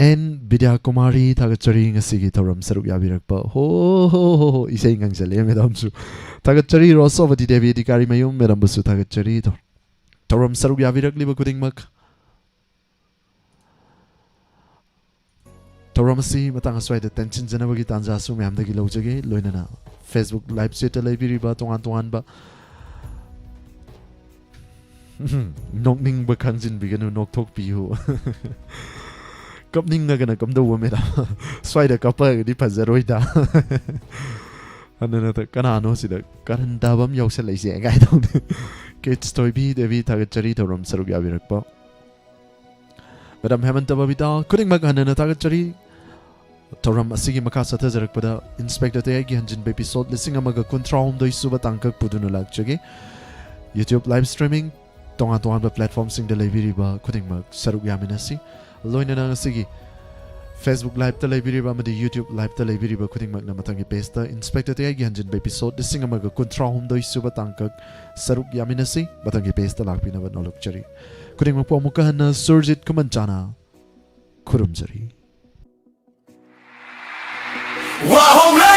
ꯑꯦꯟ ꯕꯤꯗ꯭ꯌꯥ ꯀꯨꯃꯥꯔꯤ ꯊꯥꯒꯠꯆꯔꯤ ꯉꯁꯤꯒꯤ ꯊꯧꯔꯝ ꯁꯔꯨꯛ ꯌꯥꯕꯤꯔꯛꯄ꯫ ꯍꯣ, ꯍꯣ, ꯍꯣ, ꯍꯣ, ꯏꯁꯩ ꯉꯪꯖꯜꯂꯦ ꯃꯦꯗꯥꯝꯁꯨ꯫ ꯊꯥꯒꯠꯆꯔꯤ ꯔꯣꯁꯣꯕꯇꯤ ꯗꯦꯕꯤ ꯑꯙꯤꯀꯥꯔꯤ ꯃꯌꯨꯝ ꯃꯦꯗꯥꯝꯕꯨꯁꯨ ꯊꯥꯒꯠꯆꯔꯤ꯫ ꯊꯧ-, ꯊꯧꯔꯝ ꯁꯔꯨꯛ ꯌꯥꯕꯤꯔꯛꯂꯤꯕ ꯈꯨꯗꯤꯡꯃꯛ꯫ ꯊꯧꯔꯝ ꯑꯁꯤ ꯃꯇꯥꯡ ꯑꯁ꯭ꯋꯥꯏꯗ ꯇꯦꯟꯁꯤꯟꯖꯅꯕꯒꯤ ꯇꯥꯟꯖꯥꯁꯨ ꯃꯌꯥꯝꯗꯒꯤ ꯂꯧꯖꯒꯦ꯫ ꯂꯣꯏꯅꯅ Facebook live chatꯇ ꯂꯩꯕꯤꯔꯤꯕ ꯇꯣꯉꯥꯟ ꯇꯣꯉꯥꯟꯕ ꯎꯝ, ꯅꯣꯛꯅꯤꯡꯕ ꯈꯪꯖꯤꯟꯕꯤꯒꯅꯨ, ꯅꯣꯛꯊꯣꯛꯄꯤꯌꯨ꯫ ꯀꯞꯅꯤꯡꯉꯒꯅ ꯀꯝꯗꯧꯕ ꯃꯦꯗꯥꯝ? ꯁ꯭ꯋꯥꯏꯗ ꯀꯞꯄꯒꯗꯤ ꯐꯖꯔꯣꯏꯗ꯫ ꯑꯗꯨ ꯅꯠꯇ ꯀꯅꯥꯅꯣ ꯁꯤꯗ ꯀꯔꯟ ꯇꯥꯕ ꯑꯃ ꯌꯥꯎꯁꯜꯂꯛꯏꯁꯦ ꯀꯥꯏ ꯇꯧꯗꯦ꯫ ꯀꯤꯠꯁ ꯊꯣꯏꯕꯤ ꯗꯦꯕꯤ ꯊꯥꯒꯠꯆꯔꯤ ꯊꯧꯔꯝ ꯁꯔꯨꯛ ꯌꯥꯕꯤꯔꯛꯄ꯫ ꯃꯦꯗꯥꯝ ꯍꯦꯃꯟꯇ ꯕꯕꯤꯇꯥ ꯈꯨꯗꯤꯡꯃꯛ ꯍꯟꯅ ꯍꯟꯅ ꯊꯥꯒꯠꯆꯔꯤ꯫ ꯊꯧꯔꯝ ꯑꯁꯤꯒꯤ ꯃꯈꯥ ꯆꯠꯊꯖꯔꯛꯄꯗ ꯏꯟꯁꯄꯦꯛꯇꯔ ꯇꯌꯥꯏꯒꯤ ꯍꯟꯖꯤꯟꯕ episode ꯂꯤꯁꯤꯡ ꯑꯃꯒ ꯀꯨꯟꯊ꯭ꯔꯥ ꯍꯨꯝꯗꯣꯏ ꯁꯨꯕ ꯇꯥꯡꯀꯛ ꯄꯨꯗꯨꯅ ꯂꯥꯛꯆꯒꯦ꯫ YouTube live streaming, ꯇꯣꯉꯥꯟ ꯇꯣꯉꯥꯟꯕ platformꯁꯤꯡꯗ ꯂꯩꯕꯤꯔꯤꯕ ꯈꯨꯗꯤꯡꯃꯛ ꯁꯔꯨꯛ ꯌꯥꯃꯤꯟꯅꯁꯤ꯫ ꯂꯣꯏꯅꯅ ꯉꯁꯤꯒꯤ Facebook liveꯇ ꯂꯩꯕꯤꯔꯤꯕ ꯑꯃꯗꯤ YouTube liveꯇ ꯂꯩꯕꯤꯔꯤꯕ ꯈꯨꯗꯤꯡꯃꯛꯅ ꯃꯊꯪꯒꯤ pageꯇ Inspector ꯇꯌꯥꯏꯒꯤ ꯍꯟꯖꯤꯟꯕ episode ꯂꯤꯁꯤꯡ ꯑꯃꯒ ꯀꯨꯟꯊ꯭ꯔꯥ ꯍꯨꯝꯗꯣꯏ ꯁꯨꯕ ꯇꯥꯡꯀꯛ ꯁꯔꯨꯛ ꯌꯥꯃꯤꯟꯅꯁꯤ꯫ ꯃꯊꯪꯒꯤ pageꯇ ꯂꯥꯛꯄꯤꯅꯕ ꯅꯣꯜꯂꯛꯆꯔꯤ꯫ ꯈꯨꯗꯤꯡꯃꯛꯄꯨ ꯑꯃꯨꯛꯀ ꯍꯟꯅ ꯁꯨꯔꯖꯤꯠ ꯈꯨꯃꯟꯆꯥꯅ ꯈꯨꯔꯨꯝꯖꯔꯤ꯫ ꯋꯥꯍꯣꯡꯂꯥ